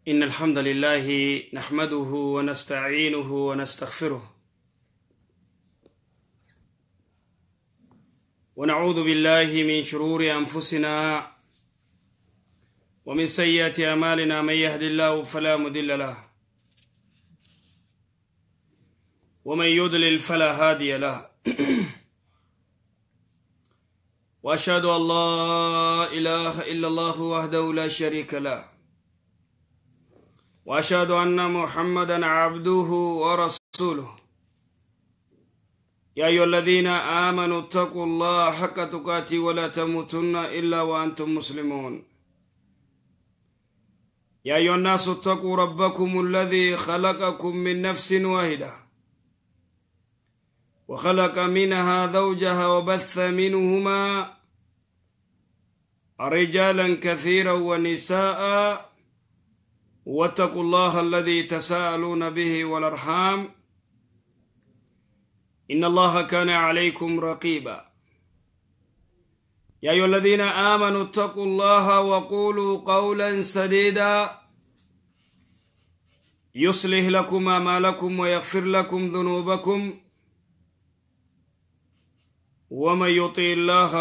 إن الحمد لله نحمده ونستعينه ونستغفره ونعوذ بالله من شرور أنفسنا ومن سيئات أعمالنا، من يهد الله فلا مضل له ومن يضلل فلا هادي له، وأشهد أن لا إله إلا الله وحده لا شريك له، وأشهد أن محمدا عبده ورسوله. يا أيها الذين آمنوا اتقوا الله حق تقاته ولا تموتن إلا وأنتم مسلمون. يا أيها الناس اتقوا ربكم الذي خلقكم من نفس واحدة وخلق منها زوجها وبث منهما رجالا كثيرا ونساء، واتقوا الله الذي تساءلون به والأرحام إن الله كان عليكم رقيبا. يا أيها الذين آمنوا اتقوا الله وقولوا قولا سديدا يصلح لكم أعمالكم ويغفر لكم ذنوبكم، ومن يطع الله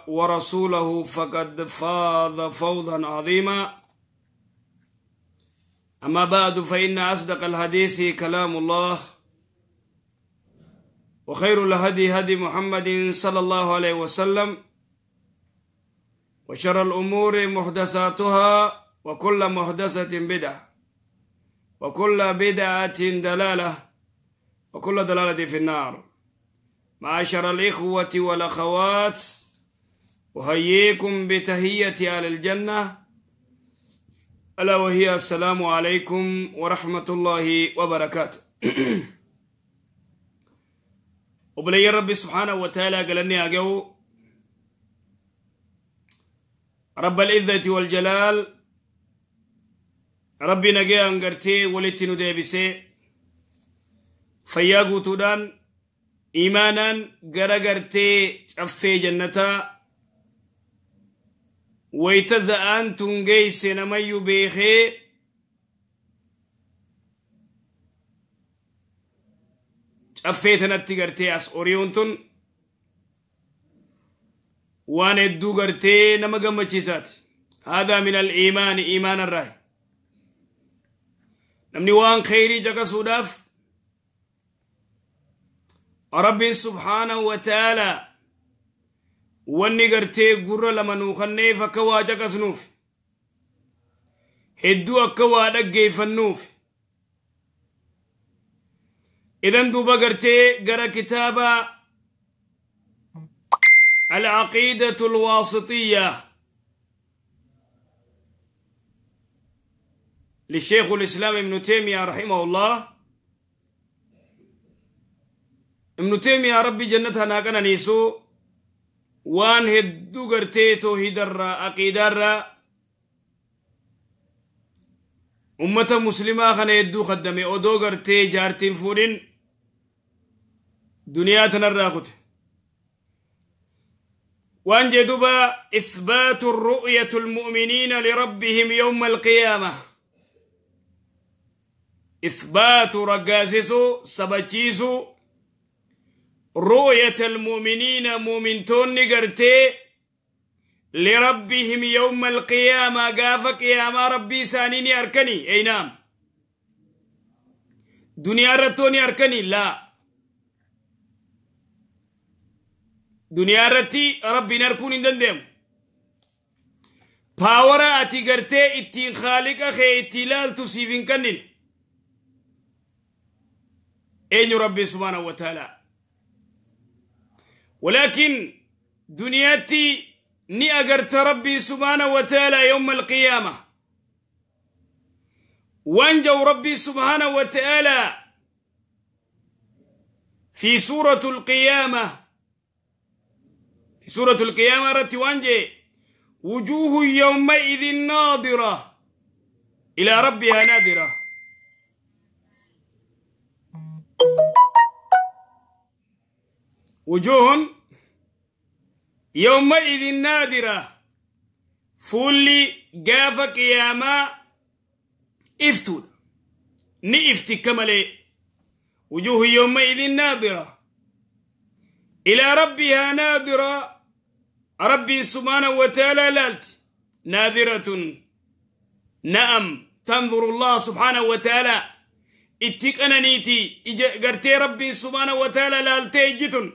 ورسوله فقد فاز فوزا عظيما. أما بعد، فإن أصدق الحديث كلام الله، وخير الهدي هدي محمد صلى الله عليه وسلم، وشر الأمور محدثاتها، وكل محدثة بدعة، وكل بدعة دلالة، وكل دلالة في النار. معاشر الإخوة والأخوات، أحييكم بتحية أهل الجنة، ألا وهي السلام عليكم ورحمة الله وبركاته. وبلي ربي سبحانه وتعالى قالني أجو رب العزة والجلال، ربي نجي أنقرتي ولتنو ديبسي فياغو تودان إيمانا غرغرتي أفي جنتا ويتزأن تنجي سينميو بيخي أفيتنا تغرتي أس أوريونتون وان ادو غرتي نمغم چيسات. هذا من الإيمان، إيمان الرأي. نمني وان خيري جاكا سوداف ربي سبحانه وتعالى واني غرتي غر لما نوخني فكوا جاكا سنوف هدو أكوا دقي فنوف. إذن دوبا غرتي غرا كتابة العقيدة الواسطية للشيخ الإسلام ابن تيمية رحمه الله. ابن تيمية ربي جنتها ناقنا نيسو وان هدو غرتي توحيد الرا عقيدة الرا أمة مسلمة خنا يدو خدمي أدو غرتي جارتين فورين دنيا تنراخت. وان جدوبا إثبات الرؤية المؤمنين لربهم يوم القيامة، إثبات رقاسسو سبتشيسو رؤية المؤمنين مؤمنتون غرتي لربهم يوم القيامة قاف قيامة ربي سانيني أركني. أي نعم، دنيا رتوني أركني، لا دنيا رتي ربي نركون دندم باورا أتي غرتي اتين خالق أخي اتلال تسيفين كنن أين ربي سبحانه وتعالى. ولكن دنياتي ني أغرت ربي سبحانه وتعالى يوم القيامة، وانجو ربي سبحانه وتعالى في سورة القيامة، في سورة القيامة رتي وانجي وجوه يومئذ ناظرة إلى ربها ناظرة. وجوه يومئذ نادرة، فولي قاف قياما Iftuudha. Ni ifti kamalee. Wujuuhu yawma'idhin naadira. Ilaa rabbihaa naadira. Rabbiin subhaanahu wa ta'aalaa laalti. Naadiratun. Na'am tanzuru Allah subhaanahu wa ta'aalaa. Itti qananiiti gartee rabbiin subhaanahu wa ta'aalaa laaltee ijjitun.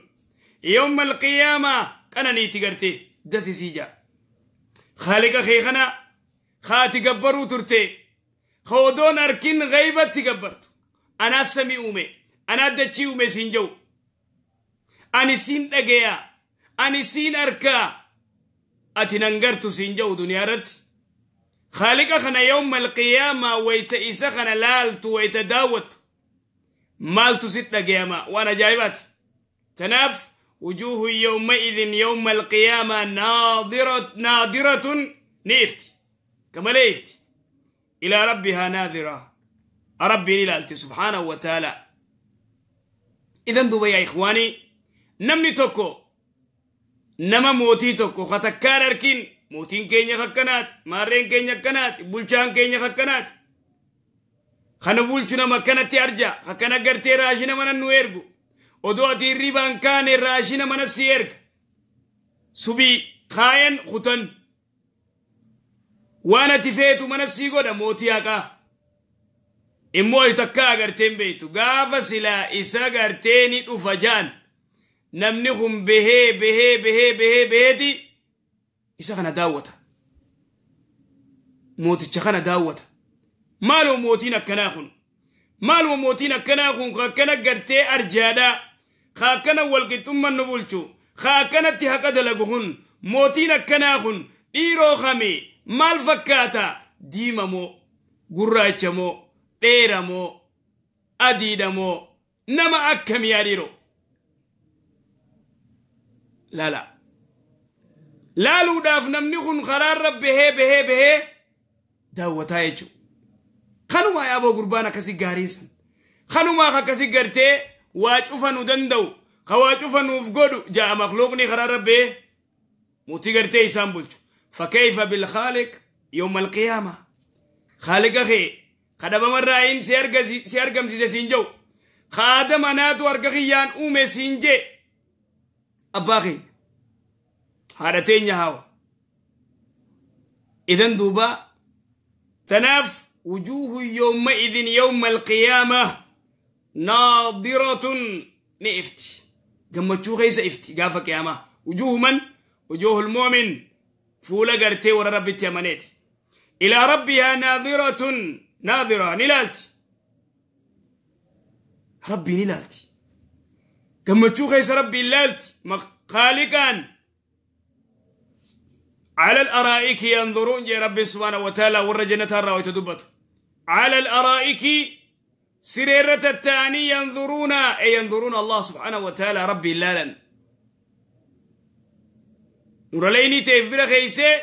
Yawma alqiyaamaa qananiiti gartee dasisii jaa. Khaaliqa kee kana haati gabbaruu turte. Odoon arkin ghaybatti gabbartu. Anaa samii uume, anaa dachii uume siin jedhu. Ani siin dhagayaa, ani siin arkaa, ati nan gartu siin jedhu duniyaa irratti. Khaaliqa kana yawma alqiyaamaa wayta isa kana laaltu wayta daawwattu maaltu sit dhagayama waan ajaa'ibaati. Tanaaf wujuuhu yawma'idhin yawma alqiyaamaa naadiratun ni ifti. Kamalee ifti. إلى ربها ناظرة. ربي نلالتي سبحانه وتعالى. إذن دوبا يا إخواني نمني توكو نما موتي توكو خطكار أركين موتين كينيا خكنات مارين كينيا كنات بولشان كينيا خكنات خنا بولشنا مكانتي أرجع خكنا قرتي راشنا من النويرغو ودواتي الريبان كان راشنا من السيرغ سبي خاين ختن waan ati feetu mana sii godha mootii haqaa. Immoo takka agarteen beektu gaafa silaa isa gartee ni dhufa jaan namni kun behee behee behee behee beheeti isa kana daawwata. Mooticha kana daawwata. Maaloo mootiin akkanaa kun? Maaloo mootiin akkanaa kun akkana gartee arjaadhaa ka akkana walqixxummaan nu bulchu ka akkanatti haqa dalagu kun mootiin akkanaa kun dhiiroo kamii? Maal fakkaata? Diima moo gurraacha moo dheera moo adiidha moo nama akkamii yaa dhiiroo? Laala. Laaluudhaaf namni kun karaarra behee behee behee daawwataa jechuudha. Kanumaa yaaboo gurbaan akkasii gaariin san. Kanumaa akkasii gartee waa cufa nu danda'u ka waa cufa nuuf godhu ja'a makhluuqni karaarra behee mootii gartee isaan bulchu. فكيف بالخالق يوم القيامة؟ خالق أخي خدب مرة سيرقم سيسينجو خادم ناتو أرقخيان أومي سينجي أباخي هارتين يهاو. إذن دوبا تناف وجوه يومئذ يوم القيامة ناظرة نئفتي قمتشو غيس إفتي قافك يا ما وجوه من؟ وجوه المؤمن فولا قرتي ورا ربي تيمنيت إلى ربها ناظرة ناظرة نلالتي ربي نلالتي قمتشو خيس ربي نلالتي خالقا على الأرائك ينظرون يا ربي سبحانه وتعالى ورا جنة الراوي تدبت على الأرائك سريرة التاني ينظرون أي ينظرون الله سبحانه وتعالى ربي لالا نورليني تيف بلا خيسي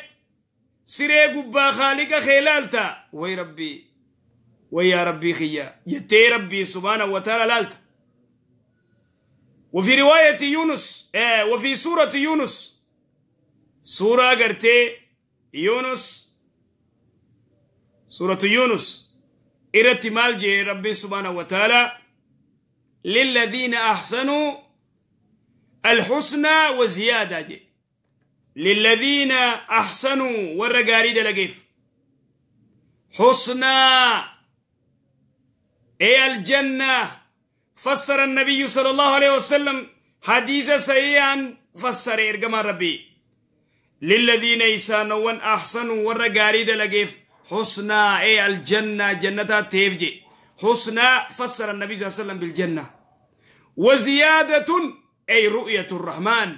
سري قبا خالق خلالتا وي ربي ويا ربي خيا يتي ربي سبحانه وتعالى لالتا. وفي رواية يونس وفي سورة يونس سورة قرتي يونس سورة يونس إرتي مالجي ربي سبحانه وتعالى للذين أحسنوا الحسنى وزيادة جي للذين أحسنوا والرقاريد لقيف حسنى أي الجنة. فسر النبي صلى الله عليه وسلم حديث سيئا فسر إرقام ربي للذين يسانوا أحسنوا والرقاريد لقيف حسنى أي الجنة جنة تيفجي حسنى فسر النبي صلى الله عليه وسلم بالجنة وزيادة أي رؤية الرحمن.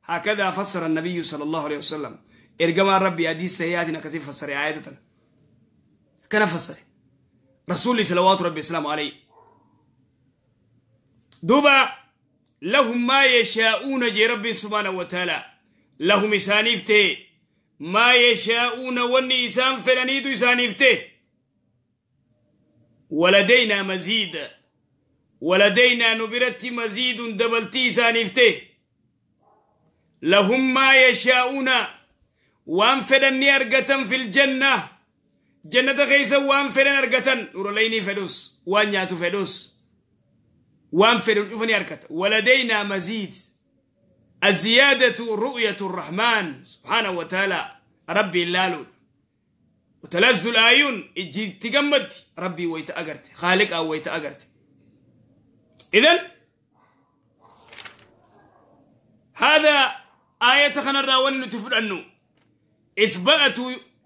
هكذا فسر النبي صلى الله عليه وسلم إرقام ربي حديث سيئاتنا كثير فسر آية كان فسر رسولي صلوات ربي السلام عليه. دوبا لهم ما يشاءون جي ربي سبحانه وتعالى لهم إسانيفته ما يشاءون وني إسان فلنيد إسانيفته ولدينا مزيد ولدينا نبرت مزيد دبلتي إسانيفته لهم ما يشاءون وان فلني أرقة في الجنة جنة خيسا وان فلن أرقتن نورليني فدوس وان ياتو فدوس وان فلن أفني أركت ولدينا مزيد الزيادة رؤية الرحمن سبحانه وتعالى ربي اللالون وتلذ الآيون تجمد ربي ويتأجرت خالق أو ويتأجرت. إذن هذا آية خنا راون نتفل أنه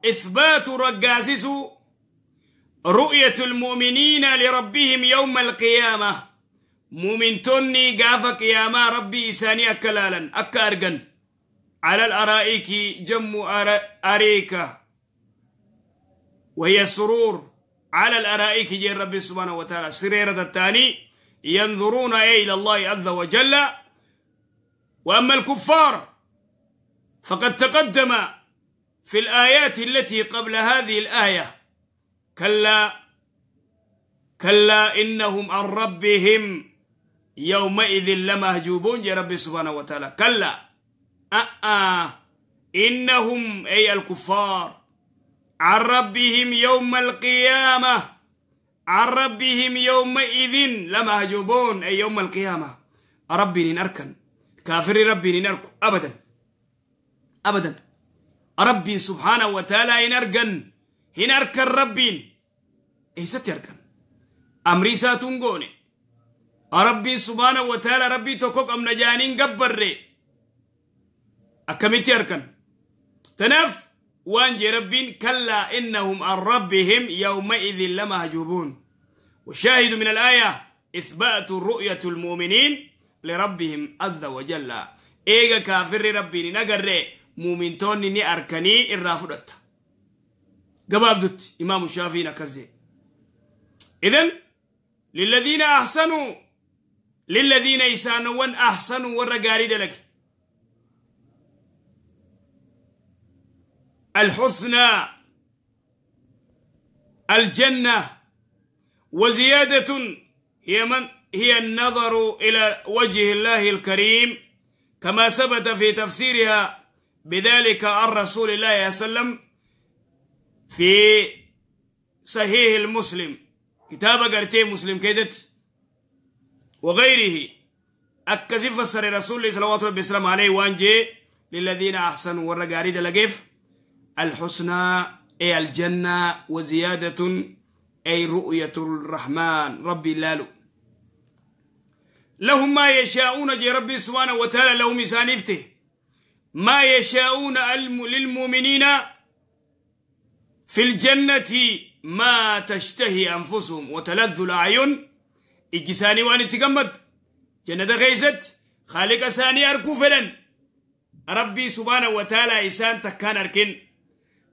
إثبات رجاسس رؤية المؤمنين لربهم يوم القيامة. مؤمنتوني قاف قيامة ربي إساني أكلالا أكا أرقن على الأرائك جم أريكة وهي السرور على الأرائك جل ربي سبحانه وتعالى. سريرة الثاني ينظرون إلى الله عز وجل. وأما الكفار فقد تقدم في الآيات التي قبل هذه الآية كلا كلا إنهم عن ربهم يومئذ لمهجوبون يا ربي سبحانه وتعالى. كلا إنهم أي الكفار عن ربهم يوم القيامة عن ربهم يومئذ لمهجوبون أي يوم القيامة. ربي نركن كافر ربي نركن أبدا أبدا. ربي سبحانه وتعالى ينرقن هنركن ربي إيه ستركن أمري ساتونغوني ربي سبحانه وتعالى ربي تكوك أم نجانين قبر أكميت يركن تنف وانجي ربين كلا إنهم عن ربهم يومئذ لمهجوبون. والشاهد من الآية إثبات رؤية المؤمنين لربهم عز وجل. إيغا كافر ربي نقر مؤمن توني ني أركني الرافضة قباب دوت إمام الشافعي نكزي. إذن للذين أحسنوا للذين يسانون أحسنوا ورقاري لك الحسنى الجنة وزيادة هي النظر إلى وجه الله الكريم كما ثبت في تفسيرها بذلك عن رسول الله صلى الله عليه وسلم في صحيح المسلم كتاب قرتي مسلم كيدت وغيره. أكزف فسر رسول الله صلى الله عليه وسلم عليه وانجي للذين أحسنوا والرقاريد لقف الحسنى أي الجنة وزيادة أي رؤية الرحمن ربي لالو. لهم ما يشاءون جي ربي سبحانه وتعالى لهم إسانفته ما يشاءون للمؤمنين في الجنة ما تشتهي أنفسهم وتلذ الأعين. إجساني وان تقمد جنة غيزت خالق ساني أركو فلن ربي سبحانه وتعالى إسان تكان أركن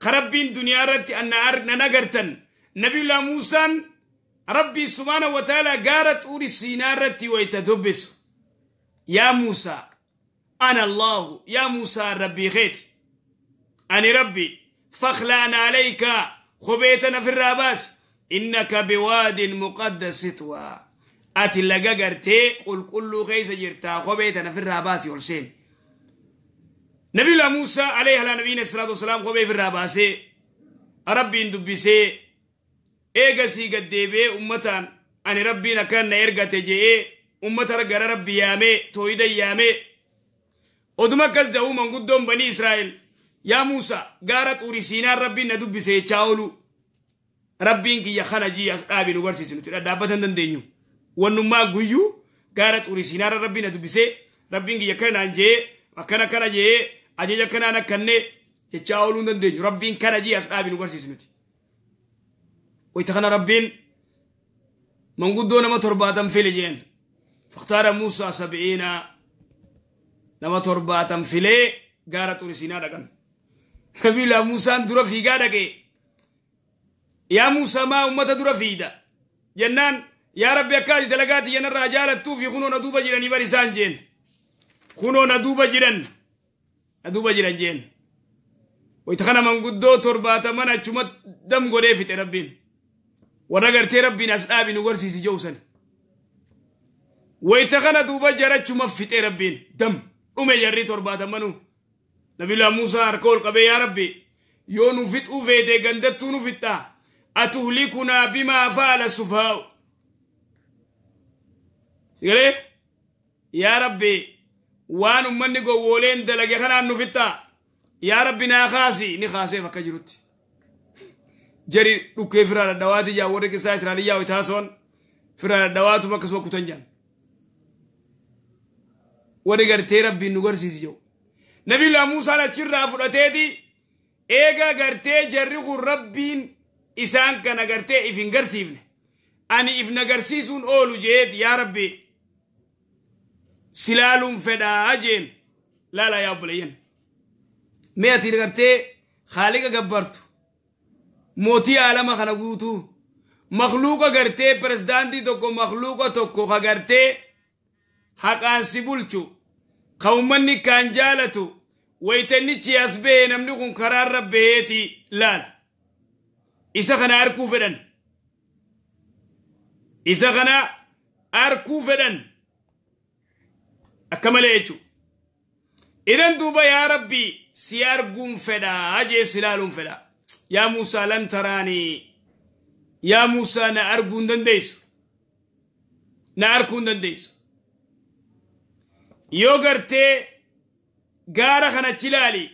خربين دنيا رت أن أرنا نجرتن نبي الله موسى ربي سبحانه وتعالى قالت أوري سيناء رتي ويتدبس يا موسى أنا الله يا موسى ربي خيت أنا ربي فخلعنا عليك خبيتنا في الراباس إنك بواد مقدس طوى أتي لقرتي قل كل خيس جرتا خبيتنا في الراباس يرسين. نبي الله موسى عليه على نبينا الصلاة والسلام خبي في الراباس ربي اندبسي إيجاسي قديبي أمتان أنا ربي نكان نيرجع تجي أمتا رجع ربي يامي تويدا يامي ودما كذا من قدام بني إسرائيل يا موسى قارت أوريسينا ربي ندبسي تشاولو ربي إنك يا خنجي أبي نغرسي سنتي دابة ندينيو ونما غيو قارت أوريسينا ربي ندبسي ربي إنك يا كنانجي أكنا كنجي أجي كنانا كني تشاولو ندينيو ربي إنك كنجي أبي نغرسي سنتي ويتخنا ربين من قدونا ما ترباتم فيلجين فاختار موسى 70 نما ترباتم فيلي قارت أوريسينا دقن نبي الله موسى درا في قارك يا موسى ما أمة درا في دا جنان يا ربي أكادي دلقاتي جنان رجالة توفي خنو ندوبة جران يبارسان جين خنو ندوبة جران ندوبة جران جين ويتخنا من قدو ترباتم أنا چمت دم قريفت ربين ورغرتي ربي ناس ابي نغرسي سي جوسن ويتخنا دوبا جرچ مفت ربين دم أمي جري ترباتمنو نبي الله موسى أركول قبي يا ربي يو نفت أوفيدي غندتو نفتا أتهلكنا بما فعل السفهاء. يا ربي وان أمني قولين دلقي خنا نفتا يا ربي ناخاسي نخاسي فكجرت جري ركي فرار الدواتي جا ورك سا إسرائيلية ويتاسون فرار الدوات مكسو كتنجان ورقرتي ربي نغرسي سيجو نبي الله موسى لچرا فرتيدي ايغا غرتي جرخ ربين إسان كان غرتي إفن غرسيفن أني إفن غرسيسون أولو جيد يا ربي سلالون فدا أجين لا لا يا أبليين ميتي غرتي خالق غبرتو موتي عالم خنقوتو مخلوق غرتي برزدانتي توكو مخلوق توكو غرتي حقان سيبولچو قومني كان جالتو ويتني تشياس بي نمني كون قرار ربيتي لا لا إسا خنا أركو فدن إسا خنا أركو فدن أكمل إيشو إذن دوبا يا ربي سيارقون فدا أجي سلالون فدا يا موسى لن تراني يا موسى نأرقون دنديسو نأرقون دنديسو يو غرتي غارة خنا چلالي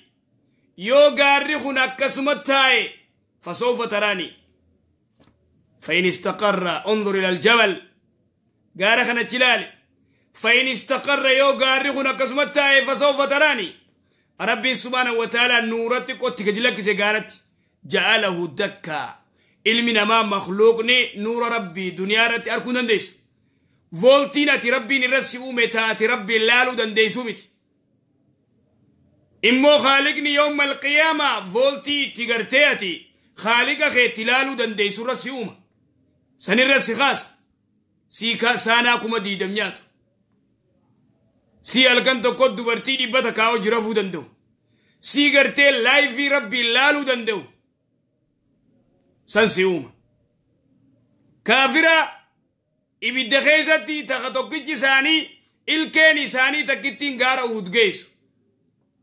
يو غاري خنا كسمتاي فسوف تراني فإن استقر انظر إلى الجبل غارة خنا چلالي فإن استقر يو غاري خنا كسمتاي فسوف تراني ربي سبحانه وتعالى نورتك وتكجلك سيغارت جعله دكا علمنا ما مخلوقني نور ربي دنيا رتي أركون دنديس فولتينا تربي نرسي أمتا تربي لالو دنديسو متي إمو خالقني يوم القيامة فولتي تغرتياتي خالق خي تلالو دنديسو رسي أمة سنرسي خاص سيكا سانا كما دي دمياتو سي الكن تو كود دبرتي دي بتكاو جرفو دندو سي غرتي لايفي ربي لالو دندو سنسي أمة كافرة إبدا خيزتي تخطوكي ساني إلكيني ساني تكتين غارة أهود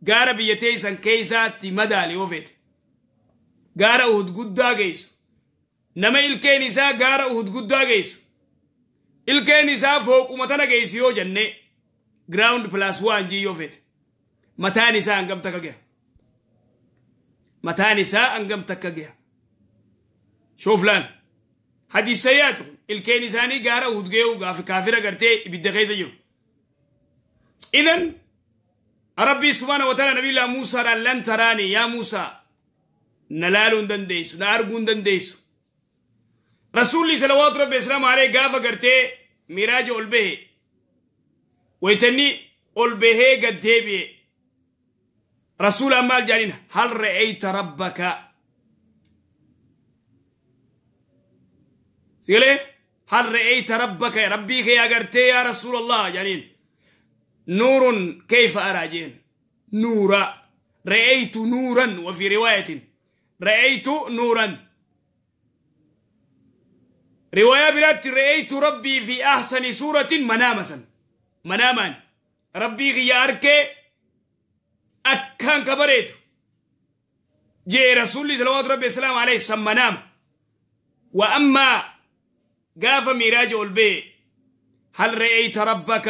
غارة بيتي سان كيسا تي مدالي وفيت غارة أهود قدا جيسو نما إلكيني سا غارة أهود قدا جيسو إلكيني سا فوق ومتنا جيسيو جنة ground plus 1 جي يوفيت متاني سا أنقم تكا متاني سا أنقم تكا شوف لان حديث سيئات الكيني ثاني غارة ودقيو غاف كافرة قرتي بدخيزة جو. إذن ربي سبحانه وتعالى نبي الله موسى لن تراني يا موسى نلالون دنديس نارقون دنديس رسولي صلوات ربي السلام عليه غاف قرتي ميراج أولبه ويتني أولبه قد ديبي رسول أمال جانين هل رأيت ربك سيقولي هل رأيت ربك يا ربي يا قرتي يا رسول الله جانين نور كيف أرى جين نورا رأيت نورا وفي رواية رأيت نورا رواية بلات رأيت ربي في أحسن سورة منامسا مناما ربي يا أركي أكان كبريت جي رسول الله صلى ربي السلام عليه سمنام وأما قاف ميراج البي هل رأيت ربك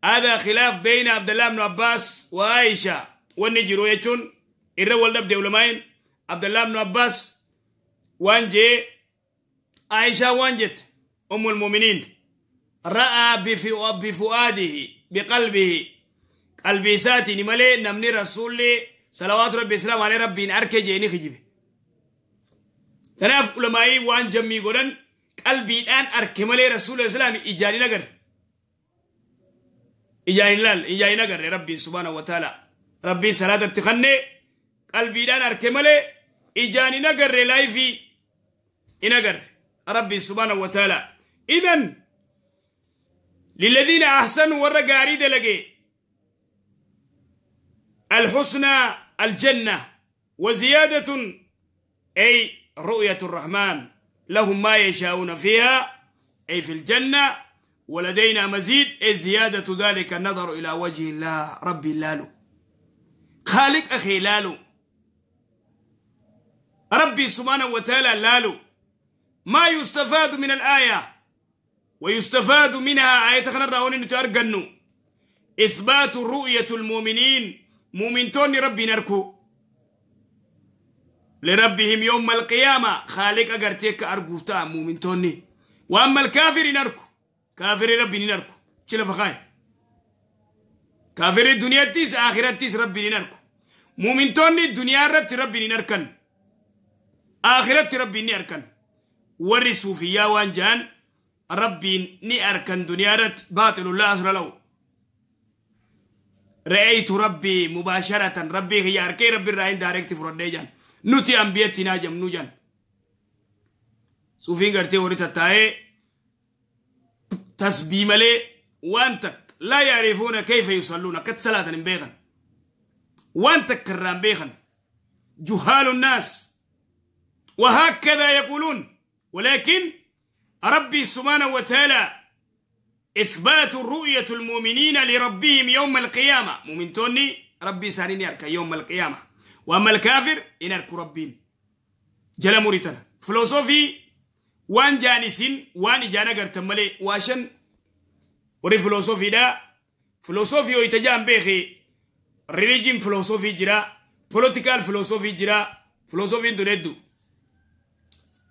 هذا خلاف بين عبد الله بن عباس وعائشة والنجرو يجون الرول دب دولمين عبد الله بن عباس وانجي عائشة وانجت أم المؤمنين رأى بفؤاده بقلبه قلبي ساتي نمالي نمني رسول صلوات ربي السلام عليه ربي إن أركي جيني خجيبه تناف علمائي وان جمي قولن قلبي الآن أركي مالي رسول الإسلام إجاني نقر إجاني لال إجاني نقر ربي سبحانه وتعالى ربي صلاة ابتخني قلبي الآن أركي مالي إجاني نقر لايفي إنقر ربي سبحانه وتعالى. إذن للذين أحسنوا ورقاري دلقي الحسنى الجنة وزيادة أي رؤية الرحمن لهم ما يشاءون فيها أي في الجنة ولدينا مزيد أي زيادة ذلك النظر إلى وجه الله ربي لالو خالق أخي لالو. ربي سبحانه وتعالى لالو. ما يستفاد من الآية ويستفاد منها آية خنراون إن تأرجنو إثبات رؤية المؤمنين، مؤمنتون ربي نركو لربهم يوم القيامة، خالق أجرتك أرجوتا مؤمنتوني. وأما الكافر نركو، كافر ربي نركو شلا فخاي، كافر الدنيا تيس آخرة تيس ربي نركو. مؤمنتوني الدنيا رت ربي نركن، آخرة ربي نركن. وري صوفيا وانجان ربي نأركن دنيا رت باطل لا أصل له. رأيت ربي مباشرة، ربي هي أركي ربي راين دايركت فرديجان نوتي أنبيتنا جم نوجان. صوفين قرتي وريتا تاي تسبي ملي وانتك لا يعرفون كيف يصلون كت صلاة بيغن وانتك كرام بيغن جهال الناس وهكذا يقولون. ولكن ربي سبحانه وتعالى إثبات رؤية المؤمنين لربهم يوم القيامة، مؤمن توني ربي سارين يركا يوم القيامة، وأما الكافر إنركو ربين جل موريتنا. فلسفي وان جانسين وان جانا قرتمالي واشن وري فلسفي دا فلسفي ويتجان بيخي ريليجين فلسفي جرا، بوليتيكال فلسفي جرا، فلسفي اندو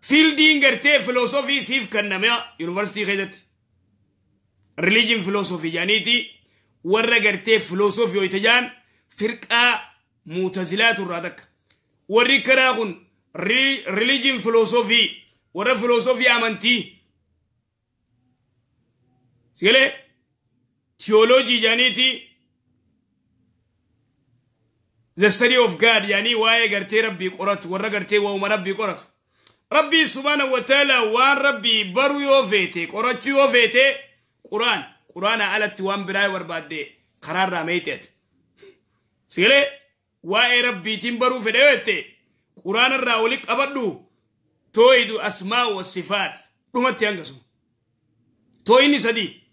فيلدين قرتي فلسفي سيف كنما يونيفرسيتي خيدت ريليجين فلسفي جانيتي ورا قرتي فلسفي ويتجان فرقة معتزلات الرادك وري كراغن ريليجين فلسفي ورا فلسفي امنتي سيله theology جانيتي the study of God يعني واي قرتي ربي قرت ورا قرتي وما ربي قرت. ربي سبحانه وتعالى وان ربي برو يوفيتي قرت يوفيتي قرآن قرآن على توان براي وربادي قرار راميتت سيله واي ربي تنبرو فديوتي قرآن الراولك أبدو تويد أسماء والصفات رمتي أنقسم تويني سدي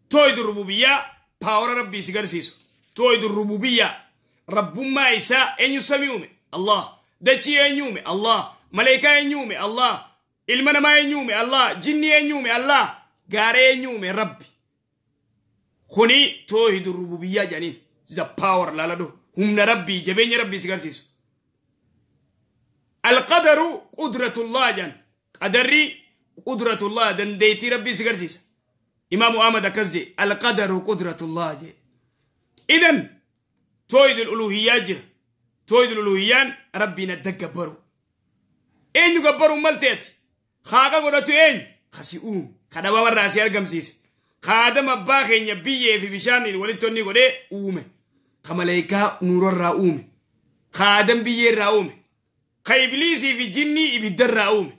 تويد الربوبية باور ربي سيغرسيسو تويد الربوبية رب ما إساء أن يسميومي الله دتي أن يومي الله ملائكة أن يومي الله المنا ما أن يومي الله جني أن يومي الله غاري أن يومي ربي خوني توحيد الربوبية جانين the power لالدو هم ربي جبين ربي سيغرسيسو. القدر قدرة الله جان قدري قدرة الله دنديتي ربي سيغرسيس. إمام أحمد كزي القدر قدرة الله جي. إذن توحيد الألوهية جرا، توحيد الألوهيان ربي ندكبرو إن يكبرو ملتيت خاقا قدرتو إن خسيئوم خدابا وراسي أرقمسيس خادم أباخي يبيه في بشان ولدتوني قدي أومي خملايكا نور الرأومي خادم بيه الرأومي خيبليسي في جني إبد الرأومي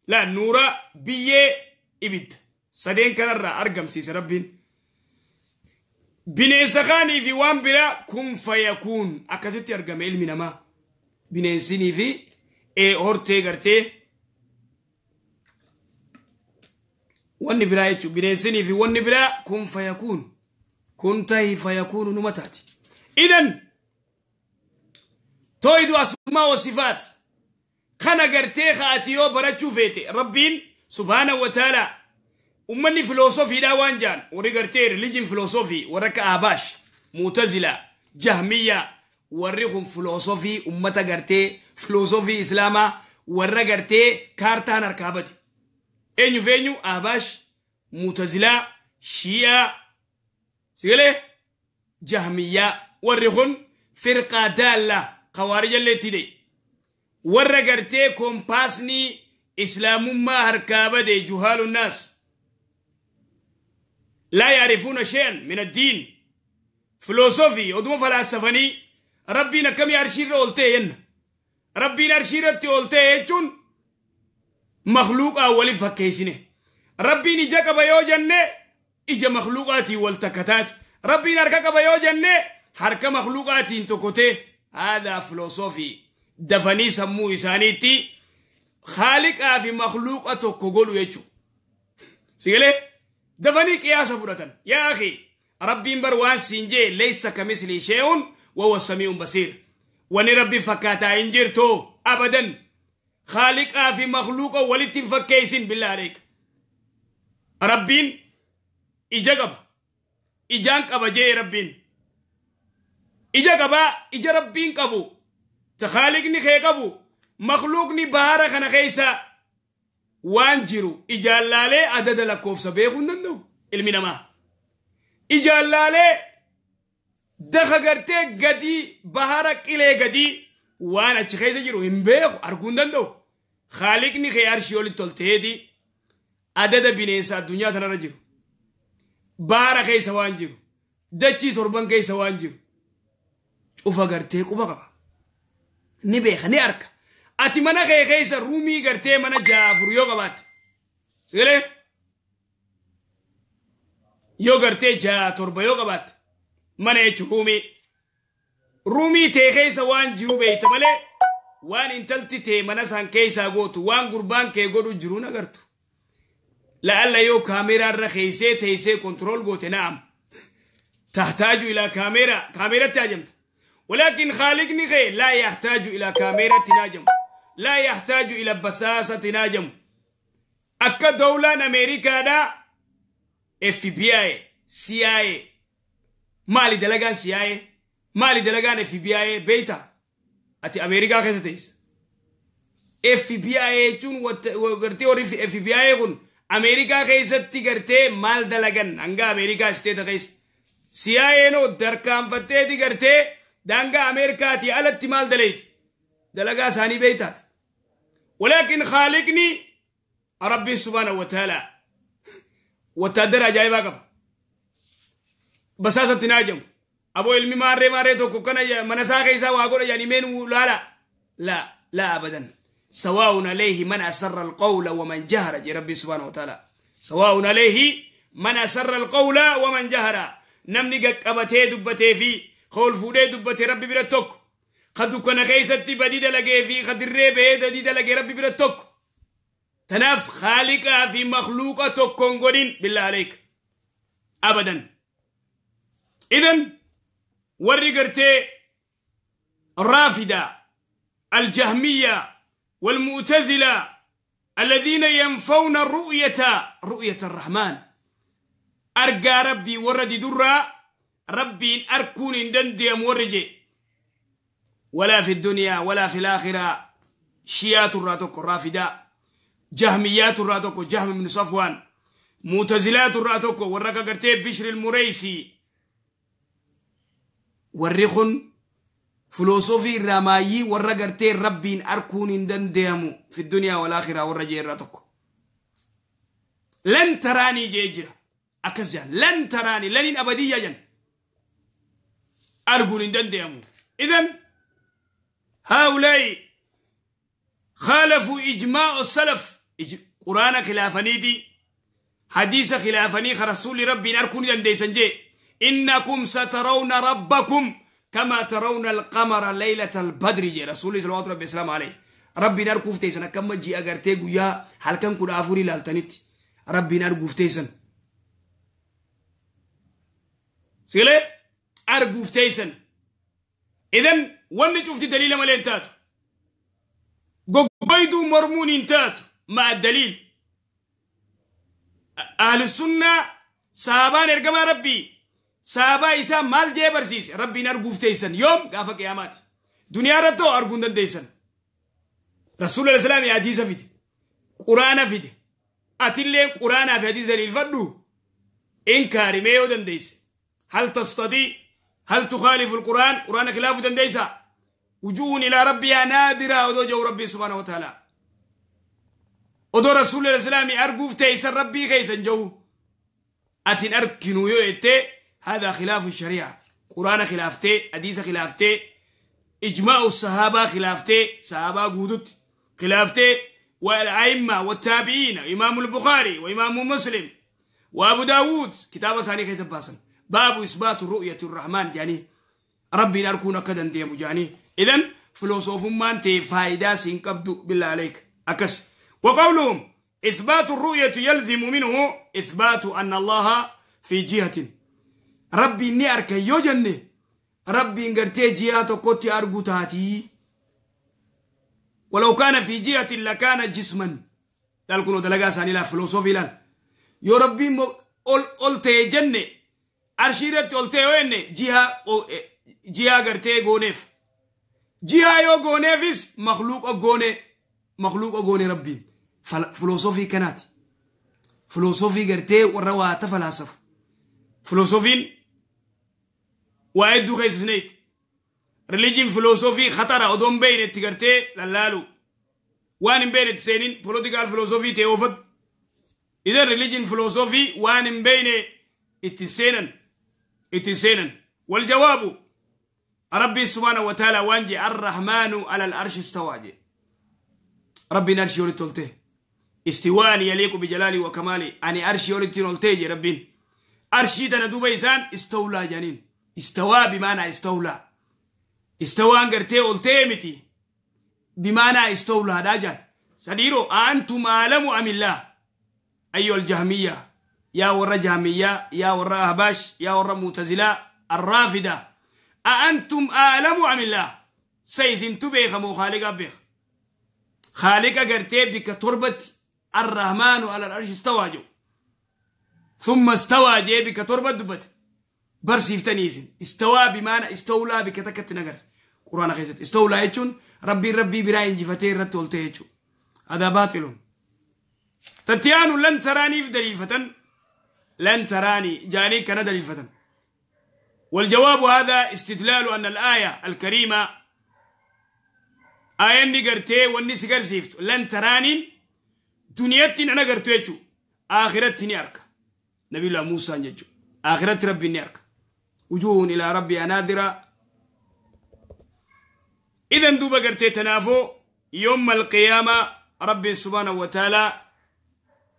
لا نورا بيه إبد سدين كان الرأ أرقمسيس ربين bineensa kaanii fi waan biraa kun fayakuun akkasitti argame ilmi namaa bineensinii fi hortee gartee wanni biraa jechuun bineensinii fi wanni biraa kun fayakuun kun tahi fayakuunu numa taati. Idan tooyidu asmaa wa sifaat kana gartee kaati yoo barachuu feete rabbiin subhaana wa ta'ala ummanni filoosofiidhaa waan jaan warri gartee religion filoosofii warra akka Ahbaash, Mu'tazila, Jahmiya warri kun filoosofii ummata gartee filoosofii Islaamaa warra gartee kaartaan harkaa bate. Eenyu fi eenyu Ahbaash, Mu'tazilaa, Shii'aa, sigalee Jahmiyaa warri kun firqaa daallaa kawaarija illeetti hidhe. Warra gartee koompaasnii Islaamummaa harkaa bade juhaalunnaas. لا يعرفون شيئا من الدين فلسفي ودوم فلاسفني ربنا كم يرشير قلتين ربنا يرشير قلتين مخلوق أولي فكيسنه ربنا جاك بيو جنة إجا مخلوقاتي والتكتات ربنا ركك بيو جنة حركة مخلوقاتي انتكوته هذا فلسفي دفني سمو إسانيتي خالق في مخلوقاته كقولوا يجو سيقولي دفني قياس فرة يا أخي ربي بروان سنجي ليس كمثله شيء وهو السميع البصير وني ربي فكاتا انجرتو أبدا خالقا في مخلوق ولت فكيسين بالله عليك. ربين إجابة إجان قبا جي ربين إجابة إجا ربين قبو تخالقني خي قبو مخلوقني بهارة خنا خيسا وانجرو إجالالي عدد لكوف سبيخون ننو المنما إجالالي دخا قرتي قدي بهارة كيلي قدي وانا تخيسا جرو همبيخ أركون ننو خالقني خي أرشيولي تلتهدي عدد بنيسا الدنيا تنرجو بارا كيسا وانجرو دچي تربان كيسا وانجرو شوفا قرتي قبا قبا نبيخ نأرك أتي منا خي خيسا رومي قرتي منا جافر يو قبات سيلي يو قرتي جا تربا يو قبات منا يچ رومي رومي تي خيسا وانجرو بيت ملي وان انتلتي تي منا سان كيسا قوتو وان قربان كي قدو جرونا قرتو لعل يو كاميرا رخيسة تيسي كنترول قوت. نعم تحتاج إلى كاميرا، كاميرا تاجمت، ولكن خالقني غير لا يحتاج إلى كاميرا تناجم، لا يحتاج إلى بساسة تناجم. أكا دولة أمريكا دا FBI CIA مالي دلقان CIA مالي دلقان FBI بيتا أتي أمريكا خيسة تيس FBI چون وقرتي وري FBI كون أمريكا خيست تقرتي مال دلقن أنغا أمريكا ستيت خيس CIA نو دركام فتي تقرتي دانغا أمريكا تي ألت مال دليت دلقا ساني بيتات. ولكن خالقني ربي سبحانه وتعالى وتدر أجايبا قب بساسة تناجم أبو علمي ماري ماري توكو كان منسا خيسا واقول يعني مين لا لا لا لا أبدا. سواء عليه من أسر القول ومن جهر جي ربي سبحانه وتعالى. سواء عليه من أسر القول ومن جهر. نمني قبتي دبتي في خول فودي دبتي ربي برتك خدو كان خيستي بديد لقي في خد الريبه ديد لقي ربي برتك تناف خالقها في مخلوقة كونغولين بالله عليك أبدا. إذن ورقرتي الرافدة الجهمية والمعتزلة الذين ينفون الرؤية رؤية الرحمن أرجى ربي ورد درة ربي أركون دندي مورجي ولا في الدنيا ولا في الآخرة. شيات الراتوك الرافدة جهميات الراتوك جهم بن صفوان معتزلات الراتوك ورقا قرتي بشر المريسي ورخن فلسفي الرمايي ورقرتي ربين أركون دنديمو في الدنيا والآخرة والرجي الراتوك لن تراني جيجرة أكسجان لن تراني لن أبدية جن أركون دنديمو. إذن هؤلاء خالفوا إجماع السلف قرآن خلافني دي حديث خلافني رسول ربي أركون دنديسن جي إنكم سترون ربكم كما ترون القمر ليلة البدر جي رسول صلى الله عليه وسلم عليه. ربي نركوف تيسن كما جي أغرتي قويا هل كان كل أفوري لالتنت ربي نركوف تيسن سيلي أركوف تيسن. إذن وان شفت دليل ما لينتات قبيدو مرمون انتات مع الدليل. أهل السنة صحابان ارقما ربي صحابة إسا مال جي برسيس ربي نرقوف تيسن يوم قافا قيامات دنيا رتو أرقون تيسن. رسول الله سلام حديث فيد قرآن فيد أتلين قرآن في حديث دليل فدو إنكار ميو دنديس. هل تستطيع هل تخالف القرآن؟ قرآن خلاف دنديسا وجوه إلى ربها نادرة ودو جو ربي سبحانه وتعالى ودو رسول الله سلام أرقوف تيسن ربي خيسن جو أتن أركنو يو هذا خلاف الشريعة. قرآن خلافتي حديث خلافتي إجماع الصحابة خلافتي صحابة قودت خلافتي والأئمة والتابعين إمام البخاري وإمام مسلم وأبو داود كتاب ثاني خيس باسن باب إثبات رؤية الرحمن جاني ربي نركون كدن ديمو جاني. إذن فلسوف ما أنت فايدة سينقبض بالله عليك أكس. وقولهم إثبات الرؤية يلزم منه إثبات أن الله في جهة ربي إني أركي يوجني ربي إنغرتي جهة كوتي أرغو تاتي ولو كان في جهة لكان جسما. دالكونو دلقا ساني لا فلسوفي لا يا ربي قلت جنة عرشيرت قلت وين جهة جهة غرتي غونيف جهة يو غونيفس مخلوق غوني مخلوق غوني ربي. فلسوفي كانت فلسوفي غرتي وروا تفلاسف فلسوفين وايدو خيسنيت ريليجين فلسوفي خطر ادوم بين تغرتي لالالو وان بين تسينين بوليتيكال فلسوفي تيوفد. اذا ريليجين فلسوفي وان بين اتسينن. والجواب ربي سبحانه وتعالى وانجي الرحمن على العرش استوى. ربي نرشي ولتولته استواء يليق بجلالي وكمالي. اني ارشي ولتولته ربي ارشي تندوب انسان استولى جنين استوى بمعنى استولى استوى غرتي قلتي بمعنى استولى داجا سديرو انتم اعلم ام الله ايها الجهميه يا ور جهميه يا ور اهباش يا ور معتزله الرافده أأنتم أعلم أم الله سيزن تبيخ مو خالق بيخ خالق غرتي بك تربة الرحمن على العرش استوى جو ثم استوى جي بك تربة دبت برسيفتنيزن استوى بمعنى استولى بك تكت نجر قرآن خيزت استولى يجون ربي ربي براين جفتين رتولتي يجون هذا باطل. تتيان لن تراني في دليل فتن لن تراني جاني كان دليل فتن. والجواب هذا استدلال أن الآية الكريمة آية نقرتي والنسي قرسيفت لن تراني دنيتي أنا قرتيتو آخرتي نيارك نبي الله موسى نجو آخرت ربي نيارك وجوه إلى ربي ناظرة. إذن دوبا قرتي تنافو يوم القيامة ربي سبحانه وتعالى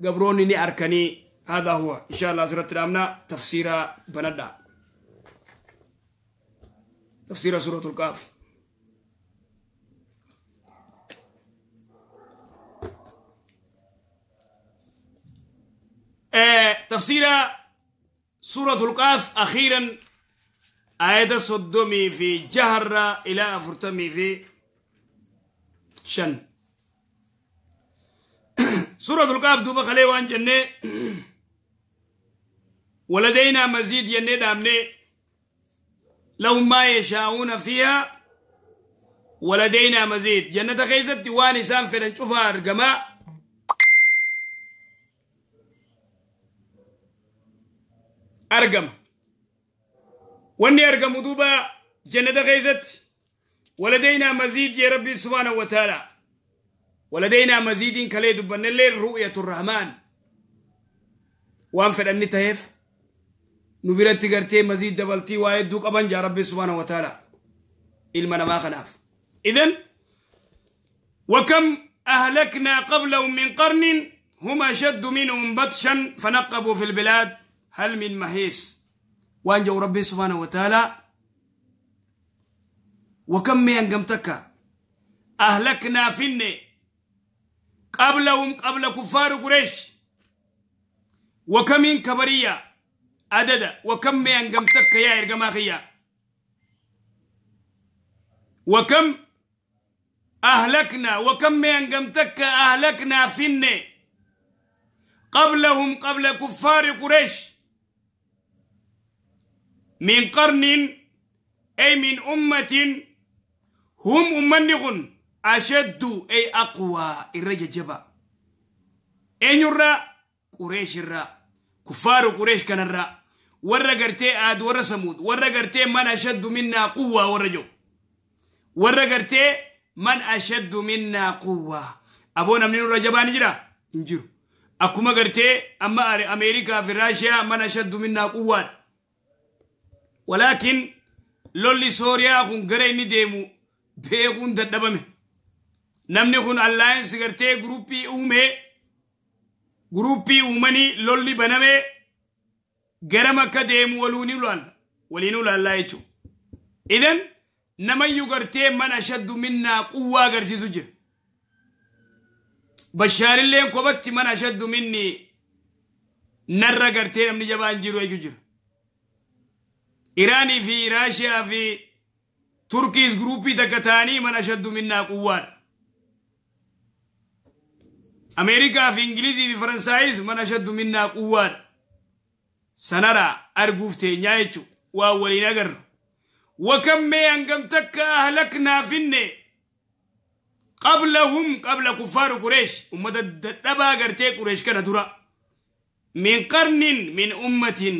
قبروني نياركني. هذا هو إن شاء الله زرت الأمنا تفسير بندا تفسير سورة الكهف. تفسير سورة الكهف أخيرا آية صدمي في جهر إلى أفرتمي في شن. سورة الكهف دوبا خليوان جنة ولدينا مزيد جنة دامني لهم ما يشاءون فيها ولدينا مزيد. جنة خيزت واني سام فلن شوفها أرقما أرقم واني أرقم دوبا جنة خيزت ولدينا مزيد يا ربي سبحانه وتعالى. ولدينا مزيد كلي دبن الليل رؤية الرحمن وان فلن تهف نبرت غرتي مزيد دبلتي وايد دوك أبن جا ربي سبحانه وتعالى إلما ما خناف. إذن وكم أهلكنا قبلهم من قرن هم أشد منهم بطشا فنقبوا في البلاد هل من محيص. وان جو ربي سبحانه وتعالى وكم من قمتك أهلكنا فيني قبلهم قبل كفار قريش وكم من كبرية عدد وكم من قمتك يا إرقماخية وكم أهلكنا وكم من قمتك أهلكنا فيني قبلهم قبل كفار قريش من قرن أي من أمة هم أمنغ أشد أي أقوى الرجل جبا أين يرى قريش الرا كفار قريش كان الرا ورا قرتي آد ورا سمود ورا قرتي من أشد منا قوة ورجو ورا قرتي من أشد منا قوة أبونا من الرجبان جرا انجرو أكما قرتي أما أمريكا في راشيا من أشد منا قوة. ولكن لولي سوريا خون غريني ديمو بيغون ددبمه نمني خون اللاينس غرتي جروبي اومه جروبي اومني لولي بنمه غرما كديمو ولوني لول ولينو لا يچو. اذن نميو غرتي من اشد منا قوه غرسي سجر بشار اللين كوبت من اشد مني نر غرتي نمني جبان جيرو يجر إيراني في راشيا في تركيز جروبي دكتاني من أشد منا قوة. Ameerikaa fi Ingilizii fi Faransaayis man ashaddu minnaa quwwaadha. Sanara arguuf teenyaa jechuudha. Waa waliin agarru. Wakam mee hangam takka ahlaknaa finne qablahum qabla kuffaaru Qureesh ummata dadhabaa gartee Qureesh kana dura min qarnin min ummatin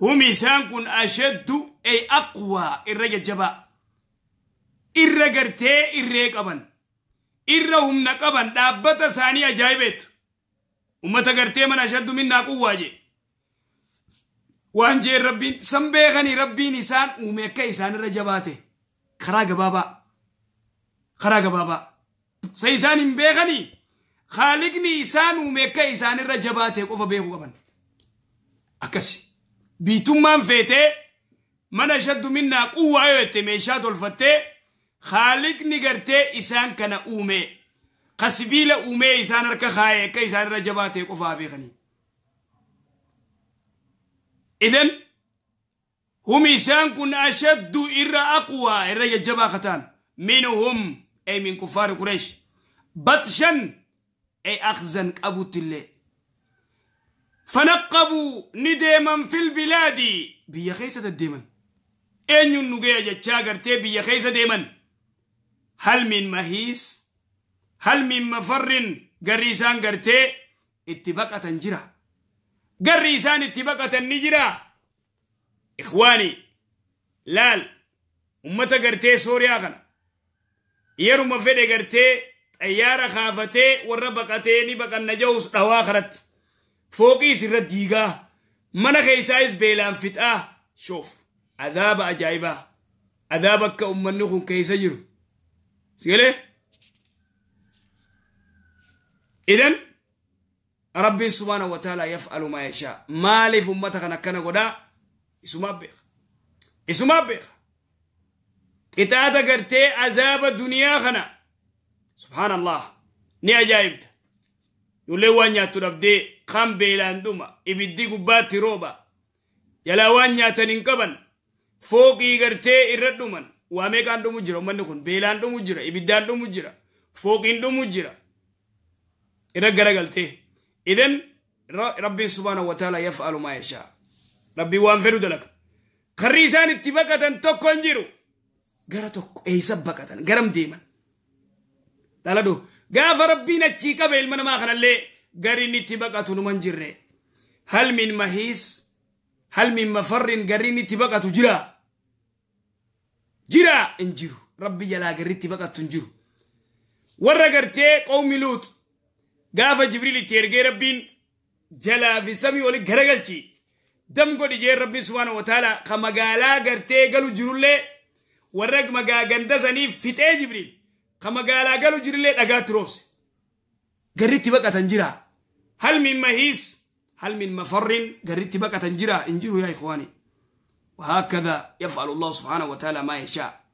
hum isaan kun ashaddu ay aqwaa irra jajjabaa irra gartee irree qaban irra humna qaban dhaabbata isaanii ajaa'ibeetu ummata gartee man ashaddu minnaa quwwaa jee waan jeen rabbiin san beekanii rabbiin isaan uume akka isaan irra jabaate karaa gabaabaa sa isaan hin beekanii khaalikni isaan uume akka isaan irra jabaate qofa beekuu qaban akkasi biitummaan feetee mana ashaddu minnaa quwwaa yoo jette meeshaa tolfattee khaalikni gartee isaan kana uume ka sibiila uumee isaan harka kaayee akka isaan irra jabaate qofaa beekanii. إذن هم إسان كن أشد إر أقوى إر يجبا ختان منهم أي من كفار قريش بطشا أي أخزن أبو تلي فنقبوا نديما في البلاد بيا خيسة الديما أين النجاة جاكرتي بيا خيسة ديما هل من مهيس هل من مفر قريسان قرتي اتباقة تنجرة قريسان اتباقة النجرة. إخواني لال أمتا قرتي سوريا خنا يرو مفيدة قرتي طيارة خافتي وربقتي نبقى النجوس دواخرت فوقي سر الديقة من خيسايس بيلان فتاة. شوف عذاب أجايبة عذابك أمنكم كيس جرو سيلي. إذن ربي سبحانه وتعالى يفعل ما يشاء. مالف أمتك نكنا قدا إسما بيخ إتاتا قرتي عذاب الدنيا خنا سبحان الله ني عجائبت يولي وانيا تربدي خام بيلان دوما إبدي قباتي روبا يلا وانيا تننقبن فوقي قرتي إردومن واميكان دومو جرا ومنكن بيلان دومو جرا إبدان دومو جرا فوقين دومو جرا إرقرا قلتي. إذن ربي سبحانه وتعالى يفعل ما يشاء. ربي وان دلك خريسان اتباقة توكو انجيرو غرا توكو اي سبقة غرم ديما لالدو غاف ربي نتشيكا بيلمنا ما خنا اللي غرين اتباقة نمانجر هل من مهيس هل من مفر غرين اتباقة جرا جرا انجيرو ربي يلا غرين اتباقة تنجيرو ورا غرتي قوم لوط غاف جبريل تيرجي ربين جلا في سمي ولي غرغلتي دم قد جي ربي سبحانه وتعالى خمغالا غرتي قالو جرولي ورق مغا غندسني فتي جبريل خمغالا قالو جرولي دغا تروبس غريتي بقى تنجرا هل من مهيس هل من مفر غريتي بقى تنجرا انجروا يا اخواني. وهكذا يفعل الله سبحانه وتعالى ما يشاء.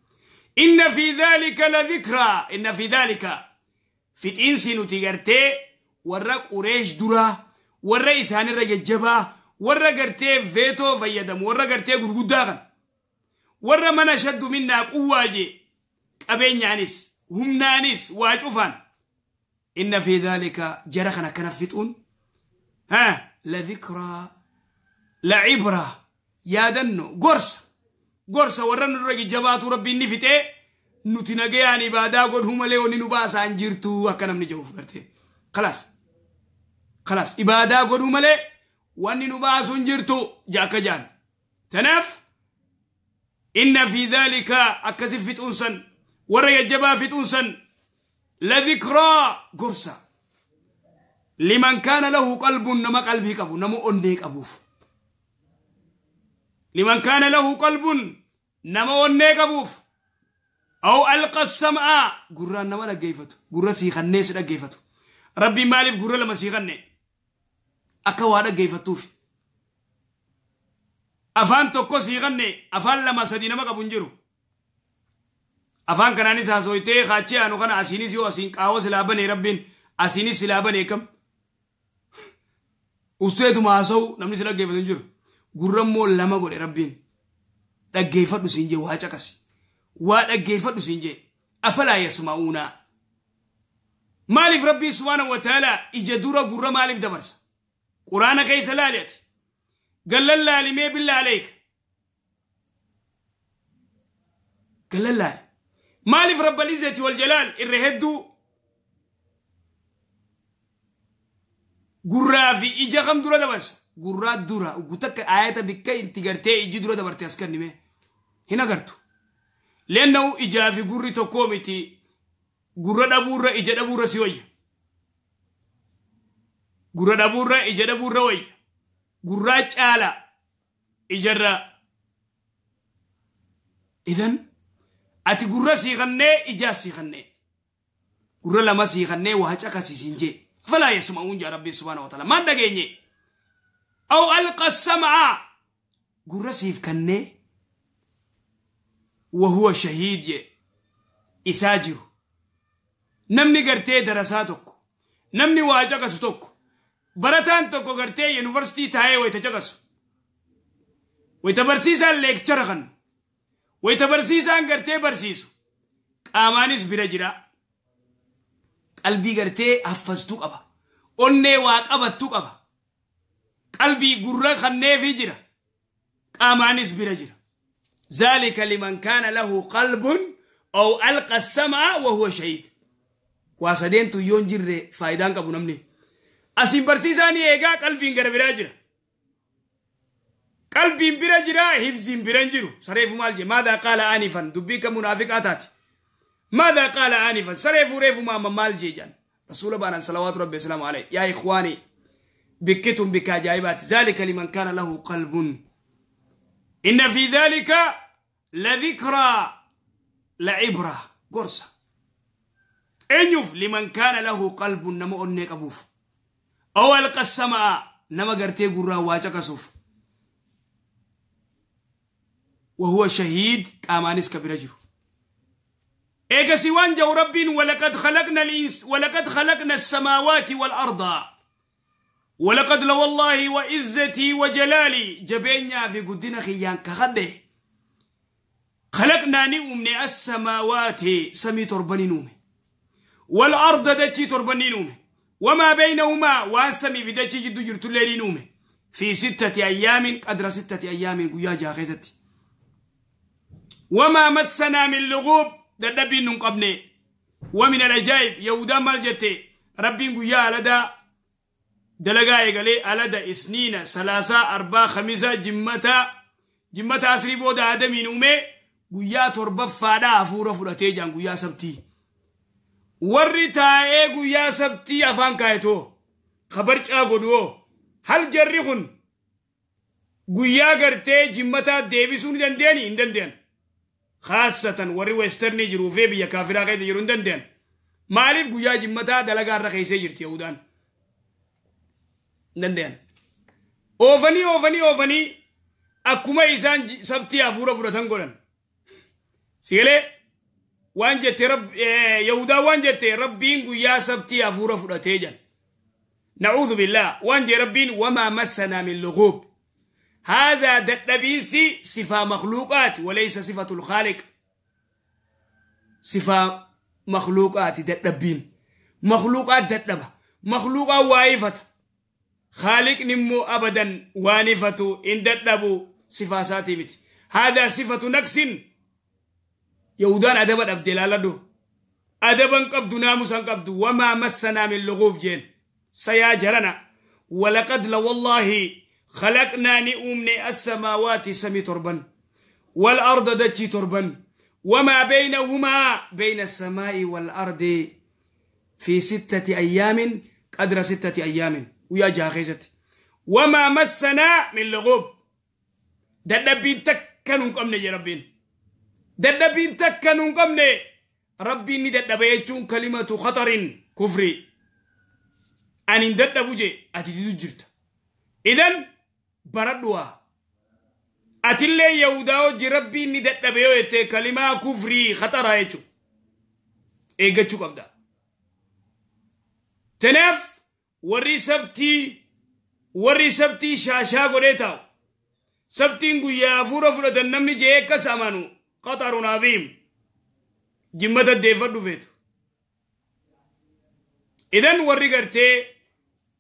إن في ذلك لذكرى. إن في ذلك فتنسي نتيجرتي ورق قريش درا ورئيس هاني رجبا ورا قرتي فيتو فيدم ورا قرتي غرغداغن ورا من أشد منا قوة جي قبين يانس هم نانس واجوفان. إن في ذلك جرخنا كنفتون ها لذكرى لعبرة يا دنو قرص قرص ورا نرجي جبات ربي نفتي نتنجياني بعدا قد هم ليوني نباس عنجرتو أكنم نجوف قرتي خلاص خلاص إبادا قد هم لي واني نباس عنجرتو جاك جان تنف. إن في ذلك أكسف فتونسا ورا يجبا فتونسا لذكرى قرصة لمن كان له قلب نما قلبي كابو نمو أنيك أبوف. لمن كان له قلب نما أنيك أبوف أو ألقى السمع قرآن نما لقيفته قرآن سيخني سلقيفته ربي مالف قرآن لما سيخني أكوا لقيفته أفان توكو سيخني أفان لما سدي نما كبنجرو أفان كناني ساسويتي خاتشي أنو كان أسيني سيو أسين قاو سلابني ربين أسيني سلابني كم أستيتو ما أسو نمني سلقيفته نجرو قرآن مو لما قول ربين لقيفته سينجي واجاكسي وأجيفت سنجي أفلا يسمعون Maaliif Rabbiin subhaanahu wa ta'aalaa ija dura gurra maaliif dabarsa? Quraana keessa laali ati. Gallan laalimee billaa aleeka. Gallan laali. Maaliif Rabbal Izzati wal Jalaal irra hedduu gurraa fi ija kam dura dabarsa? Gurraa dura. Gutakka ayata bikka itti gartee iji dura dabarte as kennime. Hin agartu. Leennahu ijaa fi gurri tokkoo miti. Gurra dhabuurra ija dhabuurra si wayya. Gurra dhabuurra ija dhabuurra wayya. Gurraa caala ijarra. Idan ati gurra sii kannee ijaa sii kannee. Gurra lama sii kannee waa caqasiisin jee. Falaa yasma'uun jaa Rabbi subhaanahu wa ta'ala. Maan dhageenye? Aw alqa sam'a. Gurra siif kannee. Wahuwa shahiid jee. Isaa jiru. Namni gartee darasaa tokko. Namni waa caqasu tokko. Barataan tokko gartee yuunivarsiitii taa'ee wayita caqasu. Wayita barsiisaan leekchara kannu. Wayita barsiisaan gartee barsiisu. Qaamaanis bira jira. Qalbii gartee haffastuu qaba. Onnee waa qabattuu qaba. Qalbii gurra kanneefii jira. Qaamaanis bira jira. Zaalika liman kaana lahu qalbun aw alqa sam'a wa huwa shahiid. Waa sadeentu yoo hin jirre faayidaan qabu namni. Asiin barsiisaan eegaa qalbiin gara biraa jira. Qalbiin bira jira hifziin bira hin jiru. Sareefu maal jee? Maadaa qaala aanifan dubbii kan munaafiqaa taate. Maadaa qaala aanifan sareefu reefu maama maal jee jaan. Rasuula baanaan salawaatu rabbi salaamu alayhi. Yaa ikhwaani bikkitun bikka ajaa'ibaati. Zaalika liman kaana lahu qalbun. Inna fi dhaalika la dhikraa la ibra gorsa. Eenyuuf liman kaana lahu qalbun nama onnee qabuuf. Aw alqa samaa nama gartee gurraa waa caqasuuf. Wahuwa shahiid qaamaanis ka bira jiru. Eegasi waan jahu Rabbiin walaqad khalaqna as-samaawaati wal arda. Walaqad la wallaahi wa izzatii wa jalaalii jabeenyaa fi guddina kiyyaan kakadhe. Khalaqnaa ni uumne as-samaawaati samii torbanii uume. Wal arda dachii torbanii uume. وما بينهما وان سمي في دجي جدو جرتو ليلي نومه في 6 أيام قدر 6 أيام قيا جاخزتي. وما مسنا من لغوب ددبين نقبني. ومن العجائب يهودا مالجتي ربين قيا لدى دلقا يقالي ألدى 2 3 4 5 جمتا جمتا أسري بودا آدمي نومه قيا تربة فادا أفورة فراتي جان قيا سبتي. Warri taa'ee guyyaa sabtii afaan kaayetoo kabarcaa godhuoo hal jarri kun guyyaa gartee jimmataa deebisuu ni dandeenyi hin dandeenye. Khaasatan warri weesternii jiruu fi biyya kaafiraa keessa jiru hin dandeenye. Maaliif guyyaa jimmataa dalagaa irra keessee jirti Yahudaan? Hin dandeenye. Oofanii oofanii oofanii akkuma isaan sabtii hafuura fudhatan godhan. Sigalee waan jette Yahudaa waan jette Rabbiin guyyaa sabtii hafuura fudhatee jira. Na'uudhu billah waan jee Rabbiin wamaa massanaa min luguub. Haadhaa dadhabiinsi sifaa makhluuqaati walaysa sifatul khaaliq. Sifaa makhluuqaati dadhabbiin. Makhluuqaat dadhaba. Makhluuqaa waa ifata. Khaaliqni immoo abadan waan ifatu hin dadhabu sifaa isaatii miti. Haadhaa sifatu naqsin. Yahudaan adaba dhabde ilaaladhu. Adaban qabdu naamusan qabdu wamaa massanaa min luguub jeen. Sayaa jarana. Walaqad la wallaahi khalaqnaa ni uumne as-samaawaati samii torban. Wal arda dachii torban. Wamaa baynahumaa bayna as-samaa'i wal ardi fi 6 ayyaamin qadra 6 ayyaamin. Guyyaa jaha keessatti. Wamaa massanaa min luguub. Dadhabbiin takka nun qabne jee Rabbiin. Dadhabbiin takka nun qabne Rabbiin ni dadhaba jechuun kalimatu khatarin kufri. Ani hin dadhabu jee ati didu jirta. Idan baradhu waa. Atillee Yahudaa hojii Rabbiin ni dadhabe yoo jette kalimaa kufrii khataraa jechuudha. Eeggachuu qabda. Tanaaf warri sabtii shaashaa godhee taa'u. Sabtiin guyyaa hafuura fudhatan namni jee akkas amanu qatarun aziim. Jimmata deeffadhu feetu. Idan warri gartee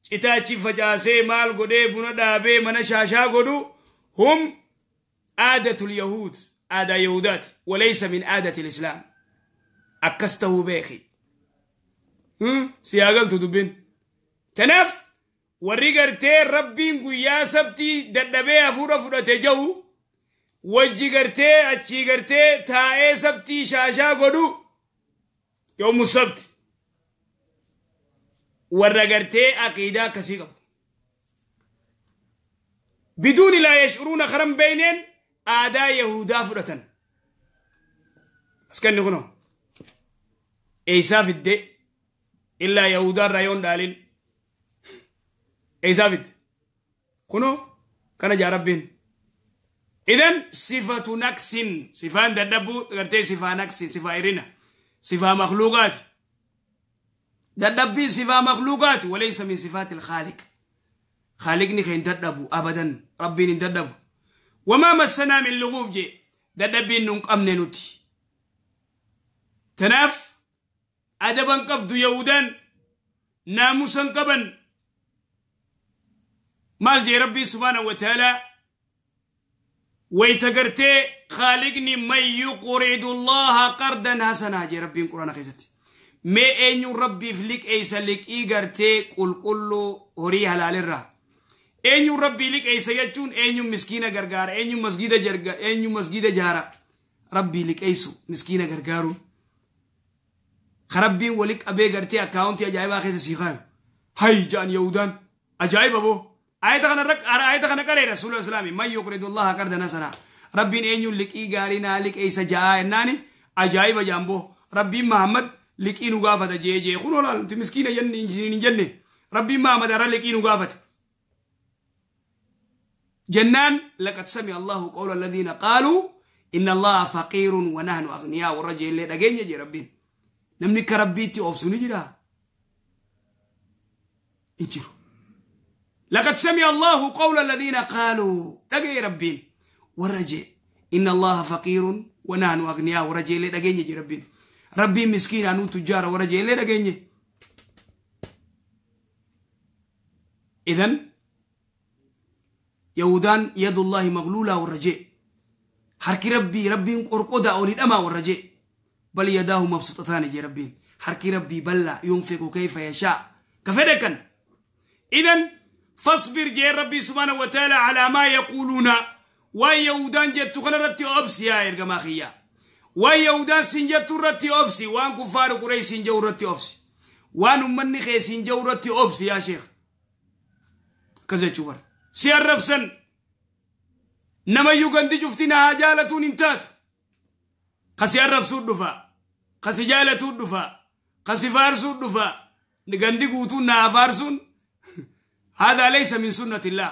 citaachi facaasee maal godhee buna dhaabee mana shaashaa godhu hum aadatul yahuud, aadaa yahudaati, walaysa min aadati lislaam. Akkas ta'uu beeki, si haa galtu dubbiin. Tanaaf warri gartee rabbiin guyyaa sabtii dadhabee hafuura fudhate jahu wajji gartee achii gartee taa'ee sabtii shaashaa godhu yoomu sabti warra gartee aqiidaa akkasii qabu. Biduuni laa yash'uruuna karan beeyneen aadaa yahudaa fudhatan. Askanni kunoo eeysaa fidde illaa yahudaa irraa yoon dhaalin eeysaa fidde kunoo kana jaa rabbiin. Idan sifatu naqsin, sifaan dadhabuu gartee sifaa naqsin, sifaa irina, sifaa makhluuqaati. Dadhabbiin sifaa makhluuqaati, walaysa min sifaati alkhaaliq. Khaaliqni kee hin dadhabu abadan, rabbiin hin dadhabu. Wamaa massanaa min luguub jee, dadhabbiin nun qabne nuti. Tanaaf adaban qabdu yahudaan, naamusan qaban. Maal jee rabbiin subhaanahu wa ta'aalaa wayta gartee khaaliqni man yuqridu allaha qardan hasanaa jee rabbiin quraana keessatti. Mee eenyuun rabbiif liqeeysa liqii gartee qulqulluu horii halaalirraa? Eenyuun rabbii liqeeysa jechuun eenyuun miskiina gargaara, eenyuun masgiida jarga, eenyuun masgiida jaara. Rabbii liqeeysu miskiina gargaaruun. Ka rabbiin wali qabee gartee akkaawuntii ajaa'ibaa keessa sii kaayu. Hay ja'an yahudaan ajaa'iba boo. Ayata kana ayata kana qaree rasuula islaami man yuqridu allaha qardan hasanaa. Rabbiin eenyuun liqii gaarii naa liqeeysa ja'aa jennaani ajaa'iba ja'an boo. Rabbiin Mahammad liqii nu gaafata jee jee kun olaal nuti miskiina jenne hin jenne. Rabbiin Mahammad har'a liqii nu gaafate. Jennaan laqad sami'a Allahu qawla alladhiina qaaluu inna Allaha faqiirun wa nahnu aghniyaa warra jeellee dhageenya jee rabbiin. Namni akka rabbiitti obsu ni jiraa? Hin jiru. Laqad sami'a Allahu qawla alladhiina qaaluu dhagee rabbiin warra jee inna Allaha faqiirun wa nahnu aghniyaa warra jeellee dhageenya jee rabbiin. Rabbiin miskiinaa nuun tujjaara warra jeellee dhageenye. Idan Yahudaan yadullahi magluulaa warra jee, harki rabbii rabbiin qorqodaa ol hidhamaa warra jee, bal yadaahu mabsuuxataani jee rabbiin, harki rabbii bal'aa, yunfiqu kayfa yashaa ka fedhe kan. Idan fasbir jee rabbii subhaanahu wa ta'ala alaa maa yaquuluuna, waan Yahudaan jettu kanarratti obsi yaa ergamaa kiyyaa. Waan Yahudaan siin jettu irratti obsi, waan kuffaaru Quraysh siin jedhu irratti obsi, waan ummanni kee siin jedhu irratti obsi yaa sheekh. Akkas jechuu bara. Si arrabsan, namayyuu gandi cufti na haa jaalatuun hin taatu. Kasi arrabsuu dhufa, kasi jaalatuu dhufa, kasi faarsuu dhufa, gandi guutuun na haa faarsuun haadaa laysa min sunnatillah.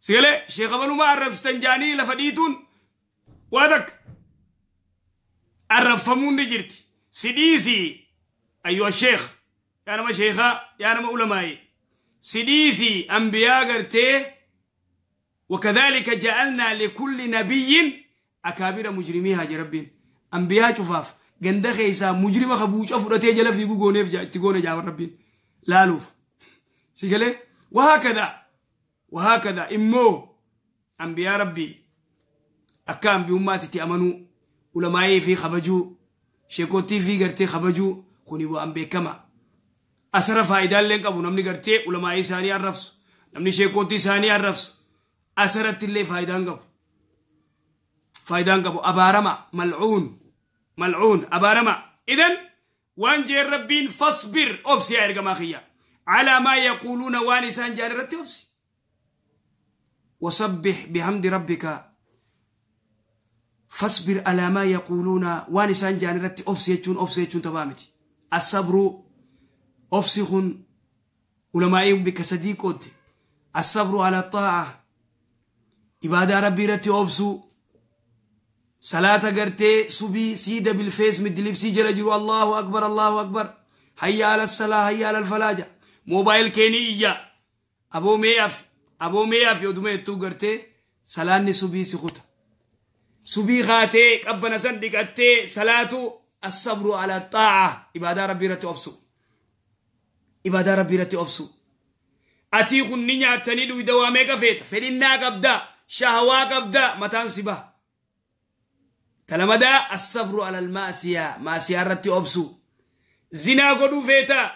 Sigalee sheekha balumaa arrabsitan jaanii lafa dhiituun waa takka arrabfamuun ni jirti. Si dhiisi ayyuha sheekh, yaa nama sheekhaa, yaa nama ulamaayi. Si dhiisi ambiyaa gartee wakadhalika ja'alnaa likulli nabiyyin akaabira mujrimiihaa jee rabbiin. Ambiyaa cufaaf ganda keessaa mujrima ka buuca fudhatee jala fiiguu gooneef itti goone jaaban rabbiin laaluuf. Si galee wahaakada wahaakada immoo ambiyaa rabbii akka ambiyummaatti itti amanuu, ulamaayii fi kabajuu, sheekottii fi gartee kabajuu kuni waan beekama. Asara faayidaallee qabu namni gartee ulamaayii isaanii arrabsu, namni sheekottii isaanii arrabsu asaratti illee faayidaan qabu. Faayidaan qabu abaarama, malcuun malcuun abaarama. Idan waan jeen rabbiin fasbir obsi yaa ergamaa kiyya. Calaa maa yaquuluuna waan isaan jaan irratti obsi. Wasabbih bihamdi rabbika fasbir alaa maa yaquuluuna waan isaan jaan irratti obsi jechuun obsi jechuun taphaa miti. Asabru obsi kun ulamaa'iin bikka sadii qoodde. Asabru ala xaa'a, ibaadaa rabbii irratti obsuu, salaata gartee subii siida bilfees middilibsii jala jiru Allahu akbar Allahu akbar hayya ala salaa hayya ala falaaja moobaayil keenii iyya aboo mee'aaf aboo mee'aaf oduma jettuu gartee salaanni subii si kuta. Subii kaatee qabbana san dhiqattee salaatu, asabru ala xaa'a, ibaadaa rabbii irratti obsu. Ibaadaa rabbii irratti obsu. Atii kun ni nyaatanii dhuyda waa meeqa feeta? Fedhinnaa qabdaa, shahawaa qabdaa, mataan si baha. Talamadaa assabru alal maasiyaa, maasiyaa irratti obsu. Zinaa godhuu feetaa?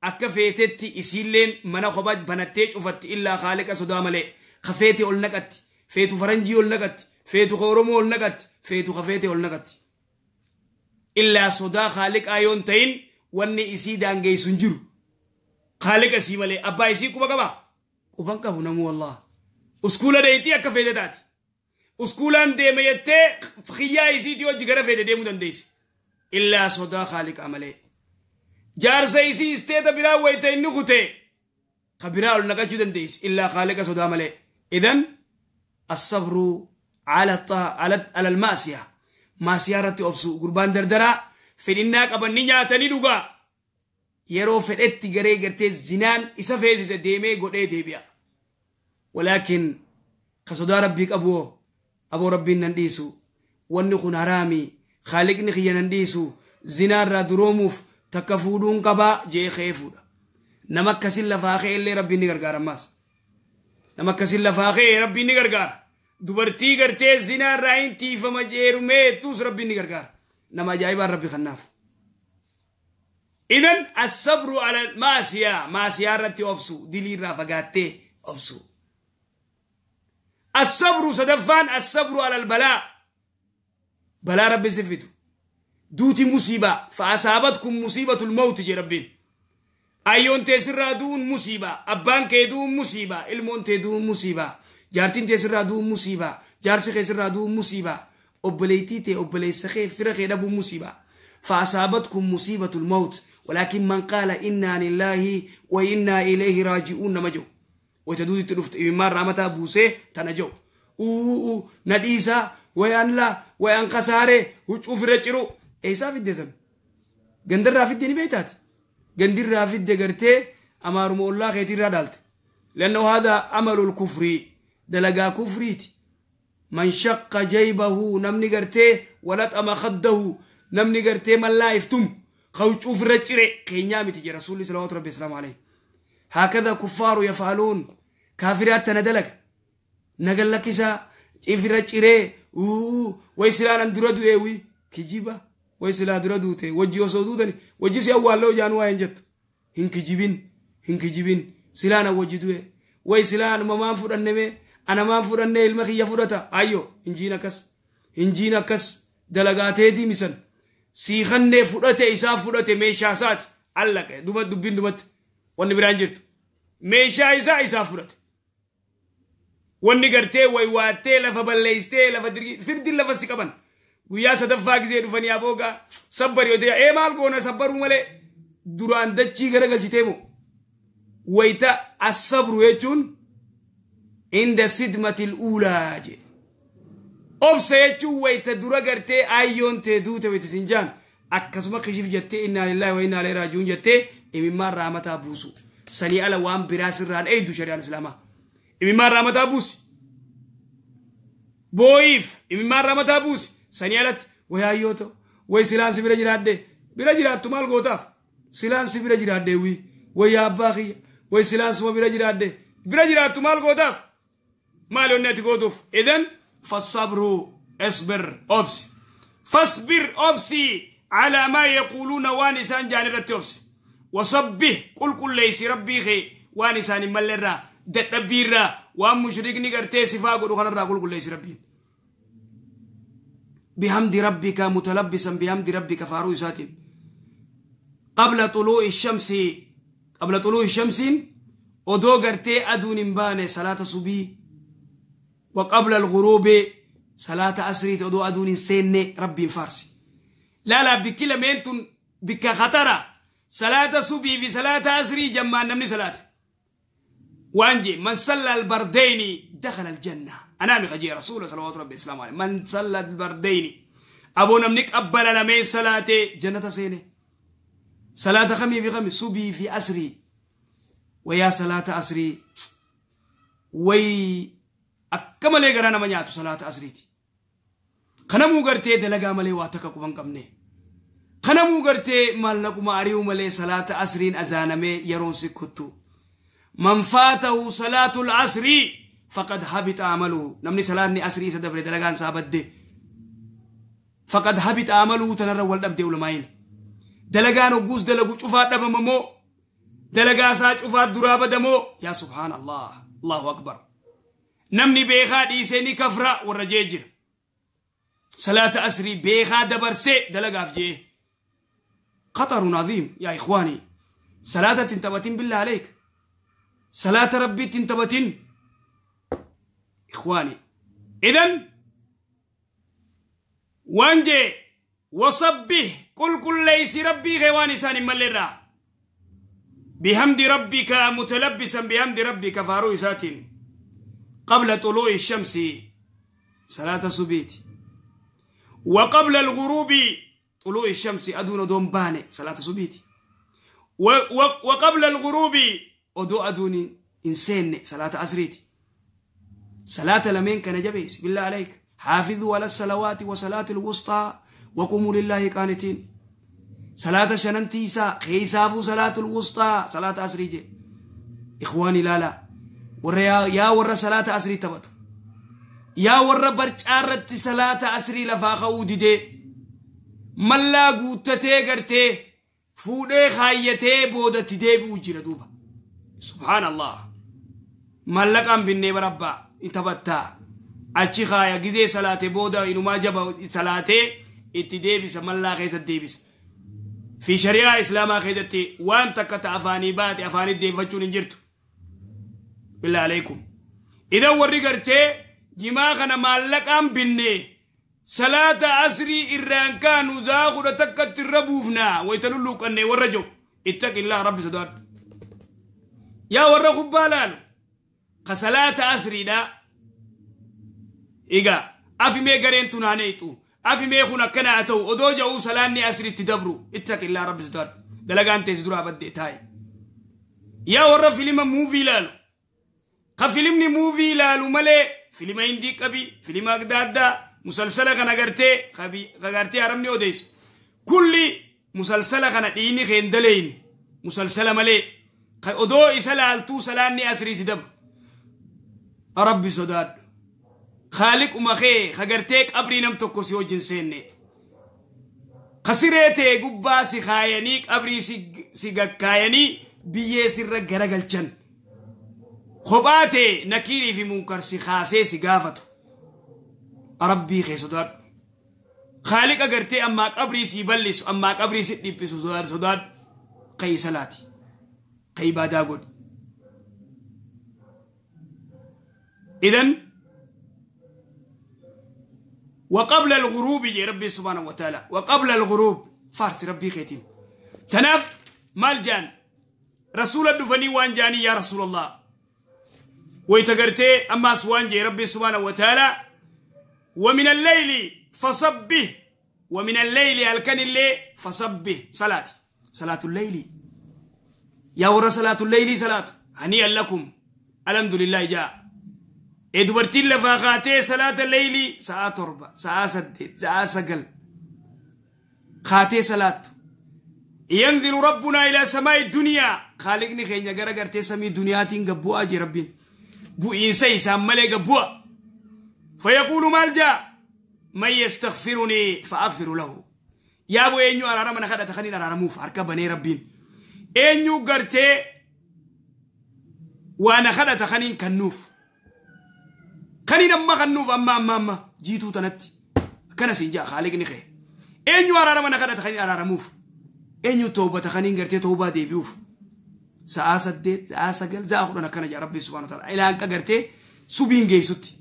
Akka feetetti isiilleen mana kophaa banattee cufatti illaa khaaliqa sodaa malee. Ka feete ol naqatti, feetu faranjii ol naqatti, feetu ka Oromoo ol naqatti, feetu ka feete ol naqatti. Illaa sodaa khaaliqaa yoon ta'in wanni isii daangeessu hin jiru. Khaaliqa isii malee abbaa isii quba qabaa? Quban qabu namuu wallah. Uskuula deetii akka feete taati. Uskuulaan deeme jettee xiyyaa isiitii hojii gara feete deemuu dandeessi. Illaa sodaa khaaliqaa malee. Jaarsa isii isteeta biraa wayita inni kutee ka biraa ol naqachuu dandeessi. Illaa khaaliqa sodaa malee. Idan assabru ala almaasiyaa. Maasiyaa irratti obsu gurbaan dardaraa fedhinnaa qaban ni nyaatanii dhugaa. Yeroo fedhetti garee gartee zinaan isa feesise deemee godhee deebi'a. Walaakin ka sodaa rabbii qabu aboo rabbiin nan dhiisu. Wanni kun haraami. Khaaliqni kiyya nan dhiisu. Zinaarraa duroomuuf takka fuudhuun qabaa jee ka'ee fuudha. Nama akkasin lafaa ka'e illee rabbiin ni gargaara ammaas. Nama akkasin lafaa ka'e rabbiin ni gargaara. Dubartii gartee zinaarraa hin tiifama jeerumee tuus rabbiin ni gargaara. Nama ajaa'ibaan rabbi kannaaf. Idan assabru ala maasiyaa, maasiyaa irratti obsu, diliirraa fagaattee obsu. Assabru sadaffaan assabru ala albalaa. Balaa rabbi sifitu. Duuti musiibaa fa asaabatkum musiibatul mawti jee rabbiin. Ayyoon tee sirraa du'uun musiibaa, abbaan kee du'uun musiibaa, ilmoon tee du'uun musiibaa, jaartiin tee sirraa du'uun musiibaa, jaarsi kee sirraa du'uun musiibaa, obboleettii tee obboleessa kee fira kee dhabuun musiibaa. Fa asaabatkum musiibatul mawt walaakin man qaala innaa lillaahi wa innaa ilayhi raaji'uun nama jiru. Wayita duutitti dhufte imimmaan raamataa buusee tana jiru. Uuu na dhiisaa wayaan laa wayaan kasaaree huccuu fira ciru. Eessaa fidde san? Gandarraa fidde ni beektaati. Gandirraa fidde gartee amaaruma ollaa keetiirraa dhaalte. Lannahu haadaa amalul kufrii dalagaa kufriiti. Man shaqqa jaybahu namni gartee walaxama khaddahu namni gartee mallaa iftum ka huccuu fira cire keenyaa miti jedha rasuulli salawaatu rabbi islaamu alayhi. Haakadha kuffaaru yafaaluun kaafiraat tana dalaga. Nagan lakkisaa fira ciree way silaan an dura du'ee wii kijiba. Way silaa dura duute wajji osoo duutani wajji si awwaalloo jaanuu waa hin jettu. Hin kijibin hin kijibin silaan an wajji du'e way silaan maan fudhanneme ana maan fudhanne ilma kiyya fudhata ayyo hinjiin akkas hinjiin akkas dalagaateetii misan siikannee fudhate isaa fudhate meeshaa isaati allaqe duma dubbiin dumatti wanni biraan jirtu meeshaa isaa isaa fudhate. Wanni gartee waywaattee lafa balleessitee lafa dirgii firdiin lafa si qaban. Guyyaa sadaffaa gisee dhufanii aboogaa sabbari yoo ta'e maal goona sabbaruu malee duraan dachii garagalchitee moo wayita assabru jechuun inda sidmatil uulaa jee obsa jechuun wayita dura gartee ayyoon tee duute wayita sin jaan akkasuma kishif jettee innaa lillaahi wa innaa ilaihi raaji'uun jettee imimmaan raamataa buusu sanii ala waan biraa sirraan eeydu shari'aan islaamaa imimmaan raamataa buusi booyiif imimmaan raamataa buusi. Sanii alatti way ayyoo ta'u way silaan si bira jiraadde bira jiraattu maal gootaaf silaan si bira jiraadde wii way abbaa kiyya way silaan suma bira jiraadde bira jiraattu maal gootaaf maal yoonni ati gootuuf. Idan fassabru isbir obsi fasbir obsi alaa maa yaquuluuna waan isaan jaan irratti obsi wasabbih qulqulleessi rabbii kee waan isaan hin mallerraa dadhabbiirraa waan mushrikni gartee sifaa godhu kanarraa qulqulleessi rabbiin. بحمد ربك متلبسا بحمد ربك فارو ساتين قبل طلوع الشمس قبل طلوع الشمس ودو غرتي ادون بان صلاه صبي وقبل الغروب صلاه عصر ودو ادون سن ربي فارسي لا لا بكل مينتن بك خطره صلاه صبي في صلاه عصر جمع نمني صلاه وانجي من صلى البردين دخل الجنه. أنا مخجي رسول صلوات ربي السلام عليه من صلى البردين أبو نمنك أبلا لمن صلاة جنة سينه صلاة خمي في خمي صبي في أسري ويا صلاة أسري وي أكمل يقرانا من ياتو صلاة أسريتي خنمو قرتي دلقا ملي واتكا كوبان قمني Kanamuu gartee maallaquma ari'uu malee salaata asriin azaanamee yeroon si kuttu. Man faatahu salaatul asrii faqad habita amaluhu. Namni salaanni asrii isa dabre dalagaan isaa badde. Faqad habita amaluhu tanarra wal dhabde ulamaayin. Dalagaan hogguus dalagu cufaa dhabamamoo dalagaa isaa cufaa duraa badamoo yaa subhaanallah Allahu akbar. Namni beekaa dhiisee ni kafra warra jee jira. Salaata asrii beekaa dabarsee dalagaaf jee. خطر عظيم يا إخواني. صلاة تنتبتين بالله عليك. صلاة ربي تنتبتين إخواني. إذن وانجي وصبه كل ليس ربي غيواني ساني ملرا بحمد ربك متلبسا بحمد ربك فاروي سات قبل طلوع الشمس صلاة سبيت وقبل الغروب طلوع الشمس أدون دون باني صلاة سبيتي وقبل الغروب أدو أدوني إنسان صلاة أسريتي. صلاة لمن كان جبيس بالله عليك. حافظوا على الصلوات وصلاة الوسطى وقوموا لله قانتين. صلاة شننتيسا خيسافو صلاة الوسطى صلاة أسريجي. إخواني لا لا وريا يا ور صلاة أسري تبت يا ور برشارت صلاة أسري لفاخة ودي mallaa guuttatee gartee fuudhee kaayyatee boodatti deebi'uu jira duuba. Subhaanallah. Mallaqaan binnee barabbaa in taphattaa. Achi kaaya gizee salaatee booda inumaa jaba salaatee itti deebisa mallaa keessatti deebisa. Fi shari'aa islaamaa keessatti waan takka ta afaanii baate afaanii deeffachuun hin jirtu. Billaa alaikum. Idan warri gartee jimaa kana maallaqaan binnee صلاة عصري إران كانوا زاخد تكت الربوفنا ويتلولو كأني ورجو اتق الله رب سداد يا ورا خبالانو قصلاة عصري دا إيجا أفي مي قرين تنانيتو أفي مي خونا كناتو أدو جاو صلاة عصري تدبرو اتق الله رب سداد دلقان تيزدرو أبدي تاي يا ورا فيلم موفي لالو قفيلمني موفي لالو ملي فيلم هندي كبي فيلم أقداد مسلسلة كان أجرتي خبي أجرتي عرمني أوديس كل مسلسلة كان ديني خندلين مسلسلة ملي أدو إسلا ألتو سلاني أسري سدب ربي صداد خالق ومخي خجرتك أبري نم تكوسيو جنسيني خسرته قبا سخاينيك أبري سجكايني بيسر جرجلشن خباته نكيري في منكر سخاسي سجافتو ربي خي صداد خالق أجرتي أما قبري سيبلس أما قبري سيدبس صداد صداد قي صلاتي قي بادا قد. إذن وقبل الغروب يا ربي سبحانه وتعالى وقبل الغروب فارس ربي خيتين تناف مالجان رسول الدفني وانجاني يا رسول الله ويتقرتي أما سوانجي ربي سبحانه وتعالى ومن الليل فصبه ومن الليل الكن الليل فصبه صلاة صلاة الليل يا ور صلاة الليل صلاة هنيئا لكم الحمد لله جاء ادورتي لفاقاتي صلاة الليل ساعة 4 ساعة 6 ساعة 9 خاتي صلاة ينزل ربنا إلى سماء الدنيا خالقني خينيا غرغرتي سمي دنياتين غبوا أجي ربين بو إنسي سامالي غبوا فيقول مالجا من يستغفرني فأغفر له يا أبو إنيو أرارا من خدت خنين أرارا موف أركبني ربين إنيو غرتي وأنا خدت خنين كنوف خنين أما كنوف أما أما أما جيتو تنتي كان سينجا خالقني خي إنيو أرارا من خدت خنين أرارا موف إنيو توبة خنين غرتي توبة ديبيوف ساعة 8 ساعة 9 زاخدنا كان يا ربي سبحانه وتعالى إلى أنك غرتي سبين جيسوتي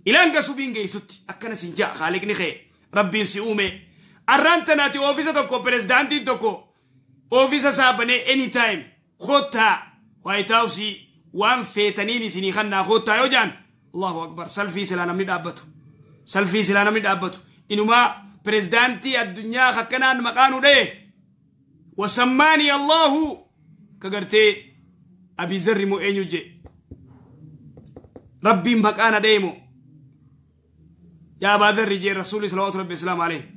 إلى أنك سبين جيسوتي أكنا سينجا خالقني خي ربي سيومي أرانتنا تي أوفيسا توكو بريزدانتي توكو أوفيسا سابني إني تايم خوتا وايت هاوسي وان فيتنيني سيني خنا خوتا يوجان الله أكبر سلفي سلام نمني دابتو سلفي سلام نمني دابتو إنما بريزدانتي الدنيا خكنا مكانو ده وسماني الله كغرتي أبي ذر مو إنيوجي ربي مكانا ديمو يا أبا ذر جي رسول صلى الله عليه وسلم عليه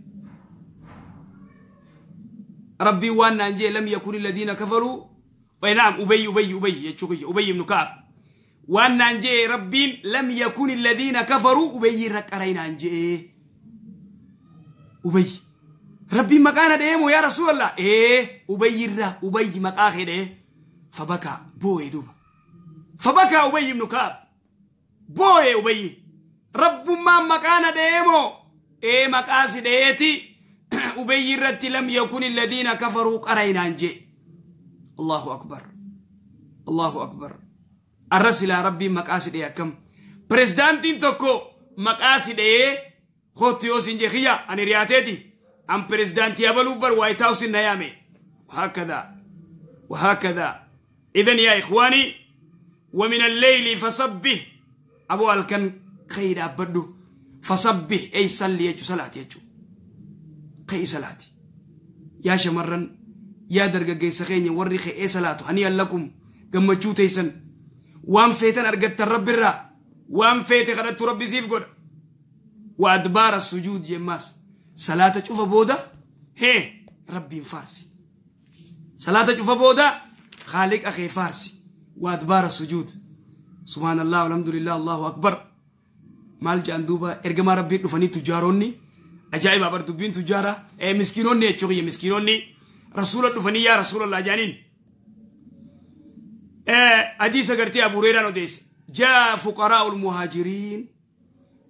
ربي وانا انجي لم يكن الذين كفروا ونعم ابي ابي ابي يتشوقي ابي بن كعب وانا انجي ربي لم يكن الذين كفروا ابي ركرين انجي ابي ربي مكان ديمو يا رسول الله ايه ابي را ابي مكاخي ده فبكى بوي دوب فبكى ابي بن كعب بوي ابي رب ما مكان ديمو ايه مكاسي ديتي أبي رت لم يكن الذين كفروا قرينا انجي الله أكبر الله أكبر الرسل ربي مقاصد يا كم بريزدانتين توكو مقاصد ايه خوتيوس انجي أنا رياتيتي أم بريزدانتي أبلو بر وايت هاوس النيامي وهكذا وهكذا. إذن يا إخواني ومن الليل فسبه أبو الكن خير أبدو فسبه أي صلي يجو صلاة يجو قي صلاتي يا شمرن يا درجة سخيني ورخي اي صلاته هنيئا لكم قمتشو تيسن وام فيتن ارقدت الرب الرا وام فيت غدت ربي سيف قد وادبار السجود يماس صلاة تشوف بودا هي ربي فارسي صلاة تشوف بودا خالق اخي فارسي وادبار السجود سبحان الله والحمد لله الله اكبر مال جاندوبا ارجما ربي دفني تجاروني أجايب أبر دبين تجارة مسكينوني تشوي مسكينوني رسول الله دفني يا رسول الله جانين حديث قرتي أبو هريرة نديس جاء فقراء المهاجرين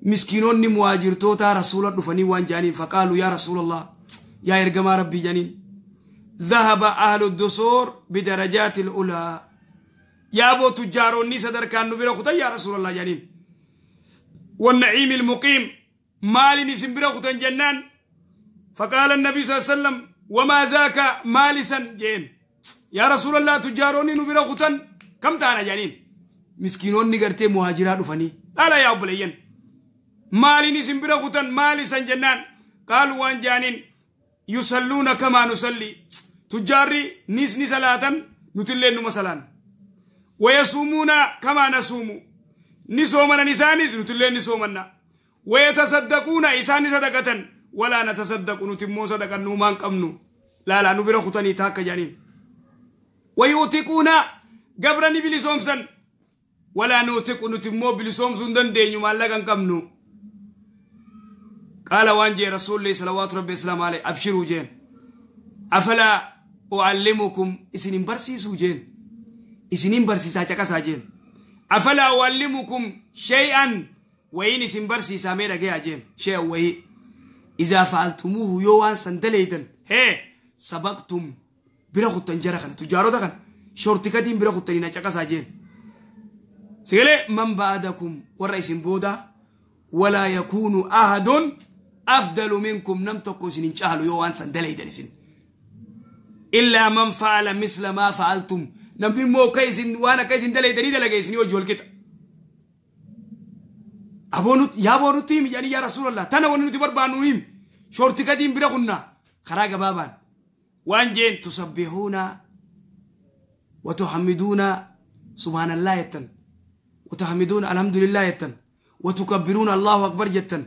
مسكينوني مهاجر توتا رسول الله دفني وان جانين فقالوا يا رسول الله يا إرجما ربي جانين ذهب أهل الدسور بدرجات الأولى يا أبو تجاروني صدر كانوا بيرخطا يا رسول الله جانين والنعيم المقيم مالي نسم برخطا جنان فقال النبي صلى الله عليه وسلم وما ذاك مالسا جين يا رسول الله تجاروني نبرخطا كم تانا جانين مسكينون نغرتي مهاجرات فني لا لا يا أبليين مالي نسم برخطا مالسا جنان قالوا وان جانين يصلون كما نصلي تجاري نس نسلاة نتلين مثلا ويصومون كما نصوم نصومنا نسانس نتلين نصومنا ويتصدقون إسان صدقة ولا نتصدق نتمو صدقة نومان قمنو لا لا نبرا خطني تاك جانين ويوتقون قبرني بلسومسن ولا نوتق نتمو بلسومسن دن دينيو مالغان قمنو قال وانجي رسول الله صلوات ربي السلام عليه أبشروا جين أفلا أعلمكم إسنين برسيسو جين إسنين برسيسا چكسا جين أفلا أعلمكم شيئا وين اسم برسي ساميرا جي أجين شيء وهي إذا فعلتموه يوان سندليدن هي سبقتم برخو تنجرة خن تجارو دخن شورتكاتين برخو تنينا چكس أجين سيلي من بعدكم والرئيس بودا ولا يكون أحد أفضل منكم نم تكو سنين شهلو يوان سندليدن سن إلا من فعل مثل ما فعلتم نمني مو كيسن وانا كيسن دليدني دلقيسن يوجول كتا أبونو يا بونو تيم يعني يا رسول الله تنا ونو تبر بانوهم شورتي قديم برغنا خراج بابان وانجين تسبحون وتحمدون سبحان الله يتن وتحمدون الحمد لله يتن وتكبرون الله أكبر جتن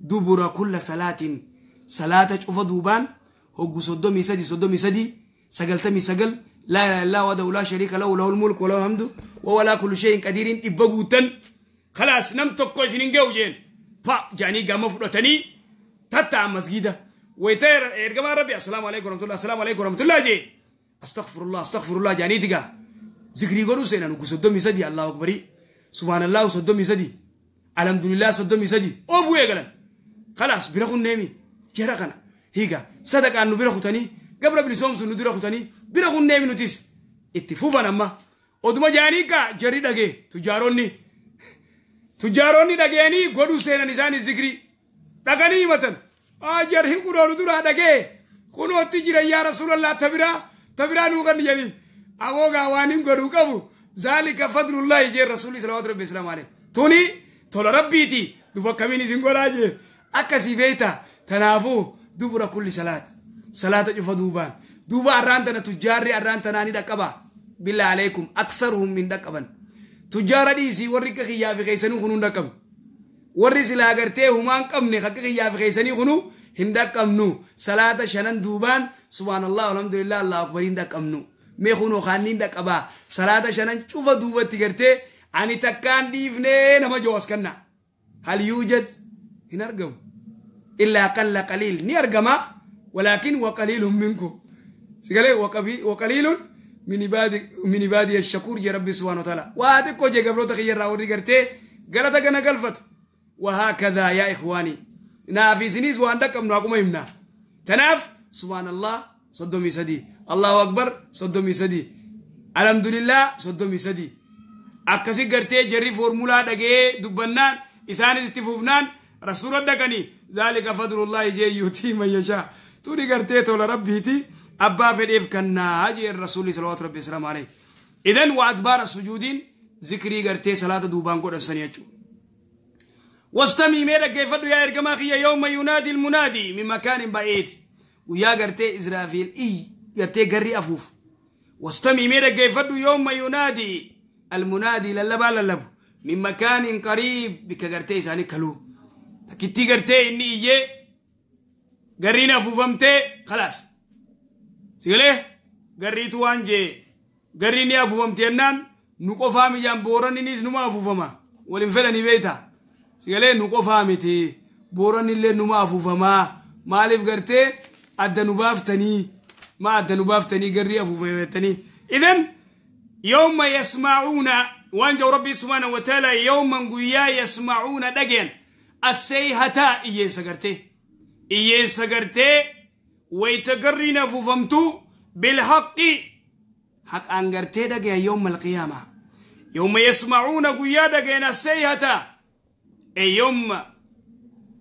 دبر كل صلاة صلاة شوف دوبان هو صدومي سدي صدومي سدي سجلتمي سجل لا إله إلا الله وحده لا شريك له له الملك وله الحمد وهو على كل شيء قدير إبغوتن خلاص نم تكو سنين جوجين فا جاني قام فرتني تتا مسجدة ويتر إرجع ربي السلام عليكم ورحمة الله السلام عليكم ورحمة الله جي أستغفر الله أستغفر الله جاني تيجا ذكري قالوا سينا نقص سدي الله أكبر سبحان الله صدومي سدي الحمد لله صدومي سدي أوفو يقلن خلاص بيرخون نيمي جرخنا هيجا صدق أنه بيرخو تاني قبل بلسوم سنو بيرخو تاني بيرخون نيمي نوتيس اتفوفا نما أدوما جاني كا جري دعى تجاروني تجاروني دعيني غدو سينا نساني ذكري دعاني مثلا أجرهم كنوا ندورا دعى كنوا تجري يا رسول الله تبرا تبرا نوكان جانين أبوغا وانيم غدو كابو ذلك فضل الله يجي رسول الله صلى الله عليه وسلم عليه توني تول ربي تي دبا كميني سينغولاجي أكاسي بيتا تنافو دبر كل صلاة صلاة جفا دوبان دوبا أرانتنا تجاري أرانتنا ندقبا بالله عليكم أكثرهم من دقبا تجار ديسي وريك خيا في خيسنو خنون دقم وري سلا غرتي همان قمني خك خيا في خيسني خنو Hin dhaqqabnu salaata shanan duubaan subhaanallah alhamdulillah allahu akbar hin dhaqqabnu. Mee kunoo kaanni hin dhaqqabaa salaata shanan cufa duubatti gartee ani takkaan dhiifnee nama joo as kanna. Hal yuujad hin argamu. Illaa qalla qaliil ni argama walaakin waqaliilun minkum. Sigalee waqaliilun min ibaadi ashakuur jee rabbi subhaanahu wa ta'ala. Waa xiqqoo jee gabroota kiyyarraa warri gartee galata gana galfatu. وهكذا يا إخواني نافي سنيز وان دقمنا أقوم يمنا تناف سبحان الله صدومي سدي الله أكبر صدومي سدي الحمد لله صدومي سدي أكسي قرتي جري فورمولا دقي دبنان إساني استفوفنان رسول دقني ذلك فضل الله جي يؤتي من يشاء توني قرتي تولى ربيتي أبا فديف كنا جي الرسول صلى الله عليه وسلم عليه. إذن وأدبار السجودين ذكري قرتي صلاة دوبان قد السنية. واستمي ميرا كيف يا إرجماخي يوم ينادي المنادي من مكان بعيد ويا قرتي إسرافيل إي قرتي قري أفوف. واستمي ميرا كيف يوم ينادي المنادي للبا للب من مكان قريب بك قرتي ساني كلو تكتي قرتي إني إيه قرينا أفوفمتي خلاص سيقولي قريتو أنجي قريني أفوفمتي أنان نقفامي جان بوراني نيز نما أفوفما ولنفلني بيتا سيقولي نقفا متي بوران اللي نما أفوفما مالف قرتي أدى نبافتني ما أدى نبافتني قري أفوفمتني. إذن يوم يسمعون وانجو ربي سبحانه وتعالى يوم قويا يسمعون دقين السيهتا إيه سقرتي إيه سقرتي ويتقرين أفوفمتو بالحق حق أنقرتي دقين يوم القيامة يوم يسمعون قويا دقين السيهتا أي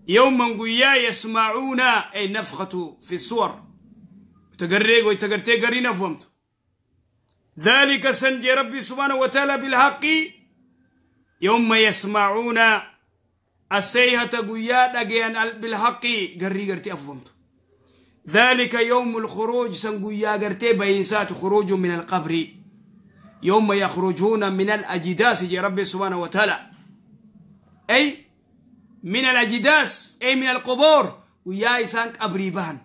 يوم قويا يسمعون أي نفخة في الصور تقريق ويتقرتي قرينا فهمت ذلك سنجي ربي سبحانه وتعالى بالحق يوم يسمعون السيهة قويا دقيان بالحق قري قرتي أفهمت ذلك يوم الخروج سنقويا قرتي بينسات خروج من القبر يوم يخرجون من الأجداث جي ربي سبحانه وتعالى أي من الأجداث أي من القبور ويا إسان قبري بهن.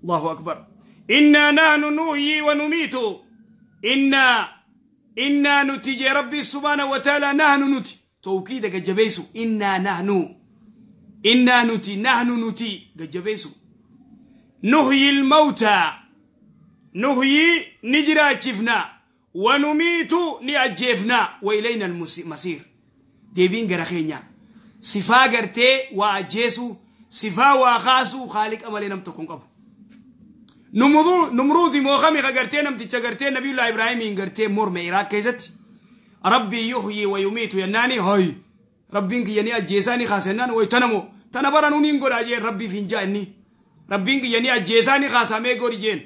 الله أكبر. إنا نحن نحيي ونميت إنا نتي ربي سبحانه وتعالى نحن نتي توكيدك جبيسو إنا نحن إنا نتي نحن نتي جبيسو نحيي الموتى نحيي نجرا شفنا ونميت نأجفنا وإلينا المصير. ديبين غرخينيا صفا غرتي واجيسو صفا واخاسو خالق امالي نم تكون قبو نمرود موخمي غرتي نم تشغرتي نبي الله ابراهيم غرتي مور عراق كيزت ربي يحيي ويميت يناني هاي ربي يني اجيساني خاسنان وي تنمو تنبرنونين غراجي ربي فينجاني ربي يني اجيساني خاسامي غورجين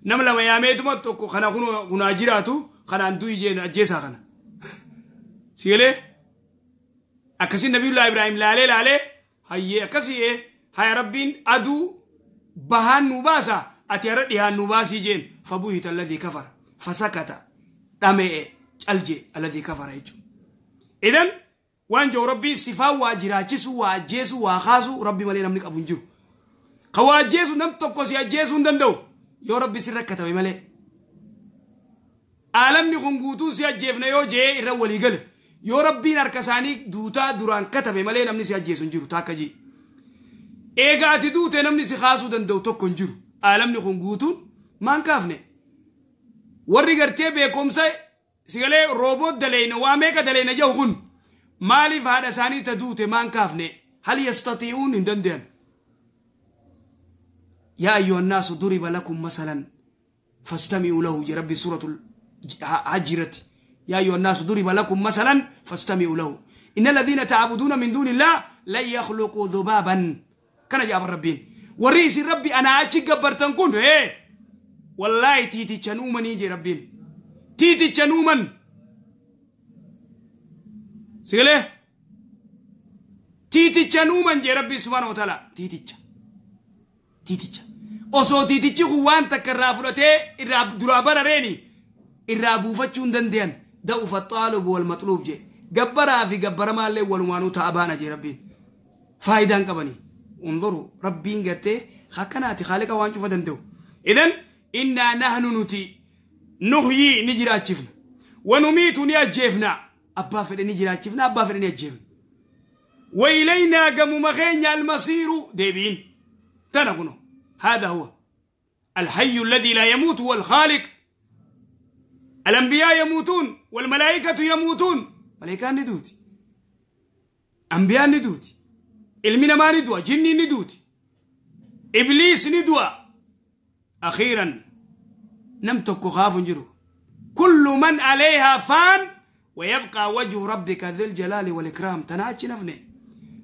نم لما ياميتو توكو خنا خنا جيراتو خنا اندو يجين اجيسا خنا سيله أكسي نبي الله إبراهيم لالي لالي هاي أكسي هاي ربين أدو بهان نباسا أتيرد يا نباسي جين فبوهت الذي كفر فسكت دمي الجي الذي كفر يجو. إذن وانجو ربي صفا واجراچسو واجيسو واخاسو ربي مالي نملك أبو نجو قواجيسو نم تقوسي أجيسو ندندو يو ربي سرك كتبي مالي عالمني خنقوتون سيأجيفنا يو جي الرولي قل yoo rabbiin harka isaanii duutaa duraan katabe malee namni si ajjeesu hin jiru takka ji. Eega ati duute namni si kaasuu danda'u tokko hin jiru. Aalamni kun guutuun maan kaafne. Warri gartee beekumsa sigalee rooboot daleena waa meeqa daleena jiru kun maaliif haadha isaanii ta duute maan kaafne hal yastatii'uun hin danda'an. Yaa ayyuha nnaasu duriba lakum masalan fastami'uu lahu je rabbi suuratul hajjiratti. يا أيها الناس ضرب لكم مثلا فاستمعوا له إن الذين تعبدون من دون الله لن يخلقوا ذبابا كان جاب الربين والرئيس ربي أنا أشي قبرتن كون إيه والله تيتي تشنومن يجي ربين تيتي تشنومن سيقله تيتي تشنومن جي ربي سبحانه وتعالى تيتي تيتي osoo tiitichi kun waan takka irraa fudhatee irraa duraa barareeni irraa buufachuu hin danda'an. Da'ufa xaalubu wal maxluub jee gabbaraa fi gabbaramaallee walumaanuu ta'a baana jee rabbiin faayidaan qabanii. انظروا ربين قرتي خكناتي خالق وان شوف دندو. إذن إنا نحن نتي نحيي نجراتشفنا ونميت نيجفنا أبا فر نجراتشفنا أبا فر نيجفنا وإلينا قم مخين المصير ديبين تنقنو. هذا هو الحي الذي لا يموت هو الخالق. الأنبياء يموتون والملائكة يموتون، ملائكة ندوتي، أنبياء ندوتي، علمنا ما ندوى، جني ندوتي، إبليس ندوى. أخيرا نمتك خاف جرو. كل من عليها فان ويبقى وجه ربك ذي الجلال والإكرام. تناتش نفني،